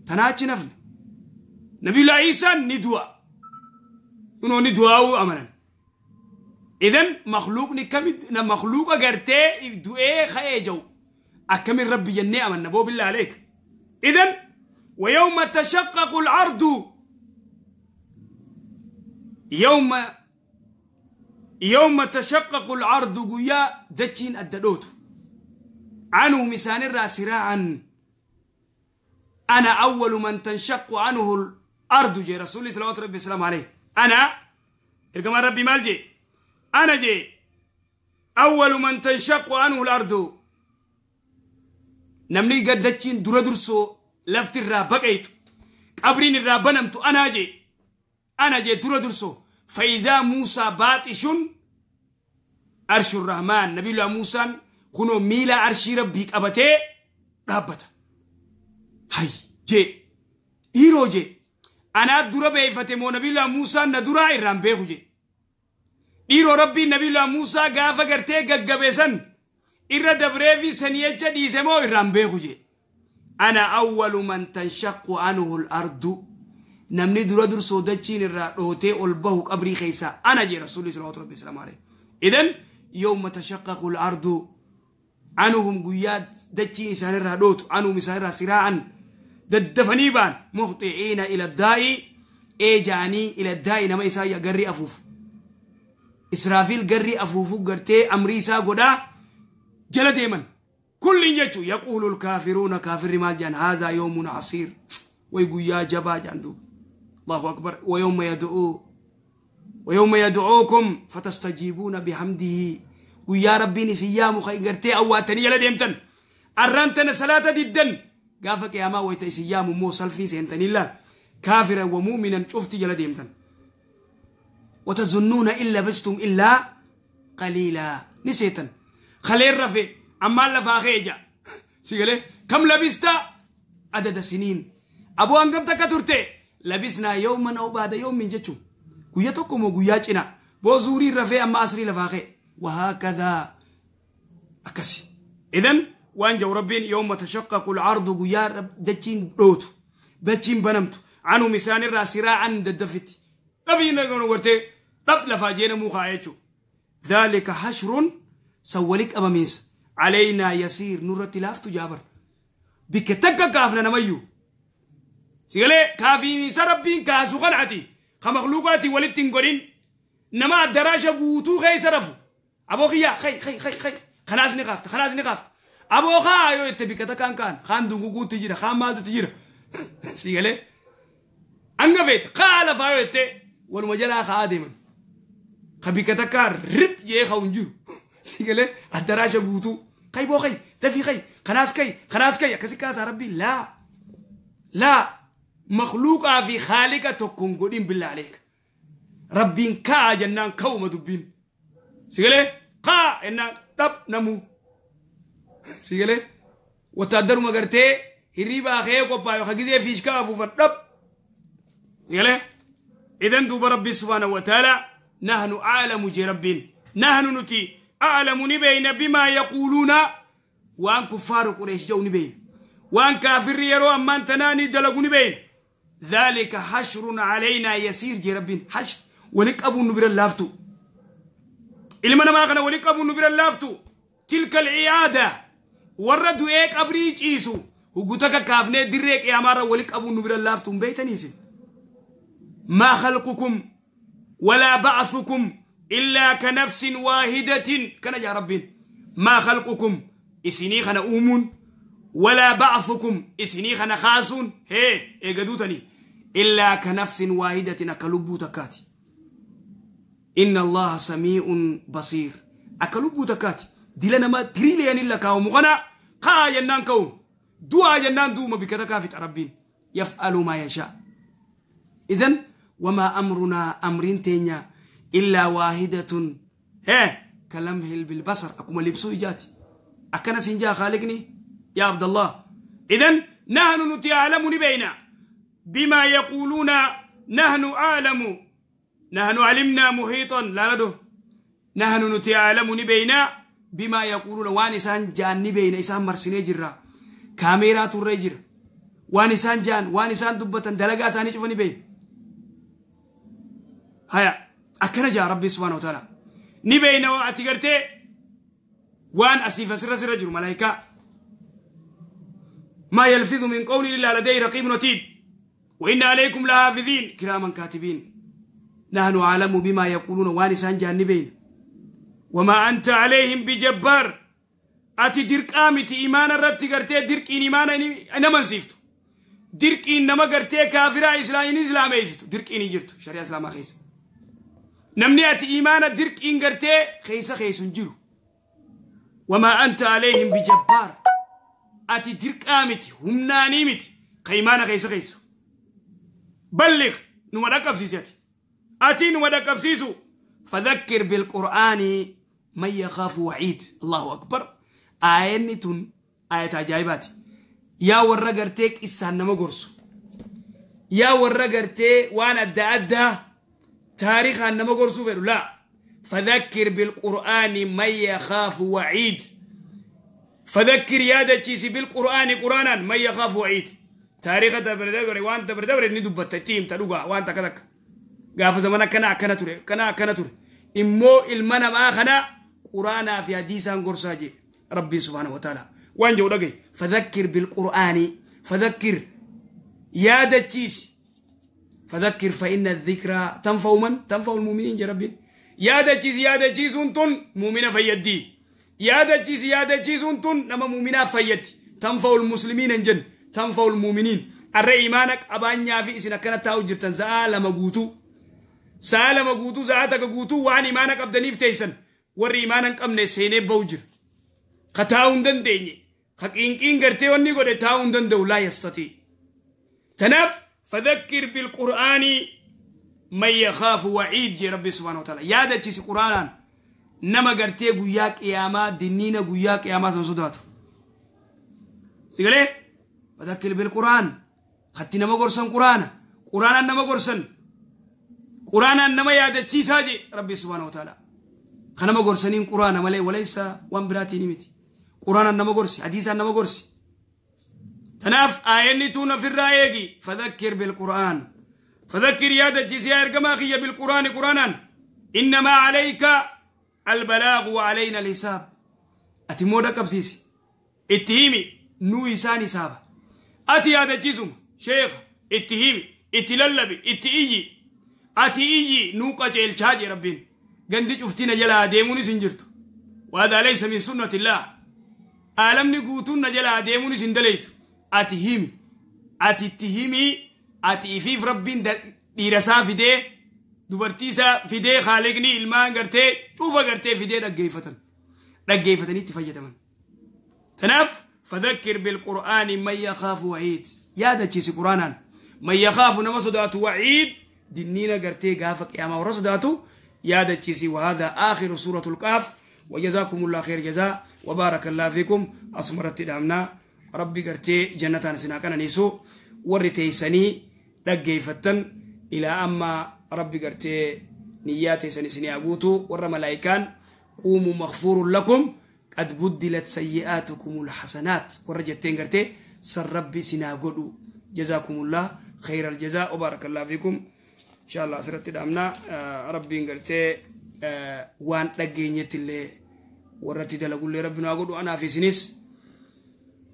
تناتش نفني. نبي الله عيسى ندوى، إنه ندوى أمرا. إذن مخلوق نكمل مخلوق أجرته دوء خيجو أكمل ربي جنة أمن نبو بالله عليك. إذن ويوم تشقق الأرض، يوم تشقق الأرض قيا دتشين الدلوت عنه مسان الراس راعا. أنا أول من تنشق عنه الأرض جي رسول الله صلى الله عليه وسلم عليه. أنا إرجما ربي مالجي أنا جي أول من تنشق عنه الأرض. نمني قد دتشين درا درسو لفت الرا بقيت قبرين الرا بنمت. أنا جي، أنا جي درا درسو. فإذا موسى باتش أرش الرحمن، نبي الله موسى خنو ميلا أرشي ربي أبتي رابطة. هاي جي هيرو جي أنا درا بيفتمو نبي الله موسى ندرا إرام بيخو جي هيرو ربي نبي الله موسى غافة قرتي قبسن إرى دبريفي سنيجة ديسمو إرام بيخو جي. أنا أول من تنشق عنه الأرض. نمني درا در سودتشين الرا أول بهو قبري خيسا. أنا جي رسول الله صلى الله عليه وسلم عليه. إذن يوم تشقق الأرض عنهم قياد دتشين إنسان الرا عنهم إنسان الرا سراعا ددفني بان مهطعين إلى الداء إيجاني إلى الداء. نما إسايا قري أفوف إسرافيل قري أفوفو قرتي أمريسا قدا جل ديما كل يجو. يقول الكافرون كافر مال جان هذا يوم عصير ويقول يا جبا جندو. الله أكبر. ويوم يدعو ويوم يدعوكم فتستجيبون بحمده. ويا ربي نسيام خي قرتي أواتني يلا ديمتن أرانتن صلاة ددن قافك يا ما ويت سيام مو سلفي سنتن الله كافرا ومؤمنا شفتي يلا ديمتن. وتظنون إلا بستم إلا قليلا نسيتن خليل رفي أما لفاخيجا سيقولي كم لبست عدد سنين أبو أنقم تكترتي لبسنا يوما أو بعد يوم من جتشو قيتكم وقياتنا بوزوري رفي أما أسري لفاخي وهكذا أكسي. إذن وأنجو ربين يوم تشقق العرض قيا دتشين روت دتشين بنمت عنه مسان الراس راعا ددفت ربينا قلنا طب لفاجينا مو خايتشو. ذلك حشر سولك أماميس علينا يسير نور تلافتو جابر بك تكا كافنا نميو سيقولي كافيني سربين كاسو قنعتي خمخلوقاتي ولدتين قرين نما الدراشة بوتو خي سرفو أبو خيا خي خي خي خي خلاص نقافت خلاص نقافت أبو خا أيو يتبك تكان كان خان دونغو تجيرا خان مالتو تجيرا سيقولي أنغفيت قال فايو يتي والمجرى خادما خبيك تكا رب يخونجو سيقولي الدراشة بوتو خي بو خي دفي خي خلاص كي خلاص كي كسي كاس ربي لا لا مخلوقة في خالقة تكون قدين بالله عليك ربين كا جنان كوم دبين سيقولي قا إن تب نمو سيقولي وتقدروا ما قرتي هريبا خيك وبايو خجزي فيش كافو فتب سيقولي إذن دوب ربي سبحانه وتعالى نحن أعلم جي ربين نحن نتي أعلم نبين بما يقولون وأن كفار قريش جو نبين وأن كافر يروا أمان تناني دلقوا نبين ذلك حشر علينا يسير جي ربين حشر ولك أبو النبير اللافتو إلما ما غنى ولك أبو النبير اللافتو تلك العيادة وردوا إيك أبريج إيسو وقتك كافني دريك يا مارا ولك أبو النبير اللافتو بيتنيسي ما خلقكم ولا بعثكم إلا كنفس واحدة كان يا ربين ما خلقكم إسني خنا أومون ولا بعثكم إسني خنا خاسون هي إيجادوتني إلا كنفس واحدة أكلبو تكاتي إن الله سميع بصير أكلبو تكاتي دلنا ما تريليان إلا كاو مغنى قا جنان كوم دعا جنان دوما بكتكافت ربين يفعل ما يشاء. إذن وما أمرنا أمرين تينيا إلا واحدة هه كلمه بالبصر أكما لبسو إجاتي أكنا سنجا خالقني يا عبد الله. إذن نحن نتعلم بينا بما يقولون نحن أعلم نحن علمنا محيطا لا ندو نحن نتعلم بينا بما يقولون وان إسان جان بينا إسان مرسيني جرا كاميرا ترجر وان إسان جان وان إسان دبتا دلقا ساني شوفني بين هيا أكنا جاء ربي سبحانه وتعالى نبينا وأتقرتي وان أسيف سر سر جر ملائكة ما يلفظ من قول إلا لديه رقيب عتيد وإن عليكم لحافظين كراما كاتبين نحن أعلم بما يقولون وان إسان جان نبين وما أنت عليهم بجبار أتي درك آمتي إيمان الرد قرتي درك إن إيمان إنما نسيفتو درك إنما قرتي كافرة إسلام إسلام إيجتو درك إن إجرتو شريعة إسلام خيس نمني أتي إيمان درك إن قرتي خيس خيس جرو وما أنت عليهم بجبار أتي درك آمتي هم نانيمتي قيمان خيس خيس بلغ نما دقب سيساتي أتي نما دقب سيسو فذكر بالقرآن من يخاف وعيد. الله أكبر. آية آية عجائبات يا ورقرتك إسان نما قرصو يا ورقرتي وانا أدى أدى تاريخ نما قرصو فيرو لا فذكر بالقرآن من يخاف وعيد فذكر يا دتشيسي بالقرآن قرآنا من يخاف وعيد تاريخ دبر وان دبر دبر ندب التتيم تلقى وان تكذك قاف زمانا كنا كنا تري كنا كنا تري إمو المنا ما خنا قرآنا في حديثا قرصاجي ربي سبحانه وتعالى وان جو دقي فذكر بالقرآن فذكر يا دتشيس فذكر فإن الذكرى تنفع من تنفع المؤمنين يا ربي يا دتشيس يا دتشيس انتن مؤمنة فيدي يا دتشيس يا دتشيس انتن نما مؤمنة فيدي تنفع المسلمين انجن تنفع المؤمنين الرأي إيمانك أبانيا في إسنا كانت تاوجر تنزال مغوتو سالم غوتو زاتك غوتو وان إيمانك أبدنيف تيسن ور إيمانك أمن سيني بوجر خطاون دنديني خقينقين غرتي وني غودي تاون دندو لا يستطيع تنف فذكر بالقرآن من يخاف وعيد جي ربي سبحانه وتعالى يا دچيسي قرآن نما غرتي غيا قياما دينينا غيا قياما سنسوداتو سيغلي فذكر بالقرآن خطي نما غورسن قرآن قرآن نما غورسن قرآن نما يا دچيسا جي ربي سبحانه وتعالى خنما غورسنين قرآن ملي وليس وان براتي نمتي قرآن نما غورسي حديث نما غورسي تناف آيني تونا في الرأيجي فذكر بالقرآن فذكر يا دجيس يا إرجما بالقرآن قرآنا إنما عليك البلاغ وعلينا الحساب أتمودا كبسيسي اتهيمي نو إنسان حساب أتي يا دجيسم شيخ اتهيمي اتللبي اتئيي أتئيي نو قجيل شاجي ربين قندج أفتينا جلا ديموني سنجرتو وهذا ليس من سنة الله عالمني قوتون جلا ديموني سندليتو أتهيمي أتتهيمي أتي في ربين ديرسا فيدي دبرتيسا فيدي خالقني المان قرتي شوفا قرتي فيدي دقيفتن دقيفتن اتفجتمن تناف فذكر بالقرآن من يخاف وعيد يا دتشيسي قرآنا من يخاف نما صداتو وعيد دنينا قرتي قافك يا ما ورصداتو يا دتشيسي. وهذا آخر سورة القاف وجزاكم الله خير جزاء وبارك الله فيكم. أصمرت دامنا ربي قرتي جنة سناكنا نيسو ورتيسني دقيفتن إلى أما ربي قرتي نياتي سني سني أقوتو ور ملايكان قوموا مغفور لكم قد بدلت سيئاتكم الحسنات ورجتين قرتي سر ربي سنا قدو. جزاكم الله خير الجزاء وبارك الله فيكم. إن شاء الله سرت دامنا ربي قرتي وان دقينيت اللي ورتي دلقول لي ربنا أقول أنا في سنس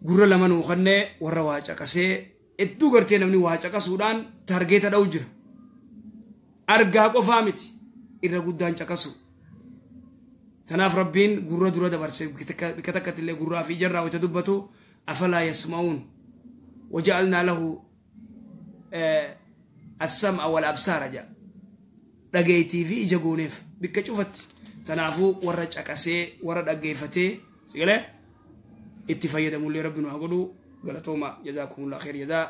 gurra lama nuu kannee warra waa caqasee hedduu gartee namni waa caqasuudhaan targeeta dha'u jira. Argaa qofaa miti irra guddaan caqasu. Kanaaf rabbiin gurra dura dabarse bikka takkatti illee gurraa fi ijarraa wayita dubbatu afalaa yasma'uun waja'alnaa lahu As-sam'a wal absaara jaa. Dhageettii fi ija gooneef bikka cufatti. Kanaafuu warra caqasee warra dhaggeeffatee sigalee itti fayyadamullee rabbi nu haa godhu. Galatooma, jazaakumullah khair jazaa.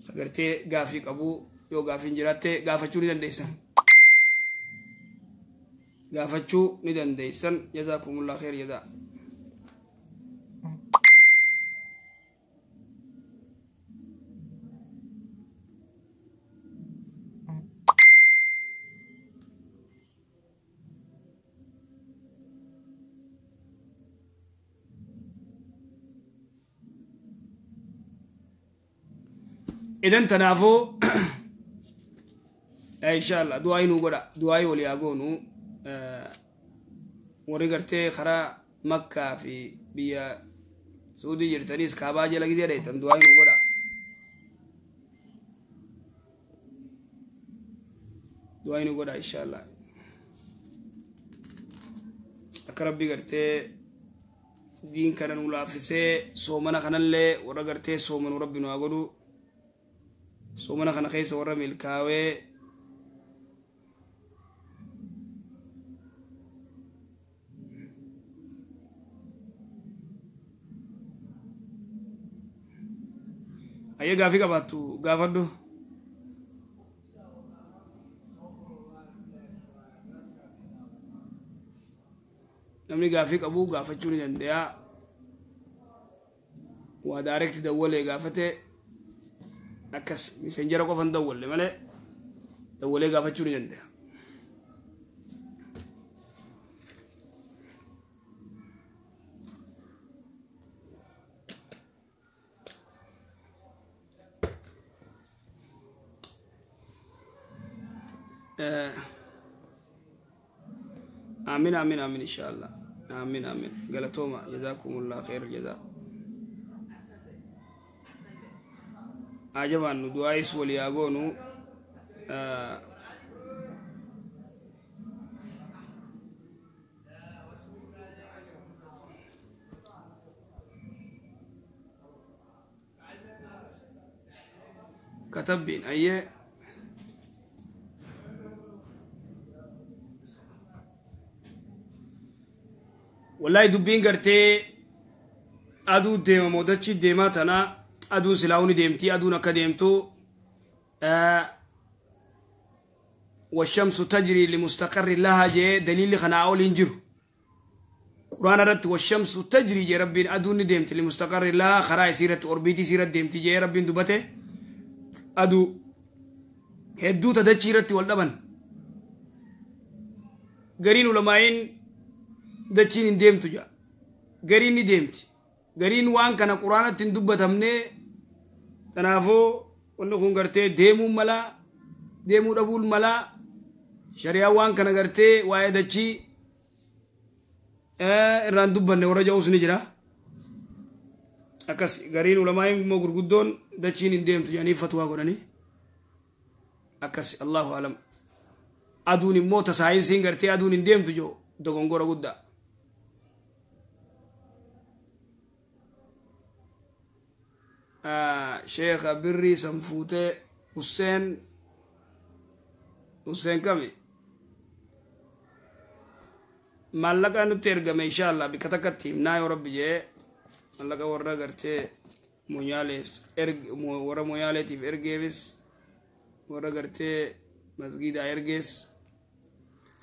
Agartee gaafii qabu yoo gaafiin jiraatte gaafachuu ni dandeessan. Gaafachuu ni dandeessan. Jazaakumullah khair jazaa. Idan tanaafuu inshallah du'aa inuu godha, du'aa walii haa goonu. Warri gartee karaa Makkaa fi biyya Suudii jirtanis kaabaa jala gidee dheetan du'aa inuu godha. Du'aa inuu godha inshallah. Akka rabbi gartee diin kana nu laaffisee soomana kanallee warra gartee soomanu rabbi nu haa godhu. Soomana kana keessa warra milkaawee ayya gaafii qabaattu gaafadhu. Namni gaafii qabu gaafachuu ni danda'a. Waa daarekti dawwalee gaafate akkas miseenjara qofan dawwalle malee dawwalee gaafachuu ni danda'a. آمين آمين آمين إن شاء الله. آمين آمين. قالتوما جزاكم الله خير الجزاء. عجبا دعايس ولياغونو كتبين أيه والله دبين قرتي أدو ديما مودتشي ديما تنا أدو سلاوني ديمتي أدو نكا ديمتو والشمس تجري لمستقر لها جي دليل خنا أول إنجرو قرآن رت والشمس تجري جي ربين أدو نديمتي لمستقر لها خراي سيرة أوربيتي سيرة ديمتي جي ربين دبته أدو هدو تدتشي رت واللبن قرين ولماين dachiin hin deemtu jaa gariin ni deemti gariin waan kana quraanatti hin dubbatamne kanaafuu wanni kun gartee deemuun malaa deemuu dhabuun malaa shari'aan waan kana gartee waa'ee dachii irraan dubbanne warra ja'uus ni jira akkas gariin ulamaa'iin immoo gurguddoon dachiin hin deemtu jedhanii fatwaa godhanii akkas allahu alam aduun immoo tasaayinsiin gartee aduun hin deemtu jiru dogongora guddaa. Sheekh Birrii Sanfuutee Hussein kami maallaqa nutti ergame inshallah bikka takkatti himnaa yoo rabbi jee maallaqa warra gartee warra Moyaaleetiif ergeefis warra gartee masgiidaa ergees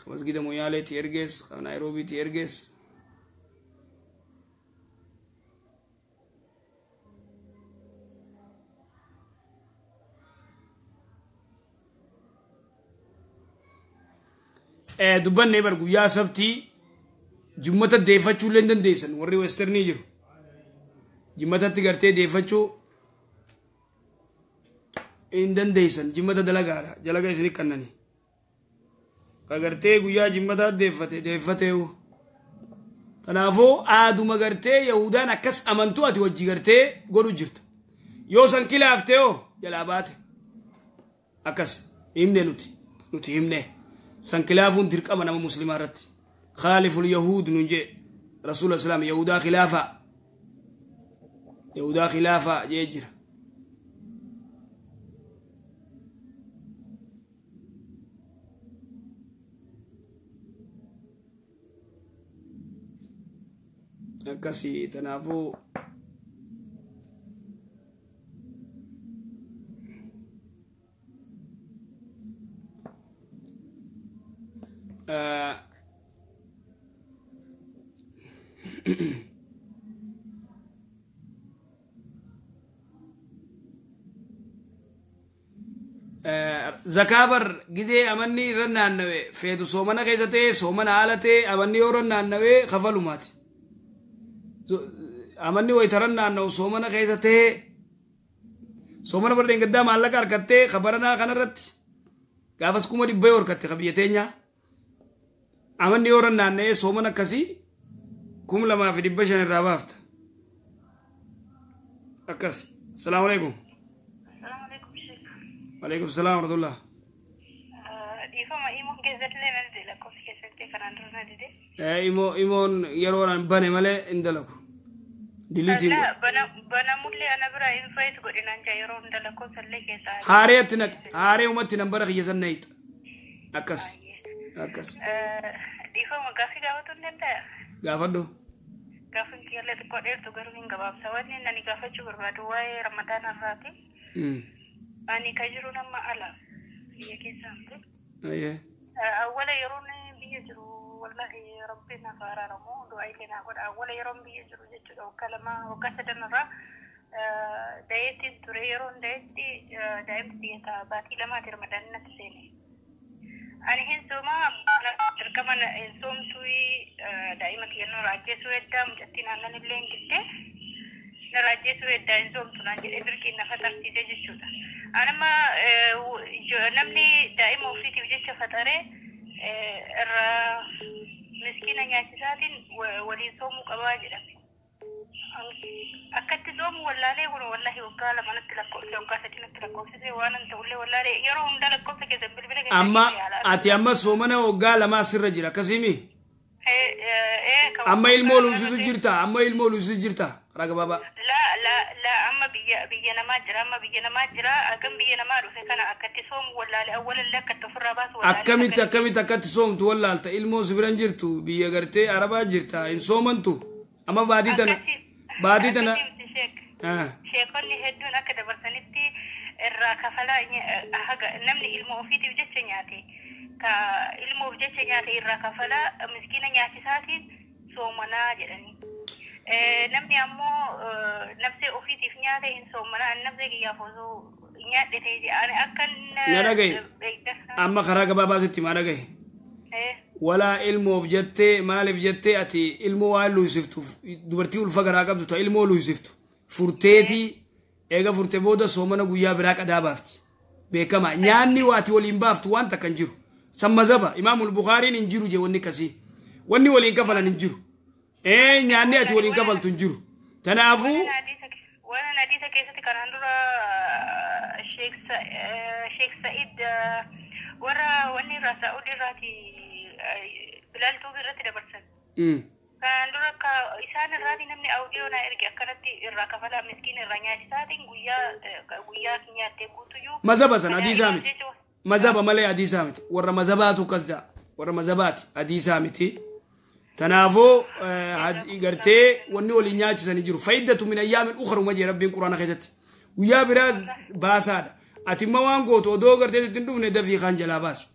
masgida Moyaaleetti ergees Naayiroobiitti ergees dubbannee bar guyyaa sabtii jimmata deeffachuu illee hin dandeessan warri westernii jiru jimmatatti gartee deeffachuu hin dandeessan jimmata dalagaadha dalagaa isinii kannanii ka gartee guyyaa jimmataa deeffate deeffateewu kanaafuu aaduma gartee yahudaan akkas amantuu ati wajji gartee godhu jirta yoo san kilaaftee hoo jalaa baate akkas himne nuti himne san kilaafuun dirqama nama muslimaa irratti khaaliful yahuud nun jee rasuula islaam yahudaa khilaafaa jee jira. Akkasii tanaafuu Zakaa bar gizee amanni irra naannawe feetu soomana keessa ta'e soomana haala ta'e amanni yoo irra naannawe kafalumaati. Amanni wayitara naannawu soomana keessa ta'e soomana bar dheengaddaa maallaqa harkattee kabaranaa kanarratti gaafas 100,000 yoo harkatte biyya teenyaa amanni yoo irra naanna'ee soomana akkasii 2,500 irraa baafta. Akkas. Asalaamu alaikum. Waalaikum salaam warahmatullah. Dhiifama imoon keessatti na dide lakkoofsi keessatti kanaan dura na dide. Imoon yeroodhaan bane malee hin dalagu. Diliitiin godhe. Banamullee ana bira invite godhinaan jaa yeroo hunda lakkoofsa illee keessaa. Haareetti naqe haaree umatti nambara kiyya san nayixa. Akkas. Akkas. Dhiifama gaaffii gaafachuu hin danda'a? Gaafadhu. Gaaffiin kiyyallee xiqqoo dheertu garuu hin gabaabsa. Wanni ani gaafachuu barbaadu waa'ee Ramadaana irraati. Ani ka jiru nama ala biyya keessa miti. Awwala yeroon biyya jiru wallahi rabbiin naaf araaramu du'aa illee naa godha. Awwala yeroon biyya jiru jechuudha waggaa lama waggaa sadan irraa dayeetti ture yeroon dayeetti daa'imti biyya baatii lamaati Ramadaan natti seene. Ani hin soomaa dirqama hin soomtuu daa'ima kiyya nurraa ajjeesuu heddaa mucattiin aannan illee hin diddee nurraa ajjeesuu heddaa hin soomtu naan jedhee dirqiin na faxarsiise jechuudha. Anama namni daa'ima ofiitiif jecha faxaree irraa miskiina nyaachisaatiin waliin soomuu qabaa jedhame. Akkatti soomu wallaalee kun wallahi waggaa lama natti lakkoofse waggaa sadii natti lakkoofsise waan an ta'ullee wallaalee yeroo hunda lakkoofsa keessan bilbila keessan. Amma ati amma soomana waggaa lamaa sirra jira akkasiimi? Amma ilmoo luusisu jirta amma ilmoo luusisu jirta karaa gabaabaa. La la la amma biyya namaa jira amma biyya namaa jira akkam biyya namaa dhufe kana akkatti soomu wallaalee awwalallee akkatti ofirraa baasu wallaalee. Akkamitti akkamitti akkatti soomtu wallaalta ilmoo si biran jirtu biyya gartee arabaa jirta hin soomantu amma baatii tana baatii tana. Sheekonni hedduun akka dabarsanitti irraa kafalaa namni ilmoo ofiitiif jecha nyaate ka ilmoof jecha nyaate irraa kafalaa miskiina nyaachisaatiin soomanaa jedhanii. Namni ammoo nafsee ofiitiif nyaate hin soomanaa nafsee kiyyaaf osoo nyaadhe ta'e akkan. Na dhagaye amma karaa gabaabaa sitti maa dhagaye. Walaa ilmoof jettee maaliif jettee ati ilmoo waan luusiftuuf dubartii ulfa garaa qabdu ta ilmoo luusiftu furteetii eega furte booda soomana guyyaa biraa qadaa baafti beekama nyaanni waati waliin baaftu waan takka hin jiru san mazhaba imaamul Bukhaariin hin jiru jee wanni akkasii wanni waliin kafalan hin jiru nyaanni ati waliin kafaltu hin jiru tanaafuu. Waan hadiisa keessatti kanaan dura Sheek Sa'id warra wanni irraa Saa'ud irraati Bilaal Tuubii irratti dabarsan. Kanaan dura akka isaan irraati namni audiyoo naa erge akkanatti irraa kafalaa miskiin irraa nyaachisaatiin guyyaa nyaattee guutuyyuu. Mazhaba sana hadiisaa miti. Mazhaba malee hadiisaa miti. Warra mazhabaatu akkas ja'a. Warra mazhabaati hadiisaa miti. Tanaafuu gartee wanni waliin nyaachisanii jiru. Fa'iddatu min ayyaamin ukhruma jee rabbiin quraana keessatti. Guyyaa biraa baasaadha. Ati immoo waan gootu odoo gartee sitti hin dhufne dafii kaan jalaa baasi.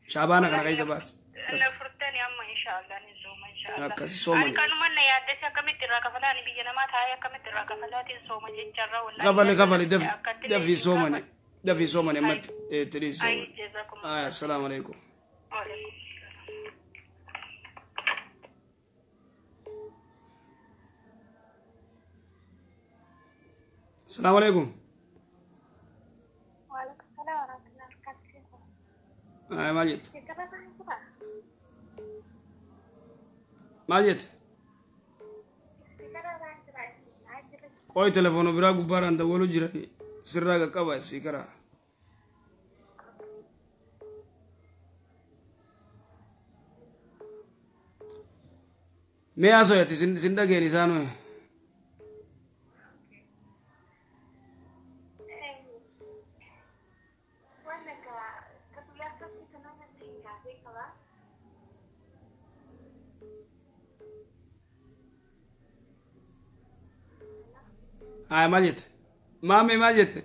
Shaabaana kana keessa baasi. Na furtani amma inshaallah ni sooma inshaallah. Akkas soomani. Ani kanuma na yaaddesse akkamitti irraa kafalaa ani biyya namaa taa'ee akkamitti irraa kafalaatiin sooma jecharraa wallahi. Kafali kafali dafii soomani. Dafii soomani ammatti itti dhiisi soomani. Assalaamu alaikum. Waalaikum. Assalamu alaikum. Waalaikum salaam warahmatullahi wabarakatuh. Ay maal jette? Maal jette? Qoy telefoona biraa gubbaaraan dawwaluu jirani sirraa qaqqaba ispiikaraa. Mee haasawati sin dhageen isaanoo. Haa maal jette? Maamee maal jette?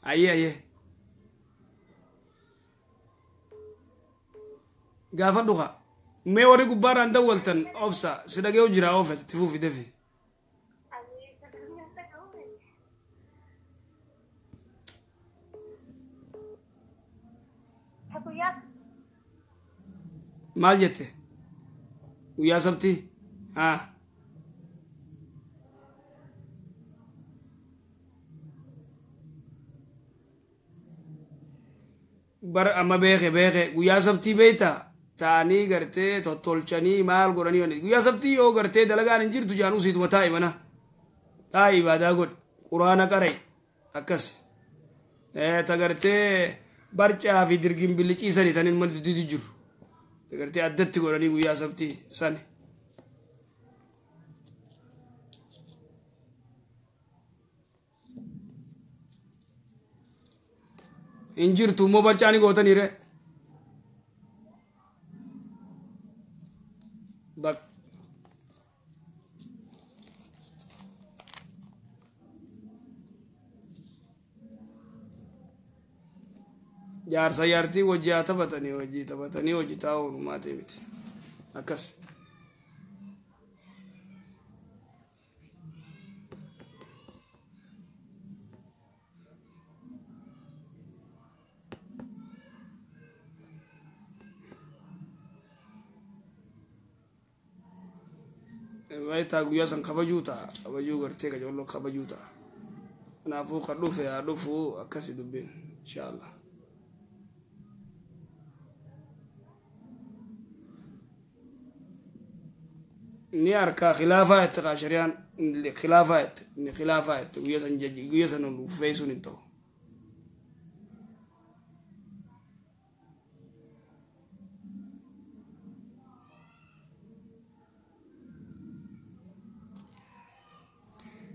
Ayyee ayyee. Gaafadhu kaa. Mee warri gubbaarraan dawwaltan obsa si dhagee jira oofete itti fuufi defi. Maal jette? Guyyaa sabtii? Haa. Bar amma beeke beeke guyyaa sabtii beeyta ta'anii gartee tottolchanii maal godhanii guyyaa sabtii yoo gartee dalagaan hin jirtu jaanuu siituma taa'i mana taa'i ibaadaa godhi quraana qarai akkas ta gartee barcaa fi dirgin billiciisanii tan ilma didi jiru ta gartee addatti godhanii guyyaa sabtii sani. Hin jirtu immoo barcaani gootaniire. Jaarsa jaartii wajji haa taphatanii wajji taphatanii wajji taa'uu maatii miti akkas. Wayitaa guyyaa san kabajuu ta'a kabajuu gartee qajeeloo kabajuu ta'a kanaafuu kan dhufe haa dhufu akkasi dubbiin inshaallah. Ni harkaa khilaafaa itti kaa shari'aan khilaafaa itti ni khilaafaa itti guyyaa san guyyaa san uffeessuun hin ta'u.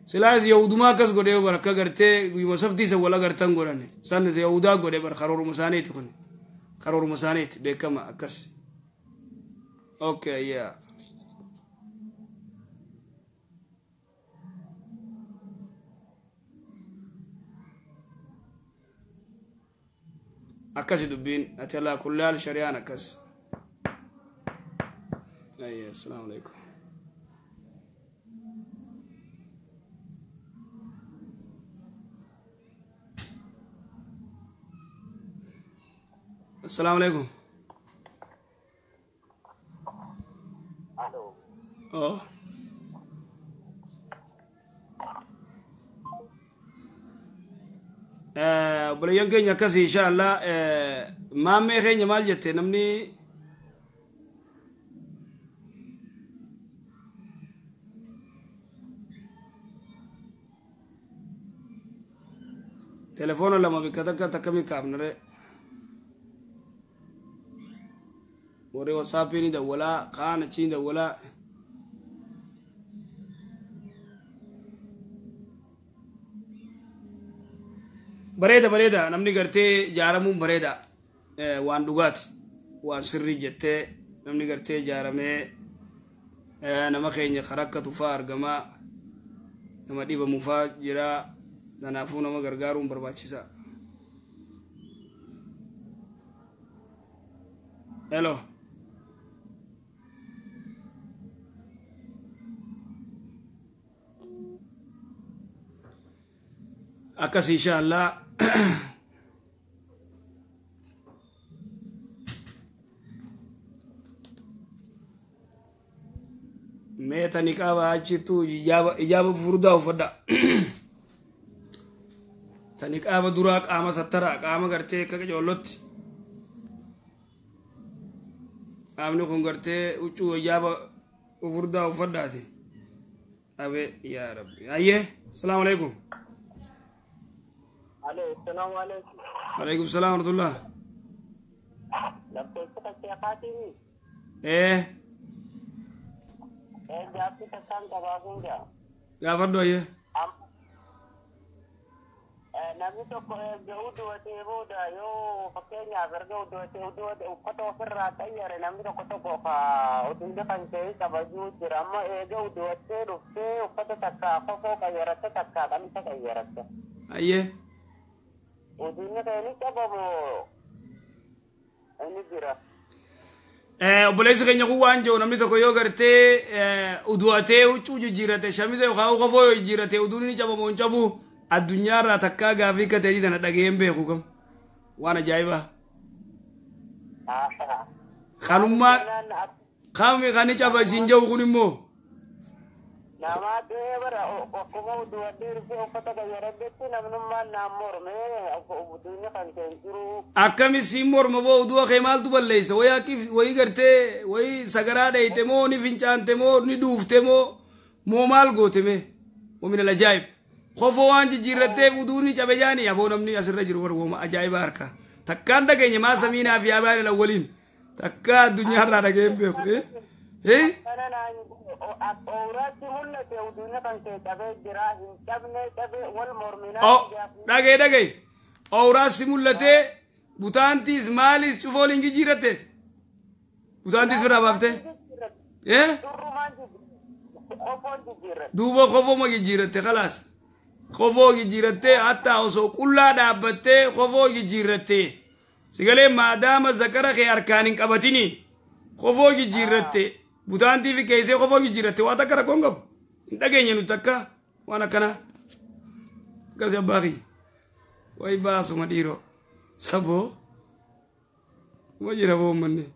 Silaas yahudumaa akkas godhee bar akka gartee guyyuma sabtii isa wal agartan godhane san yahudaa godhee bar karooruma isaaniiti kun karooruma isaaniiti beekama akkas. Okay yeah. Akkasi dubbiin ati alaa kulli haal shari'aan akkas. Ayya assalaamu alaikum. Assalamu alaikum. Alo. Oh. Obboleeyyan keenya akkasii insha Allah maammee keenya maal jette namni telefoona lama bikka takka takkamii kaafnare warri wasaapii ni dawwalaa kaan achii ni dawwalaa bareeda bareeda namni gartee ijaaramuun bareeda waan dhugaati waan sirrii jettee namni gartee ijaaramee nama keenya karakkatu faa argamaa nama dhibamu faa jira kanaafuu nama gargaaruun barbaachisaa. Hello. Akkas insha Allah. Meeta niqaaba achittu ijaaba furdaa uffadha. Ta niqaaba duraa qaama sattara qaama gartee akka qajoollotti. Qaamni kun gartee huccuu ijaaba furdaa uffadhaati. Abe yaa Rabbi. Ayyee salaamu alaikum. Assalamu alaikum. Alaikum salaam wa rahmatullah. Lakkoofsa sheekaatiin. Gaaffii takkaan qabaatuun jira. Gaafadhu ayyee. Namni tokko erga uduwatee booda yoo fakkeenyaaf erga uduwatee uduwate uffata ofirraa xayyare namni tokko tokko uduudha kan ta'e kabajuu jira. Amma eega uduwattee dhuftee uffata takka kofoo qayyaratte takka qamisa qayyaratte. Ayyee. Uduunni kee ni qabamu inni jira. Obboleessi keenya kun waan jiru namni tokko yoo gartee uduwatee huccuu jijjiirate shamiza yookaan kofoo yoo jijjiirate uduun ni cabamu hin cabu. Addunyaarraa takkaa gaafii akka ta'e tana dhaga'een beeku kam waan ajaa'ibaa. Kanummaa kami kan caba isiin jiru kun immoo. Nama ta'ee bara akkuma uduwadhee dhufee uffata qayyaradhetti namnummaan naan mormee uduunni kan kee jiru. Akkami siin morma boo uduwa kee maaltu balleessa wayii gartee wayii sagaraa dhayite moo ni fincaante moo ni dhuufte moo maal goote mee wamin ajaa'ib. Kofoo waan jijjiirratteef uduunni cabe jaani aboo namni asirra jiru warwooma ajaa'iba harka. Takkaan dhageenye maa samiinaa fi abaan ila waliin takka addunyaarraa dhageen beeku. Ooraatti mul'ate uduunni kan kee cabee jira hin cabne cabee wal morminaa. Dhagee dhagee ooraatti mul'ate butaantiis maalis cufool hin jijjiirratteef butaantiis biraa baaftee. Duuba kofoo ma jijjiirratte khalaas. Kofoo jijjiirrattee hatta osoo qullaa dhaabbattee kofoo jijjiirrattee sigalee maadaama zakara kee harkaan hin qabatiniin kofoo jijjiirratte butaantii fi keessee kofoo jijjiirratte waan takka rakkoon qabu hin dhageenye nuti akka waan akkanaa akkasii abbaa kiyya wayi baasuma dhiiroo saboo uma jira boo uummanni.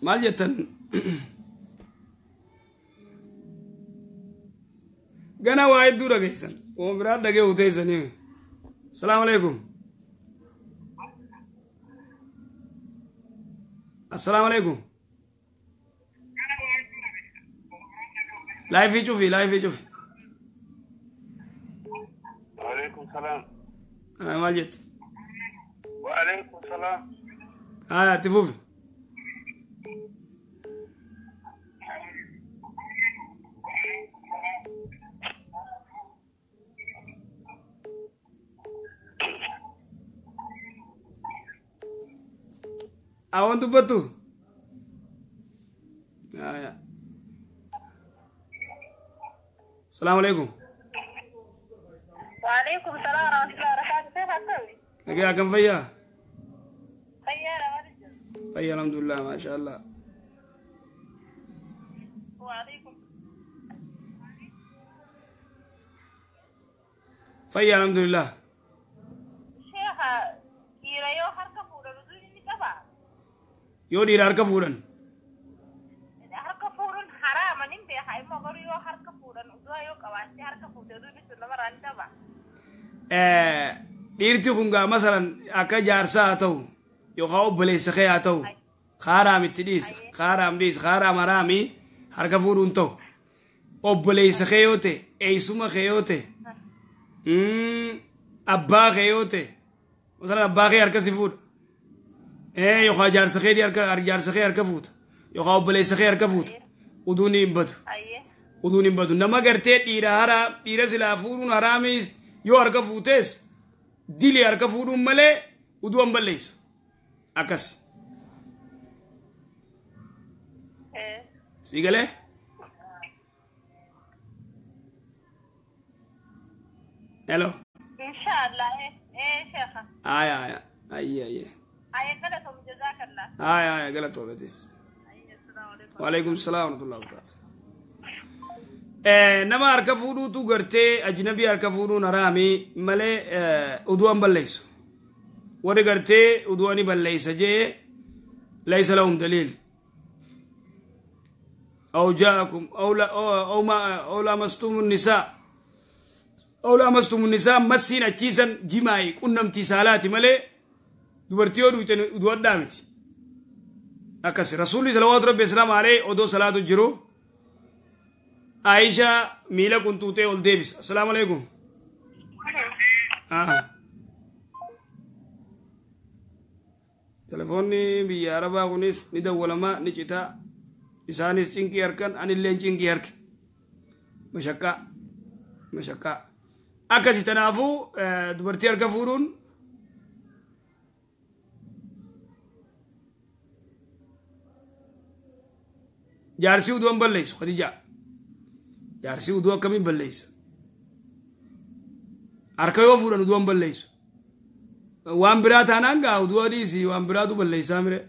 Maal jettan gana waa hedduu dhageessan waan biraa dhagee uteessanii. Salaamu alaikum. Assalaamu alaikum. Laayifii cufi laayifii cufi. Waalaikum salaam. Maal jette? Waalaikum salaam. Haa itti fufi. Awan dubbattu? Salaamu alaikum. Waalaikum salaam warahmatullahi wabarakatuh. Nagee akkam fayyaa? Fayyaa maal jiru? Fayyaa alhamdulillah maasha Allah. Waalaikum. Fayyaa alhamdulillah. Sheekha dhiira yoo harka fuudhan utuu inni qabaa? Yoo dhiira harka fuudhan? Harka fuudhuun haraama nin beeka immoo garuu yoo harka fuudhan utuu yoo qabaatte harka fuute utuu inni sun namarraa ni qabaa? Dhiirti kun gaa masalan akka jaarsaa haa ta'u yookaan obboleessa kee haa ta'u haaraam itti dhiis haaraam dhiis haaraam haraamii harka fuudhuun ta'u obboleessa kee yoo ta'e eessuma kee yoo ta'e abbaa kee yoo ta'e masalan abbaa kee harka si fuudha yookaan jaarsa kee harka fuuta yookaan obboleessa kee harka fuuta uduun hin badu uduun hin badu nama gartee dhiira haraam dhiira silaa fuudhuun haraamiis yoo harka fuutees dili harka fuudhuun malee uduu hin balleessu akkas. Sii galee? Hello. Inshallah sheekha. Aya aya ayye ayye. Aya galatoom jazaakallah. Aya aya galatoom atis. Waalaikum salaam warahmatullahi wabarakatuh. Nama harka fuudhuutu gartee ajnabii harka fuudhuun haraami malee uduu hin balleessu. Warri gartee uduu ni balleessa jee laysa lahum daliil. Aw jaakum aw lamastumu nisaa aw lamastumu nisaa massiin achiisan jimaa'i qunnamtii saalaati malee dubartii yoo duute uduu addaa miti. Akkas rasuulli salawaatu rabbi islaam alayhi odoo salaatu jiru. Aisha miila qunxuutee ol deebisa. Assalaamu alaikum. Telefoonni biyya Arabaa kunis ni dawwalamaa ni citaa. Isaanis cinqii harkan anilleen cinqii harke. Mashaqqaa. Mashaqqaa. Akkasi tanaafuu dubartii harka fuudhuun jaarsii uduun balleessu Khadijaa. Jaarsii uduu akkamiin balleessa? Harka yoo fuudhan uduun balleessu. Waan biraa taanaan gaa uduu adiisii waan biraatu balleessaa mire.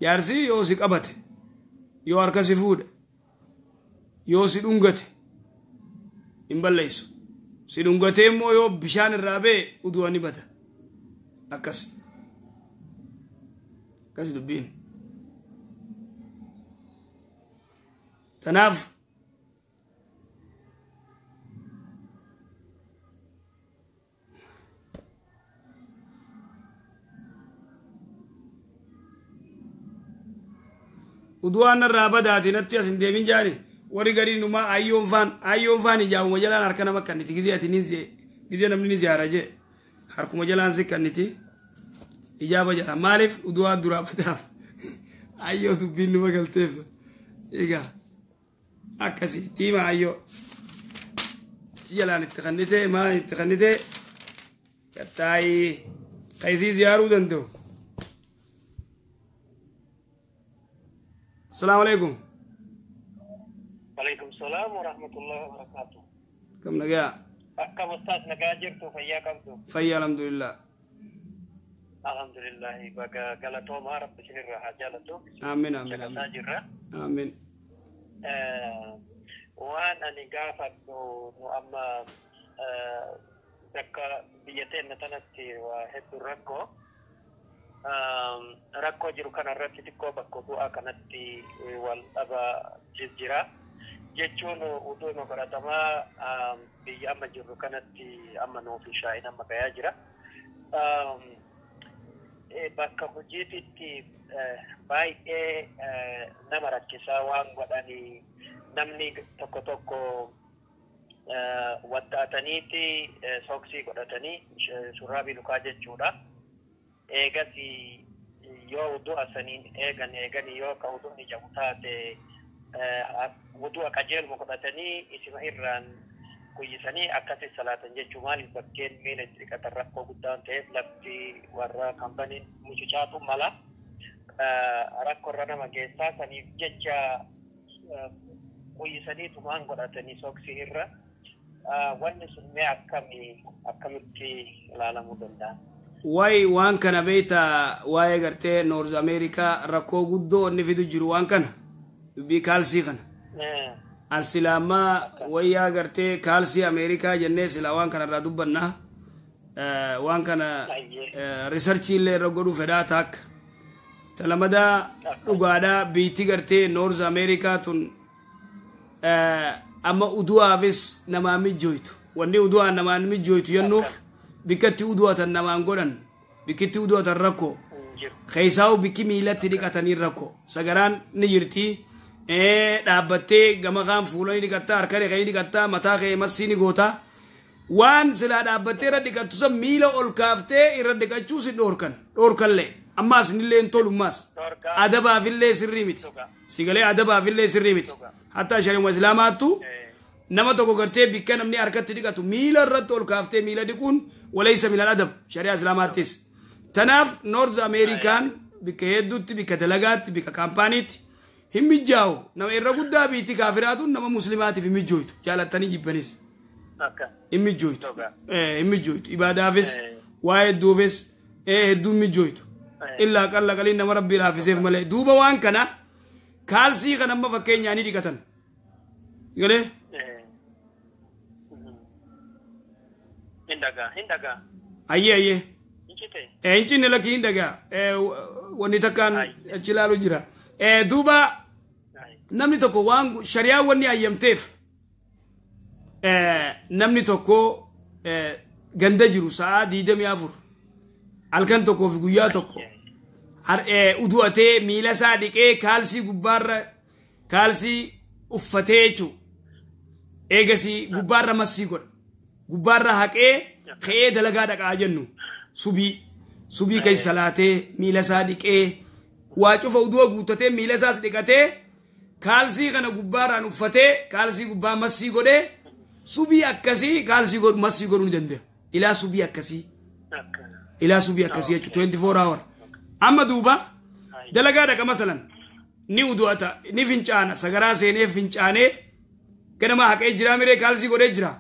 Jaarsii yoo si qabate, yoo harka si fuudhe, yoo si dhungate hin balleessu. Si dhungatee immoo yoo bishaan irraa ba'e uduu ni bada. Akkas. Akkas dubbiin. Tanaaf uduwaan irraa badaati natti as hin deemin jaani warri gariin numaa ayyoon faan ijaa'uma jalaan harka nama kanniti gizee ati gizee namni ni ziyaara jee harkuma jalaan si kanniti ijaaba jala maaliif uduwaan duraa badaaf ayyoo dubbiin numa galteef egaa akkasi tiima ayyoo jalaan itti kannite maan itti kannite gattaayii qaysii ziyaaruu danda'u. السلام عليكم. وعليكم السلام ورحمة الله وبركاته. كم نجا؟ كم أستاذ نجا جرتو فيا كم فيا الحمد لله. الحمد لله بقى قالتو ما رب سنين راح جالتو. آمين آمين آمين. آمين. وأنا نجافة أما ذكر بيتين نتنتي وهد الركو. Rakkoo jiru kanarratti xiqqoo bakka bu'aa kanatti wal dhaba jira jechuun utuu baratamaa biyya amma jirru kanatti amma nuuf shaa'in amma gayaa jira. Bakka hojiititti baay'ee nama rakkisaa waan godhanii namni tokko tokko wattaataniiti sooksii godhatanii shurraabii lukaa jechuudha. Eegas yoo wudu'a saniin eegan yoo ka wudu'ni jabu taate wudu'a qajeeluma godhatanii isima irraan kuyyisanii akkasi salaatan jechuu maaliif bakkeen miila itti dhiqatan rakkoo guddaan ta'eef lafti warra kambaniin mucucaatu mala rakkoo irra nama geessaa saniif jecha kuyyisanii tumaan godhatanii sooksii irra wanni sun mee akkamitti ilaalamuu danda'a? Wayi waan kana beeyta waa'ee gartee Noorz Ameerikaa rakkoo guddoo inni fidu jiru waan kana dubbii kaalsii kana. An silaamaa wayyaa gartee kaalsii Ameerikaa jennee silaa waan kana irraa dubbannaa waan kana riisarchii illee irra godhuu fedhaa taakka. Talamadaa dhugaadhaa biitti gartee Noorz Ameerikaa tun amma udu'aafis namaa mijjooytu. Wanni udu'aan namaan mijjooytu jennuuf bikkatti udu'atan namaan godhan bikkitti udu'atan rakkoo keessaa'u bikki miilatti dhiqatanii rakkoo sagaraan ni jirti dhaabbattee gama kaan fuula ni dhiqattaa harka kee ni dhiqattaa mataa kee massii ni gootaa waan silaa dhaabbattee irra dhiqattu san miila ol kaaftee irra dhiqachuu si dhoorkallee ammaas nillee hin tolummaas adabaafillee sirrii miti sigalee adabaafillee sirrii miti hattaa shari'uma islaamaattu nama tokko gartee bikka namni harkatti dhiqatu miila irratti ol kaaftee miila dhiquun walaysa minal adab shari'a islaamaattis. Tanaaf Noorz Ameerikaan bikka hedduutti bikka dalagaatti bikka kaampaaniitti hin mijjaa'u nama irra guddaa biitti kaafiraatuun nama muslimaatiif hin mijjooytu jaalattanii jibbanis hin mijjooytu hin mijjooytu ibaadaafis waa hedduufis hedduu hin mijjooytu illaa qalla qaliin nama rabbii laafiseef malee duuba waan kana kaalsii kan amma fakkeenyaa ni dhiqatan galee. Hindagaa. Ayyee. Hincinne lakki hindagaa. Wanni takkaan achi ilaalu jira. Duuba namni tokko waan shari'aa wanni ayyamteef namni tokko ganda jiru sa'a 24 halkan tokkoo fi guyyaa tokko udu'atee miila isaa dhiqee kaalsii gubbaarra kaalsii uffatee jechuudha. Eegasii gubbaarra massii godha. Gubbaarra haqee ka'ee dalagaa dhaqaa jennu subii keessa salaatee miila isaa dhiqee waa cufa udu'a guuttatee miila isaas dhiqatee kaalsii kana gubbaarraan uffatee kaalsii gubbaa massii godhee subii akkasii kaalsii godhu massii godhuu ni danda'a. Ilaa subii akkasii. Ilaa subii akkasii jechuudha 24 hour. Amma duuba dalagaa dhaqa masalan ni udu'ata ni fincaana sagaraa seenee fincaanee ganama haqee jira miree kaalsii godhee jira.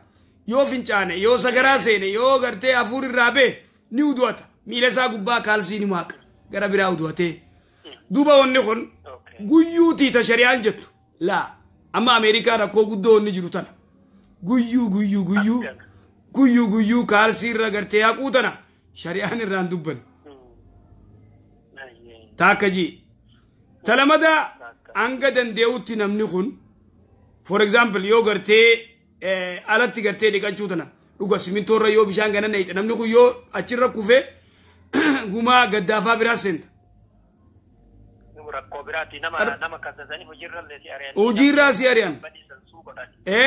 Yoo fincaane yoo sagaraa seene yoo gartee hafuur irraa bee ni udu'ata miila isaa gubbaa kaalsii ni maaqa gara biraa udu'atee. Duuba wanni kun guyyuutii ta shari'aan jettu laa amma Ameerikaa rakkoo guddoo wanni jiru tana guyyuu guyyuu guyyuu guyyuu guyyuu kaalsii irra gartee haquu tana shari'aan irraan dubban. Taakka jii talamada hanga dandeewutti namni kun for example yoo gartee alatti gartee dhiqachuu tana dhuga simintoorra yoo bishaan gana naqxe namni kun yoo achirra kufee gumaa gaddaafaa biraa seenta. Rakkoo biraati nama kasasanii hojiirra si ari'an. Hojiirraa si ari'an.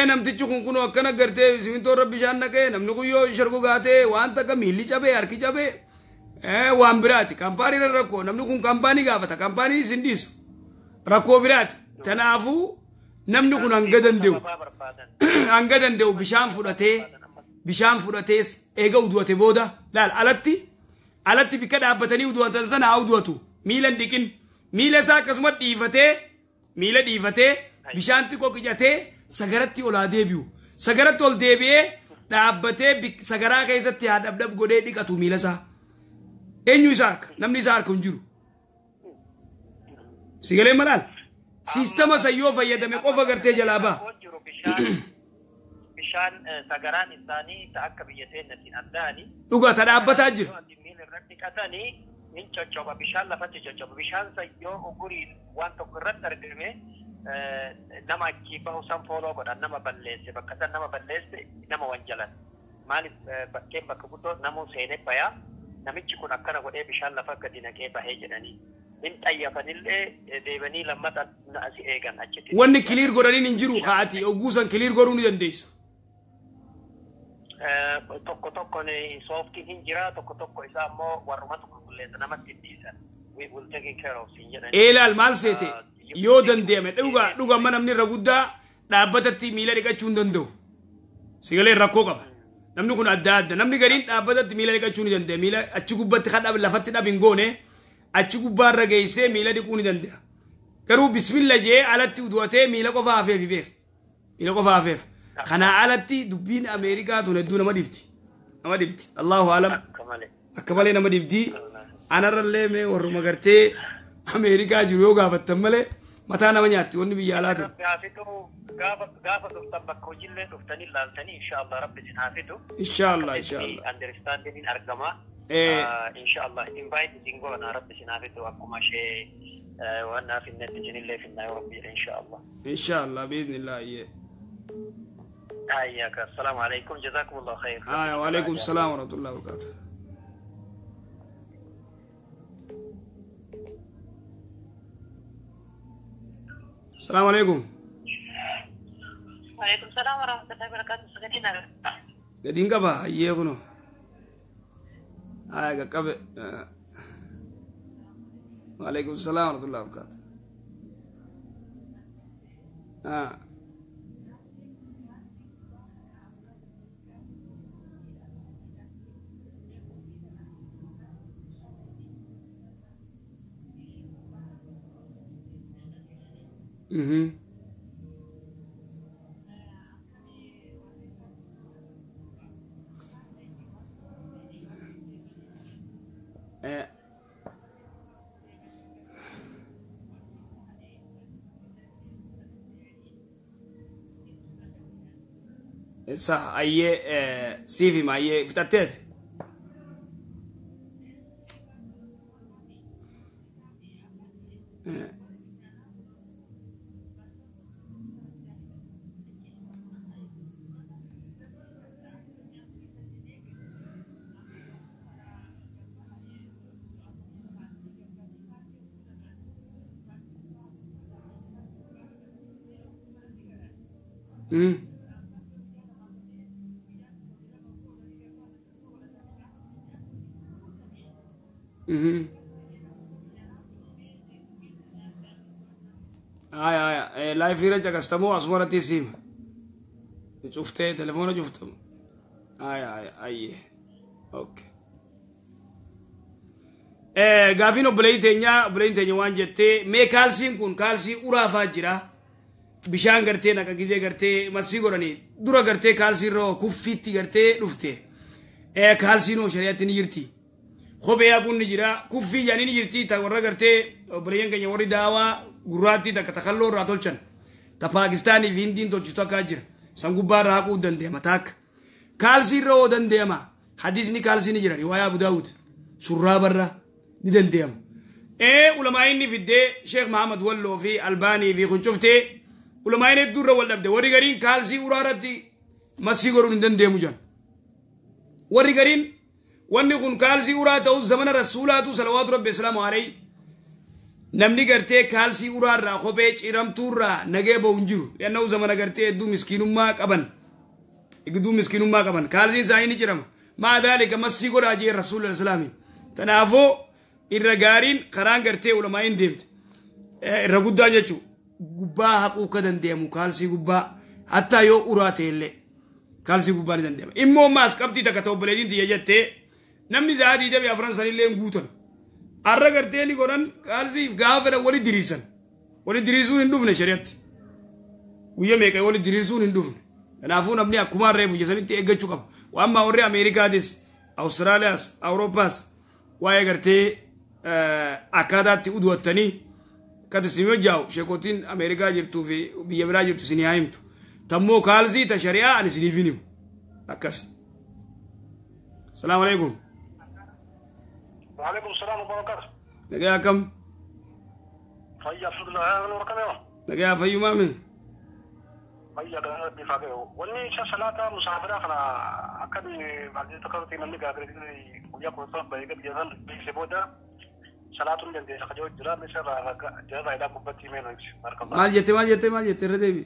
Namtichi kun kunoo akkana gartee simintoorra bishaan naqee namni kun yoo shargu gaatee waan takka miilli cabee harki cabee waan biraati. Kaampaaniirra rakkoo namni kun kaampaanii gaafata kaampaanii isin dhiisu rakkoo biraati. Kanaafuu namni kun hanga danda'u hanga danda'u bishaan fudhatees eega udu'ate booda laal alatti bikka dhaabbatanii udu'atan sana haa udu'atu miila hin dhiqin. Miila isaa akkasuma dhiifatee miila dhiifatee bishaan xiqqoo qicatee sagaratti ol haa deebi'u. Sagaratti ol deebi'ee dhaabbatee sagaraa keessatti haa dhabdhab godhee dhiqatu miila isaa. Eenyu isa harka? Namni isa harka hin jiru. Sigalee malaal? Siistama sayyoo fayyadame qofa gartee jalaa ba'a. Bishaan sagaraan isaanii akka biyya seenatiin addaani. Dhugaa ta dhaabbataa jira. Hin coccoba bishaan lafatti coccoba bishaan sayyoo uguriin waan tokko irratti argame nama achi bahu san fooloo godhan nama balleesse bakka san nama balleesse nama wanjalan maaliif bakkeen bakka guddoo namuu seenee bayaa namichi kun akkana godhee bishaan lafa gadi naqee bahee jedhanii hin xayyafanillee deebanii lammata asi eegan achitti. Wanni kiliir godhaniin hin jiru haati ogguusan kiliir godhuu ni dandeessu. Tokko tokko sooftiin hin jira tokko tokko isaa immoo warrumatu qulqulleessa namatti dhiisan. We will take care of sin jedhanii. Ilaal maal seete yoo danda'ame dhuga amma namni irra guddaa dhaabbatatti miila dhiqachuu hin danda'u. Sigalee rakkoo qaba. Namni kun adda adda namni gariin dhaabbatatti miila dhiqachuu ni danda'a. Miila achi gubbatti kan lafatti dhab hin goone achi gubbaarra geessee miila dhiquu ni danda'a. Garuu bismilla jee alatti udu'atee miila qofa hafeef beek. Miila qofa hafeef. Kana alatti dubbiin Ameerikaa tun hedduu nama dhibdi. Nama dhibdi. Allahu alam. Akka malee nama dhibdi. Anarrallee mee warruma gartee Ameerikaa jiru yoo gaafattan malee mataa nama nyaatti wanni biyya alaa tun. Gaafa dhuftan bakka hojiillee dhuftanii ilaaltanii inshaallah rabbi isin haa fidu. Inshaallah inshaallah. Understanding argama. Inshaallah invite isin goona rabbi isin haa fidu akkuma ishee waan naaf hinnetti isinillee finnaa yoo rabbi jedhe inshaallah. Inshaallah biidhnillah iyyee. حياك السلام عليكم جزاكم الله خير. وعليكم السلام ورحمة الله وبركاته. السلام عليكم. وعليكم السلام ورحمة الله وبركاته. سكتين قدين قبا هيا قبا وعليكم السلام ورحمة الله وبركاته. صح أيه سيفي ما أيه فتتت Aya aya live irra caqastamoo asumarratti siima cuftee telefoona cuftamu. Aya aya ayyee okay. Gaafiin obboleeyyiin teenya obboleeyyiin teenya waan jettee mee kaalsiin kun kaalsii uraafaa jira bishaan gartee naqa gizee gartee masii godhanii dura gartee kaalsii irra kuffiitti gartee dhufte kaalsiin hoo shari'aatti ni jirti kophee haquun ni jira kuffii jaanii ni jirti ta warra gartee obboleeyyan keenya warri daawaa gurraattii takka takalloo irraa tolchan ta Paakistaanii fi Hindiin tolchitu akka jira san gubbaa irraa haquu dandeema taakka kaalsii irra hoo dandeema hadiisni kaalsii ni jira riwaayaa Abu Daawud surraa barra ni dandeema ulamaa'inni fiddee Sheekh Mahamad Walloo fi Albaanii fi kun cuftee ulamaa'in hedduu irra wal dhabde warri gariin kaalsii uraa irratti masii godhuun hin dandeemu jan warri gariin wanni kun kaalsii uraa ta'us zamana rasuulaatu salawaatu rabbi islaamu alayhi namni gartee kaalsii uraa irraa kophee ciramtuu irraa nagee ba'u hin jiru li'annahu zamana gartee hedduu miskiinummaa qaban kaalsiin isaanii ni cirama maa dhaalika masii godhaa jee rasuula islaamii tanaafuu irra gaariin karaan gartee ulamaa'in deemte irra guddaa jechuu gubbaa haquu ka dandeemu kaalsii gubbaa hattaa yoo uraa ta'e illee kaalsii gubbaa ni dandeema immoo maas qabxii takka ta'u obboleettiin tiyya jettee namni za'a 24 sanillee hin guutan arra gartee ni godhan kaalsiif gaafa fedhan wali diriirsan wali diriirsuun hin dhufne shari'atti guyya meeqa wali diriirsuun hin dhufne kanaafuu namni akkuma reefu jesanitti eeggachuu qaba waan maa warri Ameerikaatis Awustiraaliyaas Awurooppaas waa'ee gartee akkaataatti uduwattanii akkati isin hojjaa'u sheekotiin Ameerikaa jirtuu fi biyya biraa jirtu isin haa himtu tammoo kaalsii ta shari'aa ani isiniif hin himu akkas. Salaamu alaikum. وعليكم السلام وبركاته. Nagaa akkam? Fayyaa alhamdulillah nuura kam yoo? Nagaa fayyumaami? Fayyaa galana rabbii faa ga'e. Wanni isa salaata musaafiraa kana akka maal tokko namni gaafii guyyaa 17 eega biyya san beeksise booda salaatuun dandeessa kajoo jira misa jira faayidaa gubbatti himee nuti. Maal jette maal jette maal jette irra deebi?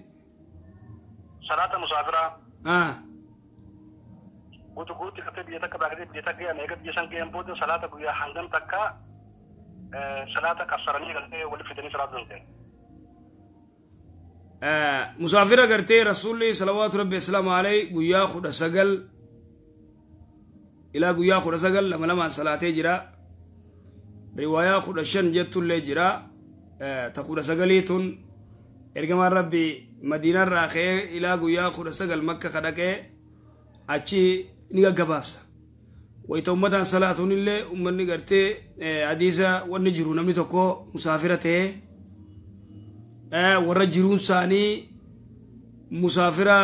Salaata musaafiraa. Guutuu guutti kattee biyya takka baakatee biyya takka ga'an eega biyya san ga'an booda salaata guyyaa hangam takka salaata qabsaranii galtee walitti fidanii salaatu danda'an. Musaafira gartee rasuulli salawaatu rabbi islaamu alayhi guyyaa 19 ilaa guyyaa 19 lama lamaan salaatee jira. Riwaayaa 15 jettullee jira. Ta 19 tun ergamaan rabbi madiinarraa ka'ee ilaa guyyaa 19 makka kadhaqee achi ni gaggabaabsa. Wayita ummataan salaatuun illee ummanni gartee hadiisa wanni jiru namni tokko musaafira ta'ee warra jiruun isaanii musaafira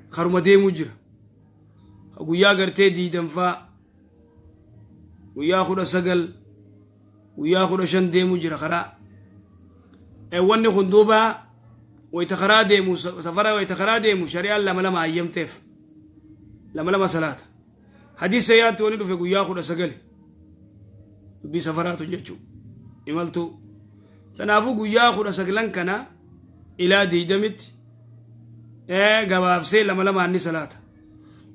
karuma deemuu jira. Guyyaa gartee 20 guyyaa 19 guyyaa 15 deemuu jira karaa. Wanni kun duuba wayita karaa deemu safara wayita karaa deemu shari'aan lama lama hayyamteef lama lama salaata. Hadiisa yaatti wanni dhufe guyyaa 19 dubbii safaraatu jechuu imaltuu. Kanaafuu guyyaa 19 kana ilaa 20tti gabaabsee lama lamaan ni salaata.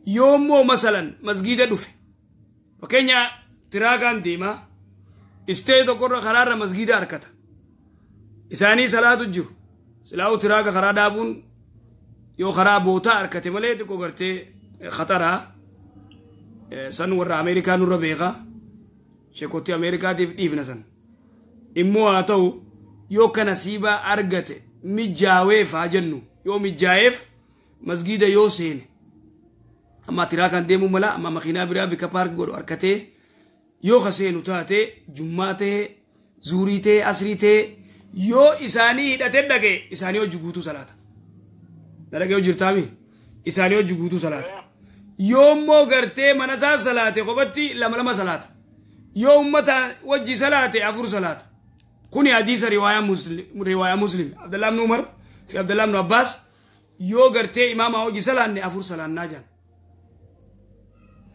Yoommoo masalan masgiida dhufe fakkeenya tiraakaan deemaa istee tokkorra karaarra masgiida harkata. Isaanii salaatu jiru. Silaa'u tiraaka karaa dhaabuun yoo karaa bootaa harkate malee xiqqoo gartee khataraa san warra Ameerikaa nurra beekaa sheekottii Ameerikaatiif dhiifna san. Immoo haa ta'u yoo kana siibaa argate mijaaweef haa jennu yoo mijaaweef masgiida yoo seene amma tiraakaan deemuu mala amma makiinaa biraa bika paarkii godhu harkatee yoo ka seenu taate jummaa ta'e zuurii ta'e asrii ta'e yoo isaanii hidhatee dhaqe isaanii hojii guutuu salaata. Dhaqee hojii jirtaami isaanii hojii guutuu salaata. Yoo immoo gartee mana isaa salaate kophatti lama lama salaata. Yoo ummata wajji salaate 4 salaata. Kuni hadiisa riwaayaa Muslim Abdullah ibn Umar fi Abdullah ibn Abbas yoo gartee imaama hojii salaanne 4 salaannaa jedhan.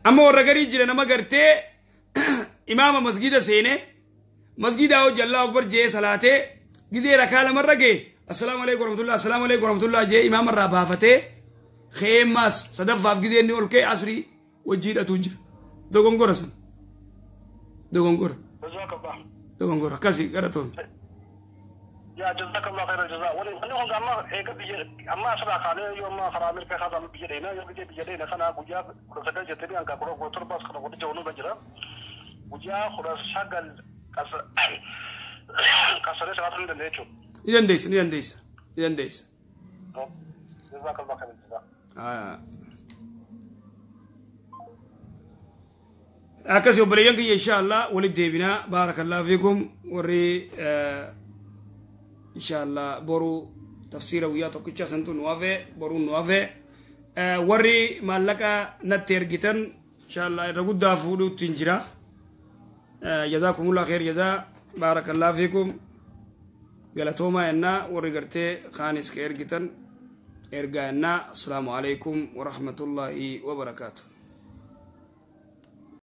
Amma warra garii jira nama gartee imaama masgiida seenee masgiida hojii Allahu Akbar jee salaatee gizee rakaa lamarra ga'e Assalaamu alaikum warahmatullah, assalaamu alaikum warahmatullah jee imaama irraa baafatee keemaas sadaffaaf gizee inni ol ka'e asrii wajjii hidhatu jira. Dogongora san. Dogongora. Jazakallah. Dogongora akkasii garatoon. Yaa jazakallah khairan jazaa. Wani wanni kun amma eega biyya amma asirraa kaanee yoo amma karaa Ameerikaa kaasa biyya dheena yoo biyya biyya dheena kana guyyaa 19 jettanii hanga 17 kana 16 nurra jira. Guyyaa 19 qasaree salaatu ni dandeenya jechuudha. Ni dandeessa, ni dandeessa, ni dandeessa. Jazakallah khairan jazaa. Akkasii obboleeyyan kiyya, insha Allah walitti deebinaa. Baarakallahu fiikum. Warri insha Allah boru tafsiira guyyaa tokkicha santu nu hafe, boruun nu hafe. Warri maallaqa natti ergitan insha Allah irra guddaa fuudhuutti hin jira. Jazaakumullah khair jazaa, baarakallahu fiikum, galatoomaa ennaa. Warri gartee kaanis ka ergitan ergaa ennaa. Assalaamu alaikum warahmatullaahi wabarakaatu.